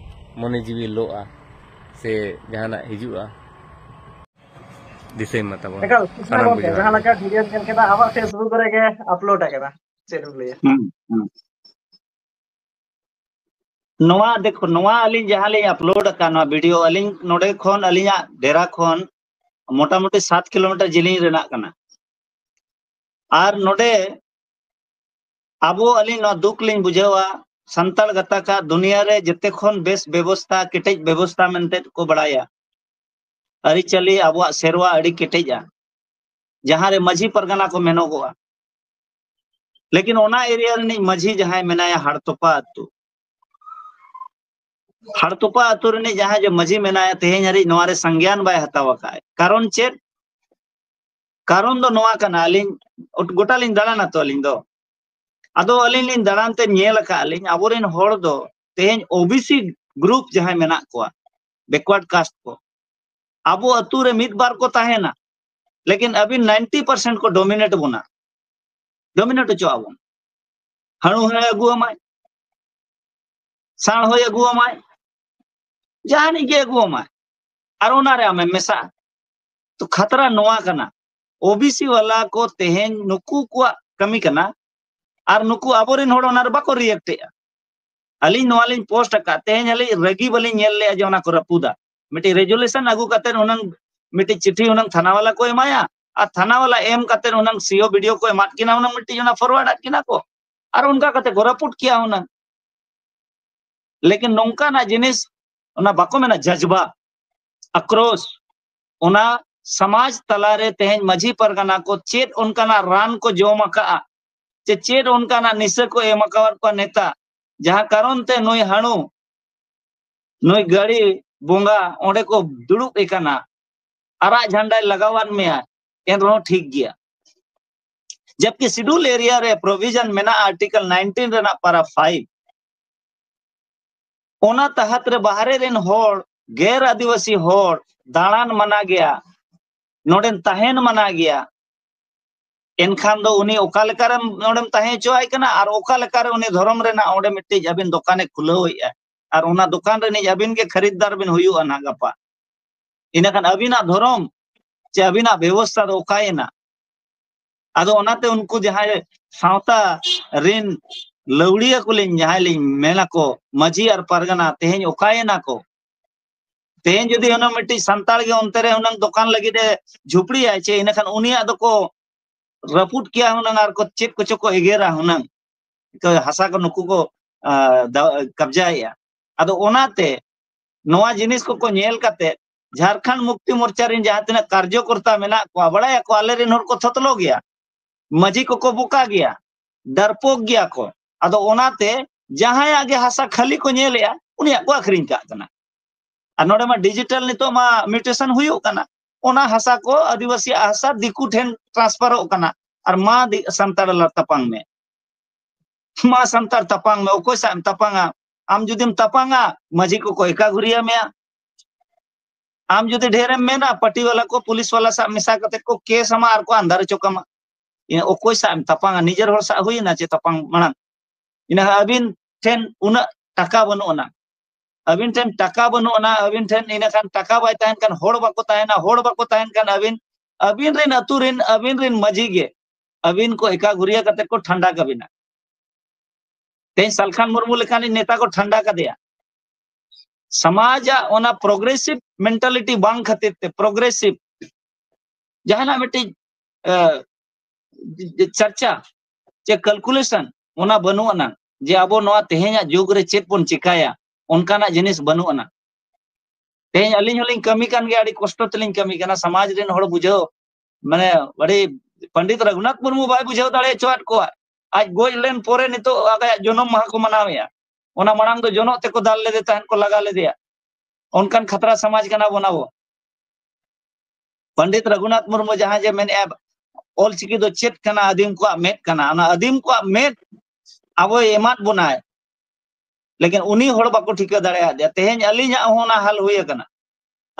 ᱢᱚᱱᱮ ᱡᱤᱣᱤ ᱞᱚᱜᱼᱟ ᱥᱮ ᱡᱟᱦᱟᱱᱟᱜ ᱦᱤᱡᱩᱜᱼᱟ, ᱫᱤᱥᱟᱹᱭ ᱢᱟ ᱛᱟᱵᱚᱱ ᱮᱠᱟᱞ, ᱠᱩᱥᱤ ᱥᱟᱱᱟᱢ ᱜᱚᱢᱠᱮ, ᱠᱚ ᱡᱟᱦᱟᱸ ᱡᱚᱦᱟᱨ᱾ ᱞᱮᱠᱟ ᱵᱷᱤᱰᱤᱭᱳ ᱧᱮᱞ ᱠᱮᱫᱟ, ᱟᱢᱟᱜ Facebook ᱨᱮᱜᱮ ᱟᱯᱞᱳᱰ ᱟᱠᱟᱫᱟ, ᱪᱮᱫ ᱮᱢ ᱞᱟᱹᱭᱟ? ᱦᱩᱸ, ᱦᱩᱸ᱾ ᱱᱚᱣᱟ ᱫᱮᱠᱷᱚ, ᱱᱚᱣᱟ ᱟᱹᱞᱤᱧ ᱡᱟᱦᱟᱸ ᱞᱤᱧ ᱟᱯᱞᱳᱰ ᱟᱠᱟᱫ ᱱᱚᱣᱟ ᱵᱷᱤᱰᱤᱭᱳ, ᱟᱹᱞᱤᱧ ᱱᱚᱰᱮ ᱠᱷᱚᱱ, ᱟᱹᱞᱤᱧᱟᱜ ᱰᱮᱨᱟ ᱠᱷᱚᱱ ᱢᱚᱴᱟᱢᱩᱴᱤ ᱥᱟᱛ ᱠᱤᱞᱳᱢᱤᱴᱟᱨ ᱡᱮᱞᱮᱧ ᱨᱮᱱᱟᱜ ᱠᱟᱱᱟ᱾ ᱟᱨ ᱱᱚᱰᱮ ᱟᱵᱚ, ᱟᱹᱞᱤᱧ ᱱᱚᱣᱟ ᱫᱩᱠ ᱞᱤᱧ ᱵᱩᱡᱷᱟᱹᱣᱟ, ᱥᱟᱱᱛᱟᱲ ᱜᱟᱛᱟᱠᱟᱜ ᱫᱩᱱᱤᱭᱟᱹ ᱨᱮ ᱡᱮᱛᱮ ᱠᱷᱚᱱ ᱵᱮᱥ ᱵᱮᱵᱚᱥᱛᱷᱟ, ᱠᱮᱴᱮᱡ ᱵᱮᱵᱚᱥᱛᱷᱟ ᱢᱮᱱᱛᱮ ᱠᱚ ᱵᱟᱲᱟᱭᱟ᱾ ᱟᱹᱨᱤᱪᱟᱹᱞᱤ, ᱟᱵᱚᱣᱟᱜ ᱥᱮᱨᱣᱟ ᱟᱹᱰᱤ ᱠᱮᱴᱮᱡᱟ, ᱡᱟᱦᱟᱸ ᱨᱮ ᱢᱟᱹᱡᱷᱤ ᱯᱟᱨᱜᱟᱱᱟ ᱠᱚ ᱢᱮᱱᱚᱜᱚᱜᱼᱟ᱾ ᱞᱮᱠᱤᱱ ᱚᱱᱟ ᱮᱨᱤᱭᱟ ᱨᱤᱱᱤᱡ ᱢᱟᱹᱡᱷᱤ ᱡᱟᱦᱟᱸᱭ ᱢᱮᱱᱟᱭᱟ, ᱦᱟᱲᱛᱚᱯᱟ ᱟᱹᱛᱩ, ᱦᱟᱲᱛᱚᱯᱟ ᱟᱹᱛᱩ ᱨᱤᱱᱤᱡ ᱡᱟᱦᱟᱸᱭ ᱡᱮ ᱢᱟᱹᱡᱷᱤ ᱢᱮᱱᱟᱭᱟ, ᱛᱮᱦᱮᱧ ᱦᱟᱹᱨᱤᱡ ᱱᱚᱣᱟ ᱨᱮ ᱥᱚᱝᱜᱽᱭᱟᱱ ᱵᱟᱭ ᱦᱟᱛᱟᱣ ᱟᱠᱟᱫ᱾ ᱠᱟᱨᱚᱱ ᱪᱮᱫ? ᱠᱟᱨᱚᱱ ᱫᱚ ᱱᱚᱣᱟ ᱠᱟᱱᱟ, ᱟᱹᱞᱤᱧ ᱜᱚᱴᱟ ᱞᱤᱧ ᱫᱟᱬᱟᱱᱟ ᱛᱚ ᱟᱹᱞᱤᱧ ᱫᱚ᱾ ᱟᱫᱚ ᱟᱹᱞᱤᱧ ᱞᱤᱧ ᱫᱟᱬᱟᱱ ᱛᱮ ᱧᱮᱞ ᱟᱠᱟᱫ ᱟᱹᱞᱤᱧ, ᱟᱵᱚᱨᱮᱱ ᱦᱚᱲ ᱫᱚ ᱛᱮᱦᱮᱧ ᱳᱵᱤᱥᱤ ᱜᱨᱩᱯ ᱡᱟᱦᱟᱸᱭ ᱢᱮᱱᱟᱜ ᱠᱚᱣᱟ, ᱵᱮᱠᱣᱟᱨᱰ ᱠᱟᱥᱴ ᱠᱚ, ᱟᱵᱚ ᱟᱹᱛᱩ ᱨᱮ ᱢᱤᱫ ᱵᱟᱨ ᱠᱚ ᱛᱟᱦᱮᱱᱟ, ᱞᱮᱠᱤᱱ ᱟᱹᱵᱤᱱ ᱱᱟᱭᱤᱱᱴᱤ ᱯᱟᱨᱥᱮᱱᱴ ᱠᱚ ᱰᱳᱢᱤᱱᱮᱴ ᱵᱚᱱᱟ᱾ ᱰᱳᱢᱤᱱᱮᱴ ᱦᱚᱪᱚ ᱟᱵᱚᱱ᱾ ᱦᱟᱹᱬᱩ ᱦᱚᱸᱭ ᱟᱹᱜᱩ ᱟᱢᱟᱭ, ᱥᱟᱬ ᱦᱚᱸᱭ ᱟᱹᱜᱩ ᱟᱢᱟᱭ, ᱡᱟᱦᱟᱱᱤᱡ ᱜᱮ ᱟᱹᱜᱩ ᱟᱢᱟᱭ, ᱟᱨ ᱚᱱᱟᱨᱮ ᱟᱢᱮᱢ ᱢᱮᱥᱟᱜᱼᱟ᱾ ᱛᱚ ᱠᱷᱟᱛᱨᱟ ᱱᱚᱣᱟ ᱠᱟᱱᱟ, ᱳᱵᱤᱥᱤ ᱣᱟᱞᱟ ᱠᱚ ᱛᱮᱦᱮᱧ ᱱᱩᱠᱩ ᱠᱚᱣᱟᱜ ᱠᱟᱹᱢᱤ ᱠᱟᱱᱟ, ᱟᱨ ᱱᱩᱠᱩ ᱟᱵᱚᱨᱮᱱ ᱦᱚᱲ ᱚᱱᱟᱨᱮ ᱵᱟᱠᱚ ᱨᱤᱭᱮᱠᱴ ᱮᱜᱼᱟ᱾ ᱟᱹᱞᱤᱧ ᱱᱚᱣᱟ ᱞᱤᱧ ᱯᱳᱥᱴ ᱟᱠᱟᱫ, ᱛᱮᱦᱮᱧ ᱦᱟᱹᱞᱤᱡ ᱨᱟᱹᱜᱤ ᱵᱟᱹᱞᱤᱧ ᱧᱮᱞ ᱞᱮᱜᱼᱟ ᱡᱮ ᱚᱱᱟ ᱠᱚ ᱨᱟᱹᱯᱩᱫᱟ᱾ ᱢᱤᱫᱴᱤᱡ ᱨᱮᱡᱩᱞᱮᱥᱚᱱ ᱟᱹᱜᱩ ᱠᱟᱛᱮ ᱦᱩᱱᱟᱹᱝ ᱢᱤᱫᱴᱤᱡ ᱪᱤᱴᱷᱤ ᱦᱩᱱᱟᱹᱝ ᱛᱷᱟᱱᱟ ᱣᱟᱞᱟ ᱠᱚ ᱮᱢᱟᱭᱟ, ᱟᱨ ᱛᱷᱟᱱᱟ ᱣᱟᱞᱟ ᱮᱢ ᱠᱟᱛᱮ ᱦᱩᱱᱟᱹᱝ ᱥᱤ ᱳ ᱵᱤ ᱰᱤ ᱳ ᱠᱚ ᱮᱢᱟᱫ ᱠᱤᱱᱟ ᱦᱩᱱᱟᱹᱝ, ᱢᱤᱫᱴᱤᱡ ᱚᱱᱟ ᱯᱷᱚᱨᱣᱟᱨᱰ ᱟᱫ ᱠᱤᱱᱟ ᱠᱚ, ᱟᱨ ᱚᱱᱠᱟ ᱠᱟᱛᱮ ᱠᱚ ᱨᱟᱹᱯᱩᱫ ᱠᱮᱭᱟ ᱦᱩᱱᱟᱹᱝ᱾ ᱞᱮᱠᱤᱱ ᱱᱚᱝᱠᱟᱱᱟᱜ ᱡᱤᱱᱤᱥ, ᱚᱱᱟ ᱵᱟᱠᱚ ᱢᱮᱱᱟ ᱡᱟᱡᱽᱵᱟ, ᱟᱠᱨᱳᱥ, ᱚᱱᱟ ᱥᱚᱢᱟᱡᱽ ᱛᱟᱞᱟᱨᱮ ᱛᱮᱦᱮᱧ ᱢᱟᱹᱡᱷᱤ ᱯᱟᱨᱜᱟᱱᱟ ᱠᱚ ᱪᱮᱫ ᱚᱱᱠᱟᱱᱟᱜ ᱨᱟᱱ ᱠᱚ ᱡᱚᱢ ᱟᱠᱟᱜᱼᱟ, ᱪᱮ ᱪᱮᱫ ᱚᱱᱠᱟᱱᱟᱜ ᱱᱤᱥᱟᱹ ᱠᱚ ᱮᱢ ᱟᱠᱟᱣᱟᱫ ᱠᱚᱣᱟ ᱱᱮᱛᱟ, ᱡᱟᱦᱟᱸ ᱠᱟᱨᱚᱱ ᱛᱮ ᱱᱩᱭ ᱦᱟᱹᱬᱩ, ᱱᱩᱭ ᱜᱟᱹᱲᱤ ᱵᱚᱸᱜᱟ ᱚᱸᱰᱮ ᱠᱚ ᱫᱩᱲᱩᱵ ᱮ ᱠᱟᱱᱟ, ᱟᱨᱟᱜ ᱡᱷᱟᱱᱰᱟᱭ ᱞᱟᱜᱟᱣᱟᱫ ᱢᱮᱭᱟ, ᱮᱱ ᱨᱮᱦᱚᱸ ᱴᱷᱤᱠ ᱜᱮᱭᱟ᱾ ᱡᱟᱵᱠᱤ schedule area ᱨᱮ provision ᱢᱮᱱᱟᱜᱼᱟ article nineteen ᱨᱮᱱᱟᱜ para five, ᱚᱱᱟ ᱛᱟᱦᱟᱛ ᱨᱮ ᱵᱟᱦᱨᱮ ᱨᱮᱱ ᱦᱚᱲ, ᱜᱮᱨ ᱟᱹᱫᱤᱵᱟᱹᱥᱤ ᱦᱚᱲ ᱫᱟᱬᱟᱱ ᱢᱟᱱᱟ ᱜᱮᱭᱟ, ᱱᱚᱰᱮᱱ ᱛᱟᱦᱮᱱ ᱢᱟᱱᱟ ᱜᱮᱭᱟ᱾ ᱮᱱᱠᱷᱟᱱ ᱫᱚ ᱩᱱᱤ ᱚᱠᱟ ᱞᱮᱠᱟᱨᱮᱢ ᱱᱚᱰᱮᱢ ᱛᱟᱦᱮᱸ ᱦᱚᱪᱚᱣᱟᱭ ᱠᱟᱱᱟ ᱟᱨ ᱚᱠᱟ ᱞᱮᱠᱟᱨᱮ ᱩᱱᱤ ᱫᱷᱚᱨᱚᱢ ᱨᱮᱱᱟᱜ ᱚᱸᱰᱮ ᱢᱤᱫᱴᱤᱡ ᱟᱹᱵᱤᱱ ᱫᱚᱠᱟᱱᱮ ᱠᱷᱩᱞᱟᱹᱣᱮᱫᱼᱟ ᱟᱨ ᱚᱱᱟ ᱫᱚᱠᱟᱱ ᱨᱤᱱᱤᱡ ᱟᱹᱵᱤᱱ ᱜᱮ ᱠᱷᱟᱹᱨᱤᱫᱫᱟᱨ ᱵᱤᱱ ᱦᱩᱭᱩᱜᱼᱟ ᱱᱟᱦᱟᱜ ᱜᱟᱯᱟ᱾ ᱤᱱᱟᱹᱠᱷᱟᱱ ᱟᱹᱵᱤᱱᱟᱜ ᱫᱷᱚᱨᱚᱢ ᱪᱮ ᱟᱹᱵᱤᱱᱟᱜ ᱵᱮᱵᱚᱥᱛᱷᱟ ᱫᱚ ᱚᱠᱟᱭᱮᱱᱟ? ᱟᱫᱚ ᱚᱱᱟᱛᱮ ᱩᱱᱠᱩ ᱡᱟᱦᱟᱸᱭ ᱥᱟᱶᱛᱟ ᱨᱤᱱ ᱞᱟᱹᱣᱲᱤᱭᱟᱹ ᱠᱚᱞᱤᱧ, ᱡᱟᱦᱟᱸᱭ ᱞᱤᱧ ᱢᱮᱱ ᱟᱠᱚ ᱢᱟᱹᱡᱷᱤ ᱟᱨ ᱯᱟᱨᱜᱟᱱᱟ, ᱛᱮᱦᱮᱧ ᱚᱠᱟᱭᱮᱱᱟ ᱠᱚ? ᱛᱮᱦᱮᱧ ᱡᱩᱫᱤ ᱦᱩᱱᱟᱹᱝ ᱢᱤᱫᱴᱤᱡ ᱥᱟᱱᱛᱟᱲ ᱜᱮ ᱚᱱᱛᱮ ᱨᱮ ᱦᱩᱱᱟᱹᱝ ᱫᱚᱠᱟᱱ ᱞᱟᱹᱜᱤᱫ ᱮ ᱡᱷᱩᱯᱲᱤᱭᱟᱭ ᱪᱮ, ᱤᱱᱟᱹᱠᱷᱟᱱ ᱩᱱᱤᱭᱟᱜ ᱫᱚᱠᱚ ᱨᱟᱹᱯᱩᱫ ᱠᱮᱭᱟ ᱦᱩᱱᱟᱹᱝ ᱟᱨ ᱠᱚ ᱪᱮᱫ ᱠᱚᱪᱚ ᱠᱚ ᱮᱜᱮᱨᱟ ᱦᱩᱱᱟᱹᱝ᱾ ᱛᱚ ᱦᱟᱥᱟ ᱠᱚ ᱱᱩᱠᱩ ᱠᱚ, ᱟ, ᱫᱟ-, ᱠᱟᱵᱡᱟᱭᱮᱜᱼᱟ᱾ ᱟᱫᱚ ᱚᱱᱟᱛᱮ ᱱᱚᱣᱟ ᱡᱤᱱᱤᱥ ᱠᱚᱠᱚ ᱧᱮᱞ ᱠᱟᱛᱮ ᱡᱷᱟᱨᱠᱷᱚᱸᱰ ᱢᱩᱠᱛᱤ ᱢᱳᱨᱪᱟ ᱨᱮᱱ ᱡᱟᱦᱟᱸ ᱛᱤᱱᱟᱹᱜ ᱠᱟᱨᱡᱚᱠᱚᱨᱛᱟ ᱢᱮᱱᱟᱜ ᱠᱚᱣᱟ, ᱵᱟᱲᱟᱭᱟᱠᱚ ᱟᱞᱮ ᱨᱮᱱ ᱦᱚᱲ ᱠᱚ ᱛᱷᱚᱛᱞᱚ ᱜᱮᱭᱟ, ᱢᱟᱹᱡᱷᱤ ᱠᱚᱠᱚ ᱵᱚᱠᱟ ᱜᱮᱭᱟ, ᱰᱟᱨᱯᱳᱠ ᱜᱮᱭᱟ ᱠᱚ᱾ ᱟᱫᱚ ᱚᱱᱟᱛᱮ ᱡᱟᱦᱟᱸᱭᱟᱜ ᱜᱮ ᱦᱟᱥᱟ ᱠᱷᱟᱹᱞᱤ ᱠᱚ ᱧᱮᱞᱮᱜᱼᱟ, ᱩᱱᱤᱭᱟᱜ ᱠᱚ ᱟᱹᱠᱷᱨᱤᱧ ᱠᱟᱜ ᱠᱟᱱᱟ᱾ ᱟᱨ ᱱᱚᱰᱮ ᱢᱟ ᱰᱤᱡᱤᱴᱟᱞ ᱱᱤᱛᱚᱜ ᱢᱟ mutation ᱦᱩᱭᱩᱜ ᱠᱟᱱᱟ, ᱚᱱᱟ ᱦᱟᱥᱟ ᱠᱚ ᱟᱹᱫᱤᱵᱟᱹᱥᱤᱭᱟᱜ ᱦᱟᱥᱟ ᱫᱤᱠᱩ ᱴᱷᱮᱱ transferᱚᱜ ᱠᱟᱱᱟ᱾ ᱟᱨ ᱢᱟ ᱫᱤ-, ᱥᱟᱱᱛᱟᱲ ᱞᱟ-, ᱛᱟᱯᱟᱝ ᱢᱮ, ᱢᱟ ᱥᱟᱱᱛᱟᱲ ᱛᱟᱯᱟᱝ ᱢᱮ, ᱚᱠᱚᱭ ᱥᱟᱶ ᱮᱢ ᱛᱟᱯᱟᱝᱟ? ᱟᱢ ᱡᱩᱫᱤᱢ ᱛᱟᱯᱟᱝᱟ, ᱢᱟᱹᱡᱷᱤ ᱠᱚᱠᱚ ᱮᱠᱟ ᱜᱷᱩᱨᱤᱭᱟ ᱢᱮᱭᱟ᱾ ᱟᱢ ᱡᱩᱫᱤ ᱰᱷᱮᱨᱮᱢ ᱢᱮᱱᱟ, ᱯᱟᱴᱤ ᱣᱟᱞᱟ ᱠᱚ, ᱯᱩᱞᱤᱥ ᱣᱟᱞᱟ ᱥᱟᱶ ᱢᱮᱥᱟ ᱠᱟᱛᱮ ᱠᱚ ᱠᱮᱥ ᱟᱢᱟ ᱟᱨ ᱠᱚ ᱟᱱᱫᱟᱨ ᱦᱚᱪᱚ ᱠᱟᱢᱟ᱾ ᱤᱱᱟᱹ ᱚᱠᱚᱭ ᱥᱟᱶ ᱮᱢ ᱛᱟᱯᱟᱝᱟ? ᱱᱤᱡᱮᱨ ᱦᱚᱲ ᱥᱟᱶ ᱦᱩᱭᱮᱱᱟ ᱪᱮ ᱛᱟᱯᱟᱝ ᱢᱟᱲᱟᱝ? ᱤᱱᱟᱹ ᱟᱹᱵᱤᱱ ᱴᱷᱮᱱ ᱩᱱᱟᱹᱜ ᱴᱟᱠᱟ ᱵᱟᱹᱱᱩᱜ ᱟᱱᱟ, ᱟᱹᱵᱤᱱ ᱴᱷᱮᱱ ᱴᱟᱠᱟ ᱵᱟᱹᱱᱩᱜ ᱟᱱᱟ, ᱟᱹᱵᱤᱱ ᱴᱷᱮᱱ ᱤᱱᱟᱹ ᱠᱷᱟᱱ ᱴᱟᱠᱟ ᱵᱟᱭ ᱛᱟᱦᱮᱱ ᱠᱷᱟᱱ ᱦᱚᱲ ᱵᱟᱠᱚ ᱛᱟᱦᱮᱱᱟ, ᱦᱚᱲ ᱵᱟᱠᱚ ᱛᱟᱦᱮᱱ ᱠᱷᱟᱱ ᱟᱹᱵᱤᱱ, ᱟᱹᱵᱤᱱ ᱨᱮᱱ ᱟᱹᱛᱩ ᱨᱮᱱ, ᱟᱹᱵᱤᱱ ᱨᱮᱱ ᱢᱟᱹᱡᱷᱤ ᱜᱮ ᱟᱹᱵᱤᱱ ᱠᱚ ᱮᱠᱟ ᱜᱷᱩᱨᱤᱭᱟᱹ ᱠᱟᱛᱮ ᱠᱚ ᱴᱷᱟᱱᱰᱟ ᱠᱟᱵᱤᱱᱟ᱾ ᱛᱮᱦᱮᱧ ᱥᱟᱞᱠᱷᱟᱱ ᱢᱩᱨᱢᱩ ᱞᱮᱠᱟᱱᱤᱡ ᱱᱮᱛᱟ ᱠᱚ ᱴᱷᱟᱱᱰᱟ ᱠᱟᱫᱮᱭᱟ᱾ ᱥᱚᱢᱟᱡᱟᱜ ᱚᱱᱟ progressive mentality ᱵᱟᱝ ᱠᱷᱟᱹᱛᱤᱨ ᱛᱮ, progressive ᱡᱟᱦᱟᱱᱟᱜ ᱢᱤᱫᱴᱤᱡ, ᱮ, ᱪᱟᱨᱪᱟ ᱪᱮ calculation ᱚᱱᱟ ᱵᱟᱹᱱᱩᱜ ᱟᱱᱟ, ᱡᱮ ᱟᱵᱚ ᱱᱚᱣᱟ ᱛᱮᱦᱮᱧᱟᱜ ᱡᱩᱜᱽ ᱨᱮ ᱪᱮᱫ ᱵᱚᱱ ᱪᱤᱠᱟᱭᱟ, ᱚᱱᱠᱟᱱᱟᱜ ᱡᱤᱱᱤᱥ ᱵᱟᱹᱱᱩᱜ ᱟᱱᱟ᱾ ᱛᱮᱦᱮᱧ ᱟᱹᱞᱤᱧ ᱦᱚᱸᱞᱤᱧ ᱠᱟᱹᱢᱤ ᱠᱟᱱ ᱜᱮᱭᱟ, ᱟᱹᱰᱤ ᱠᱚᱥᱴᱚ ᱛᱮᱞᱤᱧ ᱠᱟᱹᱢᱤ ᱠᱟᱱᱟ, ᱥᱚᱢᱟᱡᱽ ᱨᱮᱱ ᱦᱚᱲ ᱵᱩᱡᱷᱟᱹᱣ, ᱢᱟᱱᱮ ᱟᱹᱰᱤ ᱯᱚᱱᱰᱤᱛ ᱨᱚᱜᱷᱩᱱᱟᱛᱷ ᱢᱩᱨᱢᱩ ᱵᱟᱭ ᱵᱩᱡᱷᱟᱹᱣ ᱫᱟᱲᱮ ᱦᱚᱪᱚᱣᱟᱫ ᱠᱚᱣᱟ᱾ ᱟᱡ ᱜᱚᱡ ᱞᱮᱱ ᱯᱚᱨᱮ ᱱᱤᱛᱚᱜ ᱟᱡᱟᱜ ᱡᱚᱱᱚᱢ ᱢᱟᱦᱟ ᱠᱚ ᱢᱟᱱᱟᱣᱮᱫᱼᱟ᱾ ᱚᱱᱟ ᱢᱟᱲᱟᱝ ᱫᱚ ᱡᱚᱱᱚᱜ ᱛᱮᱠᱚ ᱫᱟᱞ ᱞᱮᱫᱮ ᱛᱟᱦᱮᱸᱫ, ᱠᱚ ᱞᱟᱜᱟ ᱞᱮᱫᱮᱭᱟ᱾ ᱚᱱᱠᱟᱱ ᱠᱷᱟᱛᱨᱟ ᱥᱚᱢᱟᱡᱽ ᱠᱟᱱᱟ ᱵᱚᱱ ᱟᱵᱚ᱾ ᱯᱚᱱᱰᱤᱛ ᱨᱚᱜᱷᱩᱱᱟᱛᱷ ᱢᱩᱨᱢᱩ ᱡᱟᱦᱟᱸ ᱡᱮ ᱢᱮᱱᱮᱫᱼᱟ, ᱚᱞᱪᱤᱠᱤ ᱫᱚ ᱪᱮᱫ ᱠᱟᱱᱟ, ᱟᱹᱫᱤᱢ ᱠᱚᱣᱟᱜ ᱢᱮᱫ ᱠᱟᱱᱟ, ᱚᱱᱟ ᱟᱹᱫᱤᱢ ᱠᱚᱣᱟᱜ ᱢᱮᱫ ᱟᱵᱚᱭ ᱮᱢᱟᱫ ᱵᱚᱱᱟᱭ, ᱞᱮᱠᱤᱱ ᱩᱱᱤ ᱦᱚᱲ ᱵᱟᱠᱚ ᱴᱷᱤᱠᱟᱹ ᱫᱟᱲᱮᱭᱟᱫᱮᱭᱟ᱾ ᱛᱮᱦᱮᱧ ᱟᱹᱞᱤᱧᱟᱜ ᱦᱚᱸ ᱚᱱᱟ ᱦᱟᱞ ᱦᱩᱭ ᱟᱠᱟᱱᱟ᱾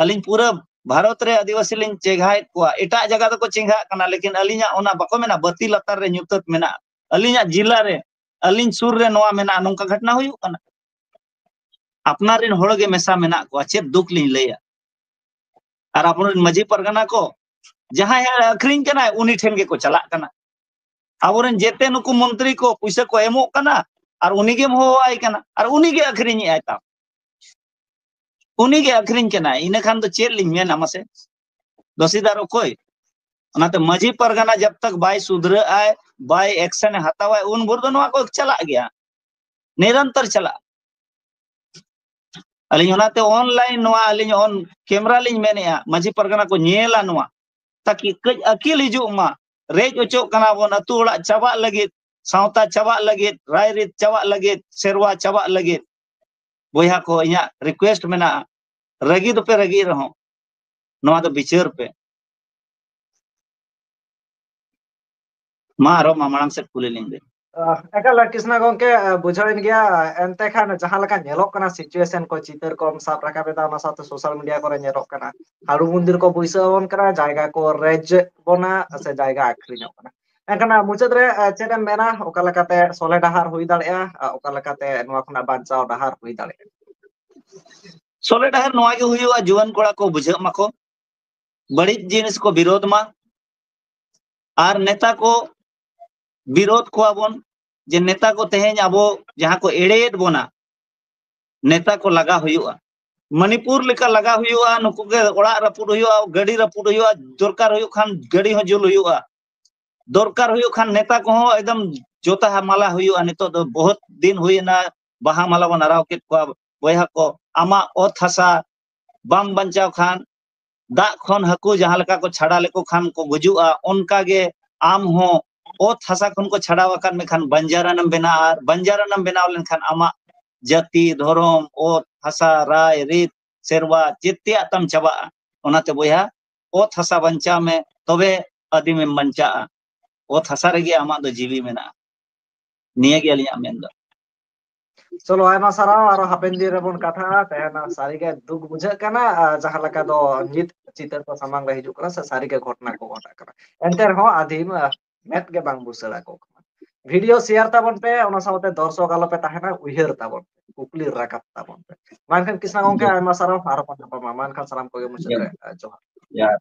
ᱟᱹᱞᱤᱧ ᱯᱩᱨᱟᱹ ᱵᱷᱟᱨᱚᱛ ᱨᱮ ᱟᱹᱫᱤᱵᱟᱹᱥᱤ ᱞᱤᱧ ᱪᱮᱸᱜᱷᱟᱭᱮᱫ ᱠᱚᱣᱟ, ᱮᱴᱟᱜ ᱡᱟᱭᱜᱟ ᱫᱚᱠᱚ ᱪᱮᱸᱜᱷᱟᱜ ᱠᱟᱱᱟ, ᱞᱮᱠᱤᱱ ᱟᱹᱞᱤᱧᱟᱜ ᱚᱱᱟ ᱵᱟᱠᱚ ᱢᱮᱱᱟ, ᱵᱟᱹᱛᱤ ᱞᱟᱛᱟᱨ ᱨᱮ ᱧᱩᱛᱟᱹᱛ ᱢᱮᱱᱟᱜᱼᱟ᱾ ᱟᱹᱞᱤᱧᱟᱜ ᱡᱤᱞᱟ ᱨᱮ, ᱟᱹᱞᱤᱧ ᱥᱩᱨ ᱨᱮ ᱱᱚᱣᱟ ᱢᱮᱱᱟᱜᱼᱟ, ᱱᱚᱝᱠᱟ ᱜᱷᱚᱴᱱᱟ ᱦᱩᱭᱩᱜ ᱠᱟᱱᱟ᱾ ᱟᱯᱱᱟᱨ ᱨᱮᱱ ᱦᱚᱲ ᱜᱮ ᱢᱮᱥᱟ ᱢᱮᱱᱟᱜ ᱠᱚᱣᱟ, ᱪᱮᱫ ᱫᱩᱠ ᱞᱤᱧ ᱞᱟᱹᱭᱟ? ᱟᱨ ᱟᱵᱚᱨᱮᱱ ᱢᱟᱹᱡᱷᱤ ᱯᱟᱨᱜᱟᱱᱟ ᱠᱚ, ᱡᱟᱦᱟᱸᱭ ᱟᱹᱠᱷᱨᱤᱧ ᱠᱟᱱᱟᱭ, ᱩᱱᱤ ᱴᱷᱮᱱ ᱜᱮᱠᱚ ᱪᱟᱞᱟᱜ ᱠᱟᱱᱟ᱾ ᱟᱵᱚᱨᱮᱱ ᱡᱮᱛᱮ ᱱᱩᱠᱩ ᱢᱚᱱᱛᱨᱤ ᱠᱚ ᱯᱩᱭᱥᱟᱹ ᱠᱚ ᱮᱢᱚᱜ ᱠᱟᱱᱟ, ᱟᱨ ᱩᱱᱤ ᱜᱮᱢ ᱦᱚᱦᱚᱣᱟᱭ ᱠᱟᱱᱟ, ᱟᱨ ᱩᱱᱤ ᱜᱮ ᱟᱹᱠᱷᱨᱤᱧᱮᱜᱼᱟᱭ ᱛᱟᱢ, ᱩᱱᱤ ᱜᱮ ᱟᱹᱠᱷᱨᱤᱧ ᱠᱟᱱᱟᱭ᱾ ᱤᱱᱟᱹ ᱠᱷᱟᱱ ᱫᱚ ᱪᱮᱫ ᱞᱤᱧ ᱢᱮᱱᱟ ᱢᱟᱥᱮ? ᱫᱚᱥᱤᱫᱟᱨ ᱚᱠᱚᱭ? ᱚᱱᱟᱛᱮ ᱢᱟᱹᱡᱷᱤ ᱯᱟᱨᱜᱟᱱᱟ ᱡᱟᱵ ᱛᱟᱠ ᱵᱟᱭ ᱥᱩᱫᱷᱨᱟᱹᱜ ᱟᱭ, ᱵᱟᱭ ᱮᱠᱥᱮᱱ ᱮ ᱦᱟᱛᱟᱣᱟᱭ, ᱩᱱ ᱵᱷᱳᱨ ᱫᱚ ᱱᱚᱣᱟ ᱠᱚ ᱪᱟᱞᱟᱜ ᱜᱮᱭᱟ, ᱱᱤᱨᱚᱱᱛᱚᱨ ᱪᱟᱞᱟᱜᱼᱟ᱾ ᱟᱹᱞᱤᱧ ᱚᱱᱟᱛᱮ online ᱱᱚᱣᱟ ᱟᱹᱞᱤᱧ on camera ᱞᱤᱧ ᱢᱮᱱᱮᱫᱼᱟ, ᱢᱟᱹᱡᱷᱤ ᱯᱟᱨᱜᱟᱱᱟ ᱠᱚ ᱧᱮᱞᱟ ᱱᱚᱣᱟ, ᱛᱟᱠᱤ ᱠᱟᱹᱡ ᱟᱹᱠᱤᱞ ᱦᱤᱡᱩᱜ ᱢᱟ᱾ ᱨᱮᱡ ᱚᱪᱚᱜ ᱠᱟᱱᱟ ᱵᱚᱱ ᱟᱹᱛᱩ ᱚᱲᱟᱜ ᱪᱟᱵᱟᱜ ᱞᱟᱹᱜᱤᱫ, ᱥᱟᱶᱛᱟ ᱪᱟᱵᱟᱜ ᱞᱟᱹᱜᱤᱫ, ᱨᱟᱭᱨᱤᱛ ᱪᱟᱵᱟᱜ ᱞᱟᱹᱜᱤᱫ, ᱥᱮᱨᱣᱟ ᱪᱟᱵᱟᱜ ᱞᱟᱹᱜᱤᱫ᱾ ᱵᱚᱭᱦᱟ ᱠᱚ, ᱤᱧᱟᱹᱜ request ᱢᱮᱱᱟᱜᱼᱟ, ᱨᱟᱹᱜᱤ ᱫᱚᱯᱮ ᱨᱟᱹᱜᱤ ᱨᱮᱦᱚᱸ, ᱱᱚᱣᱟ ᱫᱚ ᱵᱤᱪᱟᱹᱨ ᱯᱮ᱾ ᱢᱟ ᱟᱨᱚ ᱢᱟ ᱢᱟᱲᱟᱝ ᱥᱮᱫ ᱠᱩᱞᱤ ᱞᱤᱧ ᱵᱮᱱ᱾ ᱟᱦ, ᱮᱠᱟᱞ ᱠᱨᱤᱥᱱᱟ ᱜᱚᱝᱠᱮ, ᱟᱦ, ᱵᱩᱡᱷᱟᱹᱣᱮᱱ ᱜᱮᱭᱟ᱾ ᱮᱱᱛᱮ ᱠᱷᱟᱱ ᱡᱟᱦᱟᱸ ᱞᱮᱠᱟ ᱧᱮᱞᱚᱜ ᱠᱟᱱᱟ, situation ᱠᱚ, ᱪᱤᱛᱟᱹᱨ ᱠᱚᱢ ᱥᱟᱵ ᱨᱟᱠᱟᱵ ᱮᱫᱟ, ᱚᱱᱟ ᱥᱟᱶᱛᱮ social media ᱠᱚᱨᱮ ᱧᱮᱞᱚᱜ ᱠᱟᱱᱟ, ᱦᱟᱹᱲᱩ ᱢᱚᱱᱫᱤᱨ ᱠᱚ ᱵᱟᱹᱭᱥᱟᱹᱣ ᱟᱵᱚᱱ ᱠᱟᱱᱟ, ᱡᱟᱭᱜᱟ ᱠᱚ ᱨᱮᱡ ᱵᱚᱱᱟ ᱥᱮ ᱡᱟᱭᱜᱟ ᱟᱹᱠᱷᱨᱤᱧᱚᱜ ᱠᱟᱱᱟ᱾ ᱮᱱᱠᱷᱟᱱ, ᱟᱦ, ᱢᱩᱪᱟᱹᱫ ᱨᱮ, ᱟᱦ, ᱪᱮᱫ ᱮᱢ ᱢᱮᱱᱟ, ᱚᱠᱟ ᱞᱮᱠᱟᱛᱮ ᱥᱚᱞᱦᱮ ᱰᱟᱦᱟᱨ ᱦᱩᱭ ᱫᱟᱲᱮᱭᱟᱜᱼᱟ, ᱟᱦ, ᱚᱠᱟ ᱞᱮᱠᱟᱛᱮ ᱱᱚᱣᱟ ᱠᱷᱚᱱᱟᱜ ᱵᱟᱧᱪᱟᱣ ᱰᱟᱦᱟᱨ ᱦᱩᱭ ᱫᱟᱲᱮᱭᱟᱜᱼᱟ? ᱥᱚᱞᱦᱮ ᱰᱟᱦᱟᱨ ᱱᱚᱣᱟ ᱜᱮ ᱦᱩᱭᱩᱜᱼᱟ, ᱡᱩᱣᱟᱹᱱ ᱠᱚᱲᱟ ᱠᱚ ᱵᱩᱡᱷᱟᱹᱜ ᱢᱟᱠᱚ, ᱵᱟᱹᱲᱤᱡ ᱡᱤᱱᱤᱥ ᱠᱚ ᱵᱤᱨᱳᱫᱷ ᱢᱟ, ᱟᱨ ᱱᱮᱛᱟ ᱠᱚ ᱵᱤᱨᱳᱫᱷ ᱠᱚᱣᱟ ᱵᱚᱱ, ᱡᱮ ᱱᱮᱛᱟ ᱠᱚ ᱛᱮᱦᱮᱧ ᱟᱵᱚ ᱡᱟᱦᱟᱸ ᱠᱚ ᱮᱲᱮᱭᱮᱫ ᱵᱚᱱᱟ, ᱱᱮᱛᱟ ᱠᱚ ᱞᱟᱜᱟ ᱦᱩᱭᱩᱜᱼᱟ, ᱢᱚᱱᱤᱯᱩᱨ ᱞᱮᱠᱟ ᱞᱟᱜᱟ ᱦᱩᱭᱩᱜᱼᱟ᱾ ᱱᱩᱠᱩ ᱜᱮ ᱚᱲᱟᱜ ᱨᱟᱹᱯᱩᱫ ᱦᱩᱭᱩᱜᱼᱟ, ᱜᱟᱹᱰᱤ ᱨᱟᱹᱯᱩᱫ ᱦᱩᱭᱩᱜᱼᱟ, ᱫᱚᱨᱠᱟᱨ ᱦᱩᱭᱩᱜ ᱠᱷᱟᱱ ᱜᱟᱹᱰᱤ ᱦᱚᱸ ᱡᱩᱞ ᱦᱩᱭᱩᱜᱼᱟ, ᱫᱚᱨᱠᱟᱨ ᱦᱩᱭᱩᱜ ᱠᱷᱟᱱ ᱱᱮᱛᱟ ᱠᱚᱦᱚᱸ ᱮᱠᱫᱚᱢ ᱡᱚᱛᱟ ᱢᱟᱞᱟ ᱦᱩᱭᱩᱜᱼᱟ᱾ ᱱᱤᱛᱚᱜ ᱫᱚ ᱵᱚᱦᱩᱛ ᱫᱤᱱ ᱦᱩᱭᱮᱱᱟ, ᱵᱟᱦᱟ ᱢᱟᱞᱟ ᱵᱚᱱ ᱟᱨᱟᱣ ᱠᱮᱫ ᱠᱚᱣᱟ᱾ ᱵᱚᱭᱦᱟ ᱠᱚ, ᱟᱢᱟᱜ ᱚᱛ ᱦᱟᱥᱟ ᱵᱟᱢ ᱵᱟᱧᱪᱟᱣ ᱠᱷᱟᱱ, ᱫᱟᱜ ᱠᱷᱚᱱ ᱦᱟᱹᱠᱩ ᱡᱟᱦᱟᱸ ᱞᱮᱠᱟ ᱠᱚ ᱪᱷᱟᱰᱟ ᱞᱮᱠᱚ ᱠᱷᱟᱱ ᱠᱚ ᱜᱩᱡᱩᱜᱼᱟ, ᱚᱱᱠᱟ ᱜᱮ ᱟᱢ ᱦᱚᱸ ᱚᱛ ᱦᱟᱥᱟ ᱠᱷᱚᱱ ᱠᱚ ᱪᱷᱟᱰᱟᱣ ᱟᱠᱟᱫ ᱢᱮᱠᱷᱟᱱ ᱵᱟᱧᱡᱟᱨᱟᱱᱮᱢ ᱵᱮᱱᱟᱜᱼᱟ, ᱟᱨ ᱵᱟᱧᱡᱟᱨᱟᱱᱮᱢ ᱵᱮᱱᱟᱣ ᱞᱮᱱᱠᱷᱟᱱ ᱟᱢᱟᱜ ᱡᱟᱹᱛᱤ, ᱫᱷᱚᱨᱚᱢ, ᱚᱛ ᱦᱟᱥᱟ, ᱨᱟᱭ ᱨᱤᱛ, ᱥᱮᱨᱣᱟ ᱡᱮᱛᱮᱭᱟᱜ ᱛᱟᱢ ᱪᱟᱵᱟᱜᱼᱟ᱾ ᱚᱱᱟᱛᱮ ᱵᱚᱭᱦᱟ, ᱚᱛ ᱦᱟᱥᱟ ᱵᱟᱧᱪᱟᱣ ᱢᱮ, ᱛᱚᱵᱮ ᱟᱹᱫᱤᱢᱮᱢ ᱵᱟᱧᱪᱟᱜᱼᱟ᱾ ᱚᱛ ᱦᱟᱥᱟ ᱨᱮᱜᱮ ᱟᱢᱟᱜ ᱫᱚ ᱡᱤᱣᱤ ᱢᱮᱱᱟᱜᱼᱟ᱾ ᱱᱤᱭᱟᱹ ᱜᱮ ᱟᱹᱞᱤᱧᱟᱜ ᱢᱮᱱ ᱫᱚ᱾ ᱪᱚᱞᱚ, ᱟᱭᱢᱟ ᱥᱟᱨᱦᱟᱣ᱾ ᱟᱨᱚ ᱦᱟᱯᱮᱱ ᱫᱤᱱ ᱨᱮᱵᱚᱱ ᱠᱟᱛᱷᱟᱜᱼᱟ᱾ ᱛᱮᱦᱮᱧ ᱥᱟᱹᱨᱤᱜᱮ ᱫᱩᱠ ᱵᱩᱡᱷᱟᱹᱜ ᱠᱟᱱᱟ, ᱟᱨ ᱡᱟᱦᱟᱸ ᱞᱮᱠᱟ ᱫᱚ ᱱᱤᱛ ᱪᱤᱛᱟᱹᱨ ᱠᱚ ᱥᱟᱢᱟᱝ ᱨᱮ ᱦᱤᱡᱩᱜ ᱠᱟᱱᱟ, ᱥᱮ ᱥᱟᱹᱨᱤᱜᱮ ᱜᱷᱚᱴᱚᱱᱟ ᱠᱚ ᱜᱷᱚᱴᱟᱜ ᱠᱟᱱᱟ᱾ ᱮᱱᱛᱮ ᱨᱮᱦᱚᱸ ᱟᱹᱫᱤᱢ, ᱟᱦ, ᱢᱮᱫ ᱜᱮ ᱵᱟᱝ ᱵᱩᱥᱟᱹᱲ ᱟᱠᱚ ᱠᱟᱱᱟ᱾ ᱵᱷᱤᱰᱤᱭᱳ ᱥᱮᱭᱟᱨ ᱛᱟᱵᱚᱱ ᱯᱮ, ᱚᱱᱟ ᱥᱟᱶᱛᱮ ᱫᱚᱨᱥᱚᱠ ᱟᱞᱚ ᱯᱮ ᱛᱟᱦᱮᱱᱟ, ᱩᱭᱦᱟᱹᱨ ᱛᱟᱵᱚᱱ ᱯᱮ, ᱠᱩᱠᱞᱤ ᱨᱟᱠᱟᱵ ᱛᱟᱵᱚᱱ ᱯᱮ᱾ ᱢᱟ ᱮᱱᱠᱷᱟᱱ ᱠᱨᱤᱥᱱᱟ ᱜᱚᱝᱠᱮ, ᱡᱚᱦᱟᱨ᱾ ᱟᱭᱢᱟ ᱥᱟᱨᱦᱟᱣ, ᱟᱨᱚ ᱵᱚᱱ ᱧᱟᱯᱟᱢᱟ᱾ ᱢᱟ ᱮᱱᱠᱷᱟᱱ ᱥᱟᱱᱟᱢ ᱠᱚᱜᱮ ᱢᱩᱪᱟᱹᱫ ᱡᱚᱦᱟᱨ᱾ ᱨᱮ, ᱟᱦ, ᱡᱚᱦᱟᱨ᱾ ᱡᱚᱦᱟᱨ᱾